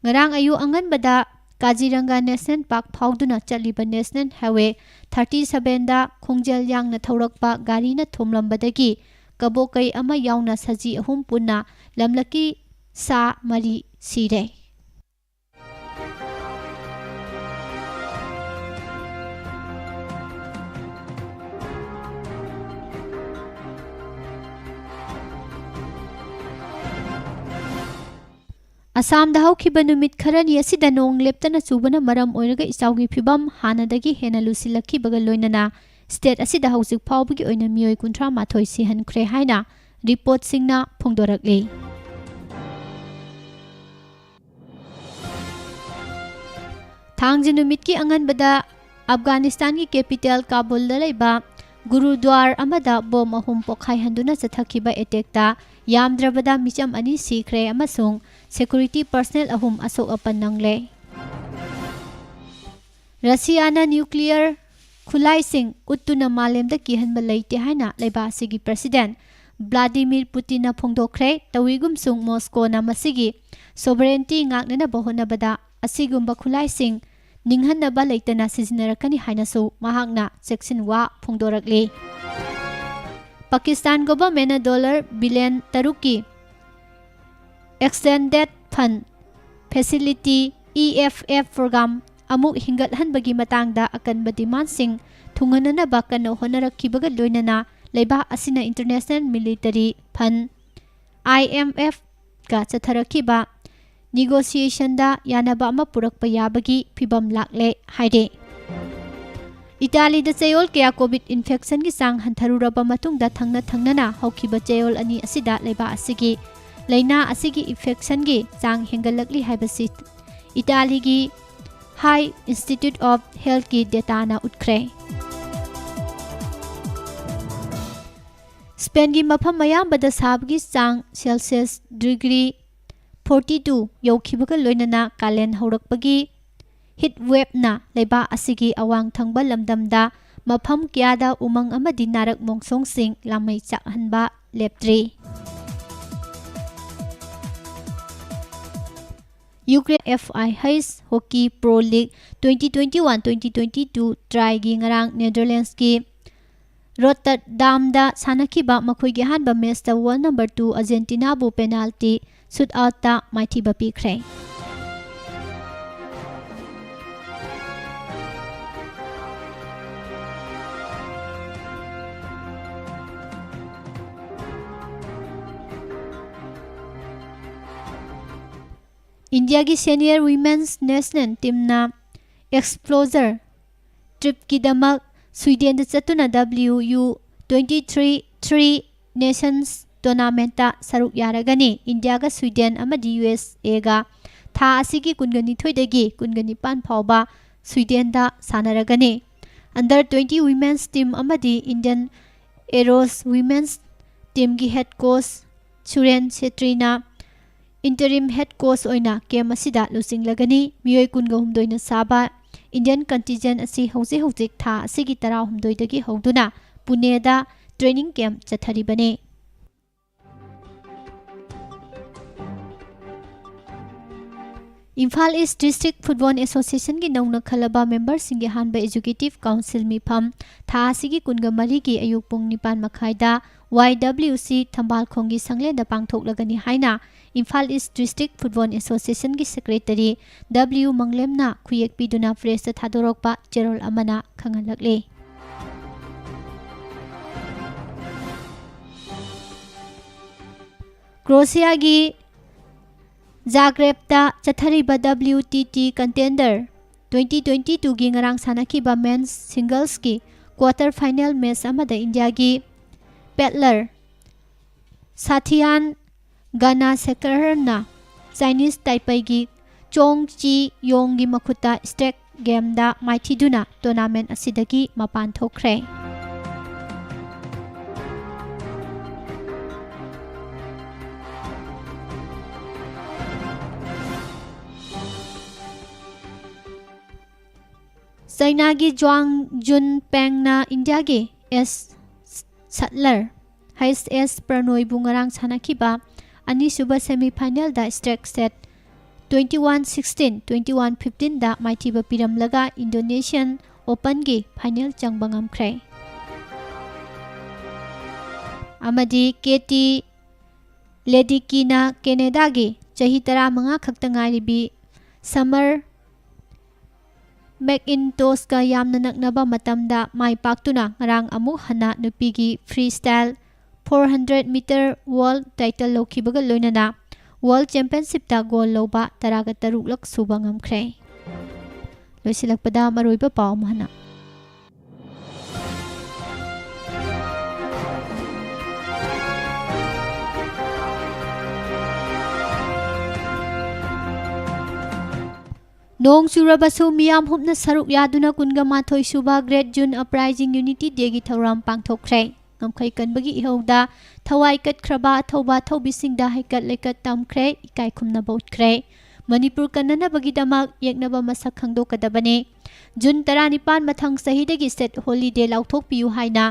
ꯉꯔꯥꯡ ꯑꯌꯨꯛ ꯑꯉꯟꯕꯗ ꯀꯥꯖꯤꯔꯪꯒ National Park ꯐꯥꯎꯗꯨꯅ ꯆꯠꯂꯤꯕ National Highway thirty sevenꯗ ꯈꯣꯡꯖꯦꯜ ꯌꯥꯡꯅ ꯊꯧꯔꯛꯄ ꯒꯥꯔꯤꯅ ꯊꯣꯝꯂꯝꯕꯗꯒꯤ ꯀꯕꯣꯀꯩ ꯑꯃ ꯌꯥꯎꯅ ꯁꯖꯤ ꯑꯍꯨꯝ ꯄꯨꯟꯅ ꯂꯝꯂꯛꯀꯤ ꯁꯥ ꯃꯔꯤ ꯁꯤꯔꯦ꯫ ꯑꯁꯥꯝꯗ ꯍꯧꯈꯤꯕ ꯅꯨꯃꯤꯠ ꯈꯔꯅꯤ ꯑꯁꯤꯗ ꯅꯣꯡ ꯂꯦꯞꯇꯅ ꯆꯨꯕꯅ ꯃꯔꯝ ꯑꯣꯏꯔꯒ ꯏꯆꯥꯎꯒꯤ ꯐꯤꯕꯝ ꯍꯥꯟꯅꯗꯒꯤ ꯍꯦꯟꯅ ꯂꯨꯁꯤꯜꯂꯛꯈꯤꯕꯒ ꯂꯣꯏꯅꯅ state ꯑꯁꯤꯗ ꯍꯧꯖꯤꯛ ꯐꯥꯎꯕꯒꯤ ꯑꯣꯏꯅ ꯃꯤꯑꯣꯏ ꯀꯨꯟꯊ꯭ꯔꯥ ꯃꯥꯊꯣꯏ ꯁꯤꯍꯟꯈ꯭ꯔꯦ ꯍꯥꯏꯅ reportꯁꯤꯡꯅ ꯐꯣꯡꯗꯣꯔꯛꯂꯤ꯫ ꯊꯥꯡꯖ ꯅꯨꯃꯤꯠꯀꯤ ꯑꯉꯟꯕꯗ ꯑꯐꯒꯥꯅꯤꯁꯇꯥꯟꯒꯤ capital ꯀꯥꯕꯨꯜꯗ ꯂꯩꯕ ꯒꯨꯔꯨꯗ꯭ꯋꯥꯔ ꯑꯃꯗ bomb ꯑꯍꯨꯝ ꯄꯣꯈꯥꯏꯍꯟꯗꯨꯅ ꯆꯠꯊꯈꯤꯕ attackꯇ ꯌꯥꯝꯗ꯭ꯔꯕꯗ ꯃꯤꯆꯝ ꯑꯅꯤ ꯁꯤꯈ꯭ꯔꯦ ꯑꯃꯁꯨꯡ security personnel ꯑꯍꯨꯝ ꯑꯁꯣꯛ ꯑꯄꯟ ꯅꯪꯂꯦ꯫ ꯔꯁꯤꯌꯥꯅ nuclear ꯈꯨꯠꯂꯥꯏꯁꯤꯡ ꯎꯠꯇꯨꯅ ꯃꯥꯂꯦꯝꯗ ꯀꯤꯍꯟꯕ ꯂꯩꯇꯦ ꯍꯥꯏꯅ ꯂꯩꯕꯥꯛ ꯑꯁꯤꯒꯤ president ꯕ꯭ꯂꯥꯗꯤꯃꯤꯔ ꯄꯨꯇꯤꯟꯅ ꯐꯣꯡꯗꯣꯛꯈ꯭ꯔꯦ꯫ ꯇꯧꯏꯒꯨꯝꯁꯨꯡ ꯃꯣꯁꯀꯣꯅ ꯃꯁꯤꯒꯤ sovereignty ꯉꯥꯛꯅꯅꯕ ꯍꯣꯠꯅꯕꯗ ꯑꯁꯤꯒꯨꯝꯕ ꯈꯨꯠꯂꯥꯏꯁꯤꯡ ꯅꯤꯡꯍꯟꯅꯕ ꯂꯩꯇꯅ ꯁꯤꯖꯤꯟꯅꯔꯛꯀꯅꯤ ꯍꯥꯏꯅꯁꯨ ꯃꯍꯥꯛꯅ ꯆꯦꯛꯁꯤꯟꯋꯥ ꯐꯣꯡꯗꯣꯔꯛꯂꯤ꯫ ꯄꯥꯀꯤꯁꯇꯥꯟ governmentꯅ dollar billion ꯇꯔꯨꯛꯀꯤ extended fund facility, E F F program ꯑꯃꯨꯛ ꯍꯤꯡꯒꯠꯍꯟꯕꯒꯤ ꯃꯇꯥꯡꯗ ꯑꯀꯟꯕ demandꯁꯤꯡ ꯊꯨꯡꯍꯟꯅꯅꯕ ꯀꯟꯅ ꯍꯣꯠꯅꯔꯛꯈꯤꯕꯒ ꯂꯣꯏꯅꯅ ꯂꯩꯕꯥꯛ ꯑꯁꯤꯅ International Monetary Fund, I M F ꯀ ꯆꯠꯊꯔꯛꯈꯤꯕ negotiationꯗ ꯌꯥꯅꯕ ꯑꯃ ꯄꯨꯔꯛꯄ ꯌꯥꯕꯒꯤ ꯐꯤꯚꯝ ꯂꯥꯛꯂꯦ ꯍꯥꯏꯔꯦ꯫ ꯏꯇꯥꯂꯤꯗ ꯆꯌꯣꯜ ꯀꯌꯥ COVID infectionꯒꯤ ꯆꯥꯡ ꯍꯟꯊꯔꯨꯔꯕ ꯃꯇꯨꯡꯗ ꯊꯪꯅ ꯊꯪꯅꯅ ꯍꯧꯈꯤꯕ ꯆꯌꯣꯜ ꯑꯅꯤ ꯑꯁꯤꯗ ꯂꯩꯕꯥꯛ ꯑꯁꯤꯒꯤ ꯂꯩꯅꯥ ꯑꯁꯤꯒꯤ infectionꯒꯤ ꯆꯥꯡ ꯍꯦꯟꯒꯠꯂꯛꯂꯤ ꯍꯥꯏꯕꯁꯤ ꯏꯇꯥꯂꯤꯒꯤ High Institute of Healthꯀꯤ dataꯅ ꯎꯠꯈ꯭ꯔꯦ꯫ Spainꯒꯤ ꯃꯐꯝ ꯑꯌꯥꯝꯕꯗ ꯁꯥꯕꯒꯤ ꯆꯥꯡ Celsius degree forty two ꯌꯧꯈꯤꯕꯒ ꯂꯣꯏꯅꯅ ꯀꯥꯂꯦꯟ ꯍꯧꯔꯛꯄꯒꯤ heat waveꯅ ꯂꯩꯕꯥꯛ ꯑꯁꯤꯒꯤ ꯑꯋꯥꯡ ꯊꯪꯕ ꯂꯝꯗꯝꯗ ꯃꯐꯝ ꯀꯌꯥꯗ ꯎꯃꯪ ꯑꯃꯗꯤ ꯅꯥꯔꯛ ꯃꯣꯡꯁꯣꯡꯁꯤꯡ ꯂꯥꯃꯩ ꯆꯥꯛꯍꯟꯕ ꯂꯦꯞꯇ꯭ꯔꯤ꯫ Ukraine F I H Hockey Pro League twenty twenty-one twenty twenty-two trialꯒꯤ ꯉꯔꯥꯡ Netherlandsꯀꯤ Rotterdamꯗ ꯁꯥꯟꯅꯈꯤꯕ ꯃꯈꯣꯏꯒꯤ ꯑꯍꯥꯟꯕ matchꯇ world number two Argentinaꯕꯨ penalty shootoutꯇ ꯃꯥꯏꯊꯤꯕ ꯄꯤꯈ꯭ꯔꯦ꯫ ꯏꯟꯗꯤꯌꯥꯒꯤ senior women's national teamꯅ exposure tripꯀꯤꯗꯃꯛ ꯁ꯭ꯋꯤꯗꯦꯟꯗ ꯆꯠꯇꯨꯅ W U twenty three three Nations tournamentꯇ ꯁꯔꯨꯛ ꯌꯥꯔꯒꯅꯤ꯫ ꯏꯟꯗꯤꯌꯥꯒ ꯁ꯭ꯋꯤꯗꯦꯟ ꯑꯃꯗꯤ U S Aꯒ ꯊꯥ ꯑꯁꯤꯒꯤ ꯀꯨꯟꯒ ꯅꯤꯊꯣꯏꯗꯒꯤ ꯀꯨꯟꯒ ꯅꯤꯄꯥꯟ ꯐꯥꯎꯕ ꯁ꯭ꯋꯤꯗꯦꯟꯗ ꯁꯥꯟꯅꯔꯒꯅꯤ꯫ Under twenty women's team ꯑꯃꯗꯤ Indian Arrows women's teamꯒꯤ head coach ꯁꯨꯔꯦꯟ ꯁꯦꯇ꯭ꯔꯤꯅ interim head coach ꯑꯣꯏꯅ camp ꯑꯁꯤꯗ ꯂꯨꯆꯤꯡꯂꯒꯅꯤ꯫ ꯃꯤꯑꯣꯏ ꯀꯨꯟꯒ ꯍꯨꯝꯗꯣꯏꯅ ꯁꯥꯕ Indian contingent ꯑꯁꯤ ꯍꯧꯖꯤꯛ ꯍꯧꯖꯤꯛ ꯊꯥ ꯑꯁꯤꯒꯤ ꯇꯔꯥꯍꯨꯝꯗꯣꯏꯗꯒꯤ ꯍꯧꯗꯨꯅ ꯄꯨꯅꯦꯗ training camp ꯆꯠꯊꯔꯤꯕꯅꯤ꯫ Imphal East District Football Associationꯒꯤ ꯅꯧꯅ ꯈꯜꯂꯕ memberꯁꯤꯡꯒꯤ ꯑꯍꯥꯟꯕ executive council ꯃꯤꯐꯝ ꯊꯥ ꯑꯁꯤꯒꯤ ꯀꯨꯟꯒ ꯃꯔꯤꯒꯤ ꯑꯌꯨꯛ ꯄꯨꯡ ꯅꯤꯄꯥꯟ ꯃꯈꯥꯏꯗ Y W C ꯊꯝꯕꯥꯜꯈꯣꯡꯒꯤ ꯁꯪꯂꯦꯟꯗ ꯄꯥꯡꯊꯣꯛꯂꯒꯅꯤ ꯍꯥꯏꯅ Imphal East District Football Associationꯒꯤ secretary W ꯃꯪꯂꯦꯝꯅ ꯈꯨꯌꯦꯛ ꯄꯤꯗꯨꯅ pressꯇ ꯊꯥꯗꯣꯔꯛꯄ ꯆꯦꯔꯣꯜ ꯑꯃꯅ ꯈꯪꯍꯜꯂꯛꯂꯤ꯫ ꯀ꯭ꯔꯣꯁꯤꯌꯥꯒꯤ ꯖꯥꯒ꯭ꯔꯦꯕꯇ ꯆꯠꯊꯔꯤꯕ W T T Contender twenty twenty twoꯒꯤ ꯉꯔꯥꯡ ꯁꯥꯟꯅꯈꯤꯕ men's singlesꯀꯤ quarter final match ꯑꯃꯗ ꯏꯟꯗꯤꯌꯥꯒꯤ paddler ꯁꯥꯊꯤꯌꯥꯟ ꯒꯅꯥꯁꯦꯀꯔꯅ Chinese ꯇꯥꯏꯄꯩꯒꯤ ꯆꯣꯡ ꯆꯤ ꯌꯣꯡꯒꯤ ꯃꯈꯨꯠꯇ straight gameꯗ ꯃꯥꯏꯊꯤꯗꯨꯅ tournament ꯑꯁꯤꯗꯒꯤ ꯃꯄꯥꯟ ꯊꯣꯛꯈ꯭ꯔꯦ꯫ ꯆꯩꯅꯥꯒꯤ ꯖ꯭ꯋꯥꯡ ꯖꯨꯟ ꯄꯦꯡꯅ ꯏꯟꯗꯤꯌꯥꯒꯤ ꯑꯦꯁ ꯁꯠꯂꯔ ꯍꯩꯁ ꯑꯦꯁ ꯄ꯭ꯔꯅꯣꯏꯕꯨ ꯉꯔꯥꯡ ꯁꯥꯟꯅꯈꯤꯕ ꯑꯅꯤꯁꯨꯕ semifinalꯗ straight set twenty one sixteen, twenty one fifteenꯗ ꯃꯥꯏꯊꯤꯕ ꯄꯤꯔꯝꯂꯒ Indonesian Openꯒꯤ final ꯆꯪꯕ ꯉꯝꯈ꯭ꯔꯦ꯫ ꯑꯃꯗꯤ K T Ledeckina Canadaꯒꯤ ꯆꯍꯤ ꯇꯔꯥꯃꯉꯥ ꯈꯛꯇ ꯉꯥꯏꯔꯤꯕꯤ Summer McIntoshꯀ ꯌꯥꯝꯅ ꯅꯛꯅꯕ ꯃꯇꯝꯗ ꯃꯥꯏ ꯄꯥꯛꯇꯨꯅ ꯉꯔꯥꯡ ꯑꯃꯨꯛ ꯍꯟꯅ ꯅꯨꯄꯤꯒꯤ freestyle four hundred meter world title ꯂꯧꯈꯤꯕꯒ ꯂꯣꯏꯅꯅ World Championshipꯇ goal ꯂꯧꯕ ꯇꯔꯥꯒ ꯇꯔꯨꯛꯂꯛ ꯁꯨꯕ ꯉꯝꯈ꯭ꯔꯦ꯫ ꯂꯣꯏꯁꯤꯜꯂꯛꯄꯗ ꯃꯔꯨꯑꯣꯏꯕ ꯄꯥꯎ ꯑꯃꯨꯛ ꯍꯟꯅ꯫ ꯅꯣꯡ ꯆꯨꯔꯕꯁꯨ ꯃꯤꯌꯥꯝ ꯍꯨꯞꯅ ꯁꯔꯨꯛ ꯌꯥꯗꯨꯅ ꯀꯨꯟꯒ ꯃꯥꯊꯣꯏ ꯁꯨꯕ Great June Uprising Unity Dayꯒꯤ ꯊꯧꯔꯝ ꯄꯥꯡꯊꯣꯛꯈ꯭ꯔꯦ꯫ ꯉꯝꯈꯩ ꯀꯟꯕꯒꯤ ꯏꯍꯧꯗ ꯊꯋꯥꯏ ꯀꯠꯈ꯭ꯔꯕ ꯑꯊꯧꯕ ꯑꯊꯧꯕꯤꯁꯤꯡꯗ ꯍꯩꯀꯠ ꯂꯩꯀꯠ ꯇꯝꯈ꯭ꯔꯦ, ꯏꯀꯥꯏ ꯈꯨꯝꯅꯕ ꯎꯠꯈ꯭ꯔꯦ꯫ ꯃꯅꯤꯄꯨꯔ ꯀꯟꯅꯅꯕꯒꯤꯗꯃꯛ ꯌꯦꯛꯅꯕ ꯃꯁꯛ ꯈꯪꯗꯣꯛꯀꯗꯕꯅꯤ꯫ June ꯇꯔꯥꯅꯤꯄꯥꯟ ꯃꯊꯪ ꯆꯍꯤꯗꯒꯤ state holiday ꯂꯥꯎꯊꯣꯛꯄꯤꯌꯨ ꯍꯥꯏꯅ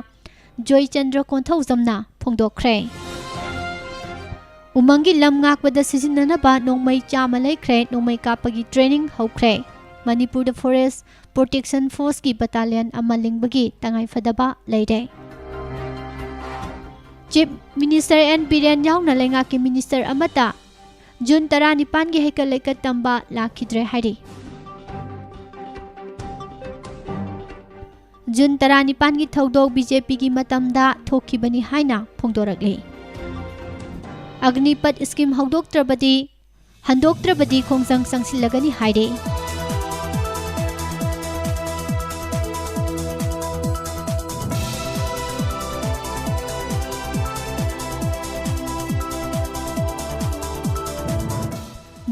ꯖꯣꯏꯆꯟꯗ꯭ꯔ ꯀꯣꯟꯊꯧꯖꯝꯅ ꯐꯣꯡꯗꯣꯛꯈ꯭ꯔꯦ꯫ ꯎꯃꯪꯒꯤ ꯂꯝ ꯉꯥꯛꯄꯗ ꯁꯤꯖꯤꯟꯅꯅꯕ ꯅꯣꯡꯃꯩ ꯆꯥꯝꯃ ꯂꯩꯈ꯭ꯔꯦ, ꯅꯣꯡꯃꯩ ꯀꯥꯞꯄꯒꯤ training ꯍꯧꯈ꯭ꯔꯦ꯫ ꯃꯅꯤꯄꯨꯔꯗ Forest Protection Forceꯀꯤ battalion ꯑꯃ ꯂꯤꯡꯕꯒꯤ ꯇꯉꯥꯏꯐꯗꯕ ꯂꯩꯔꯦ꯫ Chief Minister N ꯕꯤꯔꯦꯟ ꯌꯥꯎꯅ ꯂꯩꯉꯥꯛꯀꯤ minister ꯑꯃꯠꯇ June ꯇꯔꯥꯅꯤꯄꯥꯟꯒꯤ ꯍꯩꯀꯠ ꯂꯩꯀꯠ ꯇꯝꯕ ꯂꯥꯛꯈꯤꯗ꯭ꯔꯦ ꯍꯥꯏꯔꯤ꯫ June ꯇꯔꯥꯅꯤꯄꯥꯟꯒꯤ ꯊꯧꯗꯣꯛ BJPꯒꯤ ꯃꯇꯝꯗ ꯊꯣꯛꯈꯤꯕꯅꯤ ꯍꯥꯏꯅ ꯐꯣꯡꯗꯣꯔꯛꯂꯤ꯫ ꯑꯒꯅꯤꯄꯠ scheme ꯍꯧꯗꯣꯛꯇ꯭ꯔꯕꯗꯤ, ꯍꯟꯗꯣꯛꯇ꯭ꯔꯕꯗꯤ ꯈꯣꯡꯖꯪ ꯆꯪꯁꯤꯜꯂꯒꯅꯤ ꯍꯥꯏꯔꯤ꯫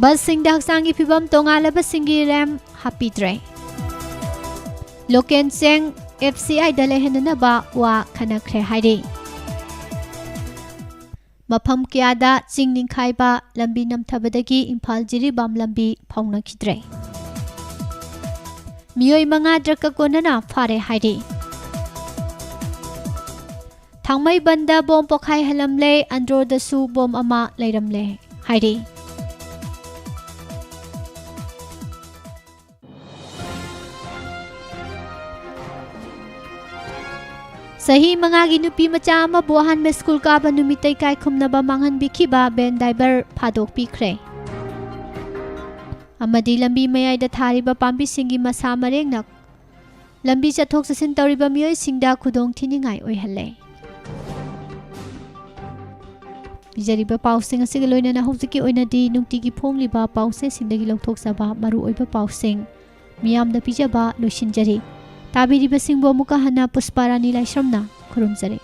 Busꯁꯤꯡꯗ ꯍꯛꯆꯥꯡꯒꯤ ꯐꯤꯕꯝ ꯇꯣꯉꯥꯜꯂꯕꯁꯤꯡꯒꯤ ramp ꯍꯥꯞꯄꯤꯗ꯭ꯔꯦ꯫ ꯂꯣꯀꯦꯟ ꯆꯦꯡ FCIꯗ ꯂꯩꯍꯟꯅꯅꯕ ꯋꯥ ꯈꯟꯅꯈ꯭ꯔꯦ ꯍꯥꯏꯔꯤ꯫ ꯃꯐꯝ ꯀꯌꯥꯗ ꯆꯤꯡ ꯅꯤꯡꯈꯥꯏꯕ, ꯂꯝꯕꯤ ꯅꯝꯊꯕꯗꯒꯤ ꯏꯝꯐꯥꯜ ꯖꯤꯔꯤꯕꯥꯝ ꯂꯝꯕꯤ ꯐꯥꯎꯅꯈꯤꯗ꯭ꯔꯦ꯫ ꯃꯤꯑꯣꯏ ꯃꯉꯥ drugꯀ ꯀꯣꯟꯅꯅ ꯐꯥꯔꯦ ꯍꯥꯏꯔꯤ꯫ ꯊꯥꯡꯃꯩꯕꯟꯗ bomb ꯄꯣꯈꯥꯏꯍꯜꯂꯝꯂꯦ, ꯑꯟꯗ꯭ꯔꯣꯗꯁꯨ bomb ꯑꯃ ꯂꯩꯔꯝꯂꯦ ꯍꯥꯏꯔꯤ꯫ ꯆꯍꯤ ꯃꯉꯥꯒꯤ ꯅꯨꯄꯤ ꯃꯆꯥ ꯑꯃꯕꯨ ꯑꯍꯥꯟꯕ ꯁ꯭ꯀꯨꯜ ꯀꯥꯕ ꯅꯨꯃꯤꯠꯇ ꯏꯀꯥꯏ ꯈꯨꯝꯅꯕ ꯃꯥꯡꯍꯟꯕꯤꯈꯤꯕ van driver ꯐꯥꯗꯣꯛꯄꯤꯈ꯭ꯔꯦ꯫ ꯑꯃꯗꯤ ꯂꯝꯕꯤ ꯃꯌꯥꯏꯗ ꯊꯥꯔꯤꯕ ꯄꯥꯝꯕꯤꯁꯤꯡꯒꯤ ꯃꯁꯥ ꯃꯔꯦꯡꯅ ꯂꯝꯕꯤ ꯆꯠꯊꯣꯛ ꯆꯠꯁꯤꯟ ꯇꯧꯔꯤꯕ ꯃꯤꯑꯣꯏꯁꯤꯡꯗ ꯈꯨꯗꯣꯡ ꯊꯤꯅꯤꯡꯉꯥꯏ ꯑꯣꯏꯍꯜꯂꯦ꯫ ꯄꯤꯖꯔꯤꯕ ꯄꯥꯎꯁꯤꯡ ꯑꯁꯤꯒ ꯂꯣꯏꯅꯅ ꯍꯧꯖꯤꯛꯀꯤ ꯑꯣꯏꯅꯗꯤ ꯅꯨꯡꯇꯤꯒꯤ ꯐꯣꯡꯂꯤꯕ ꯄꯥꯎꯆꯦꯁꯤꯡꯗꯒꯤ ꯂꯧꯊꯣꯛꯆꯕ ꯃꯔꯨꯑꯣꯏꯕ ꯄꯥꯎꯁꯤꯡ ꯃꯤꯌꯥꯝꯗ ꯄꯤꯖꯕ ꯂꯣꯏꯁꯤꯟꯖꯔꯤ꯫ ꯇꯥꯕꯤꯔꯤꯕꯁꯤꯡꯕꯨ ꯑꯃꯨꯛꯀ ꯍꯟꯅ ꯄꯨꯁꯄꯥꯔꯥꯅꯤ ꯂꯥꯏꯁ꯭ꯔꯝꯅ ꯈꯨꯔꯨꯝꯖꯔꯤ꯫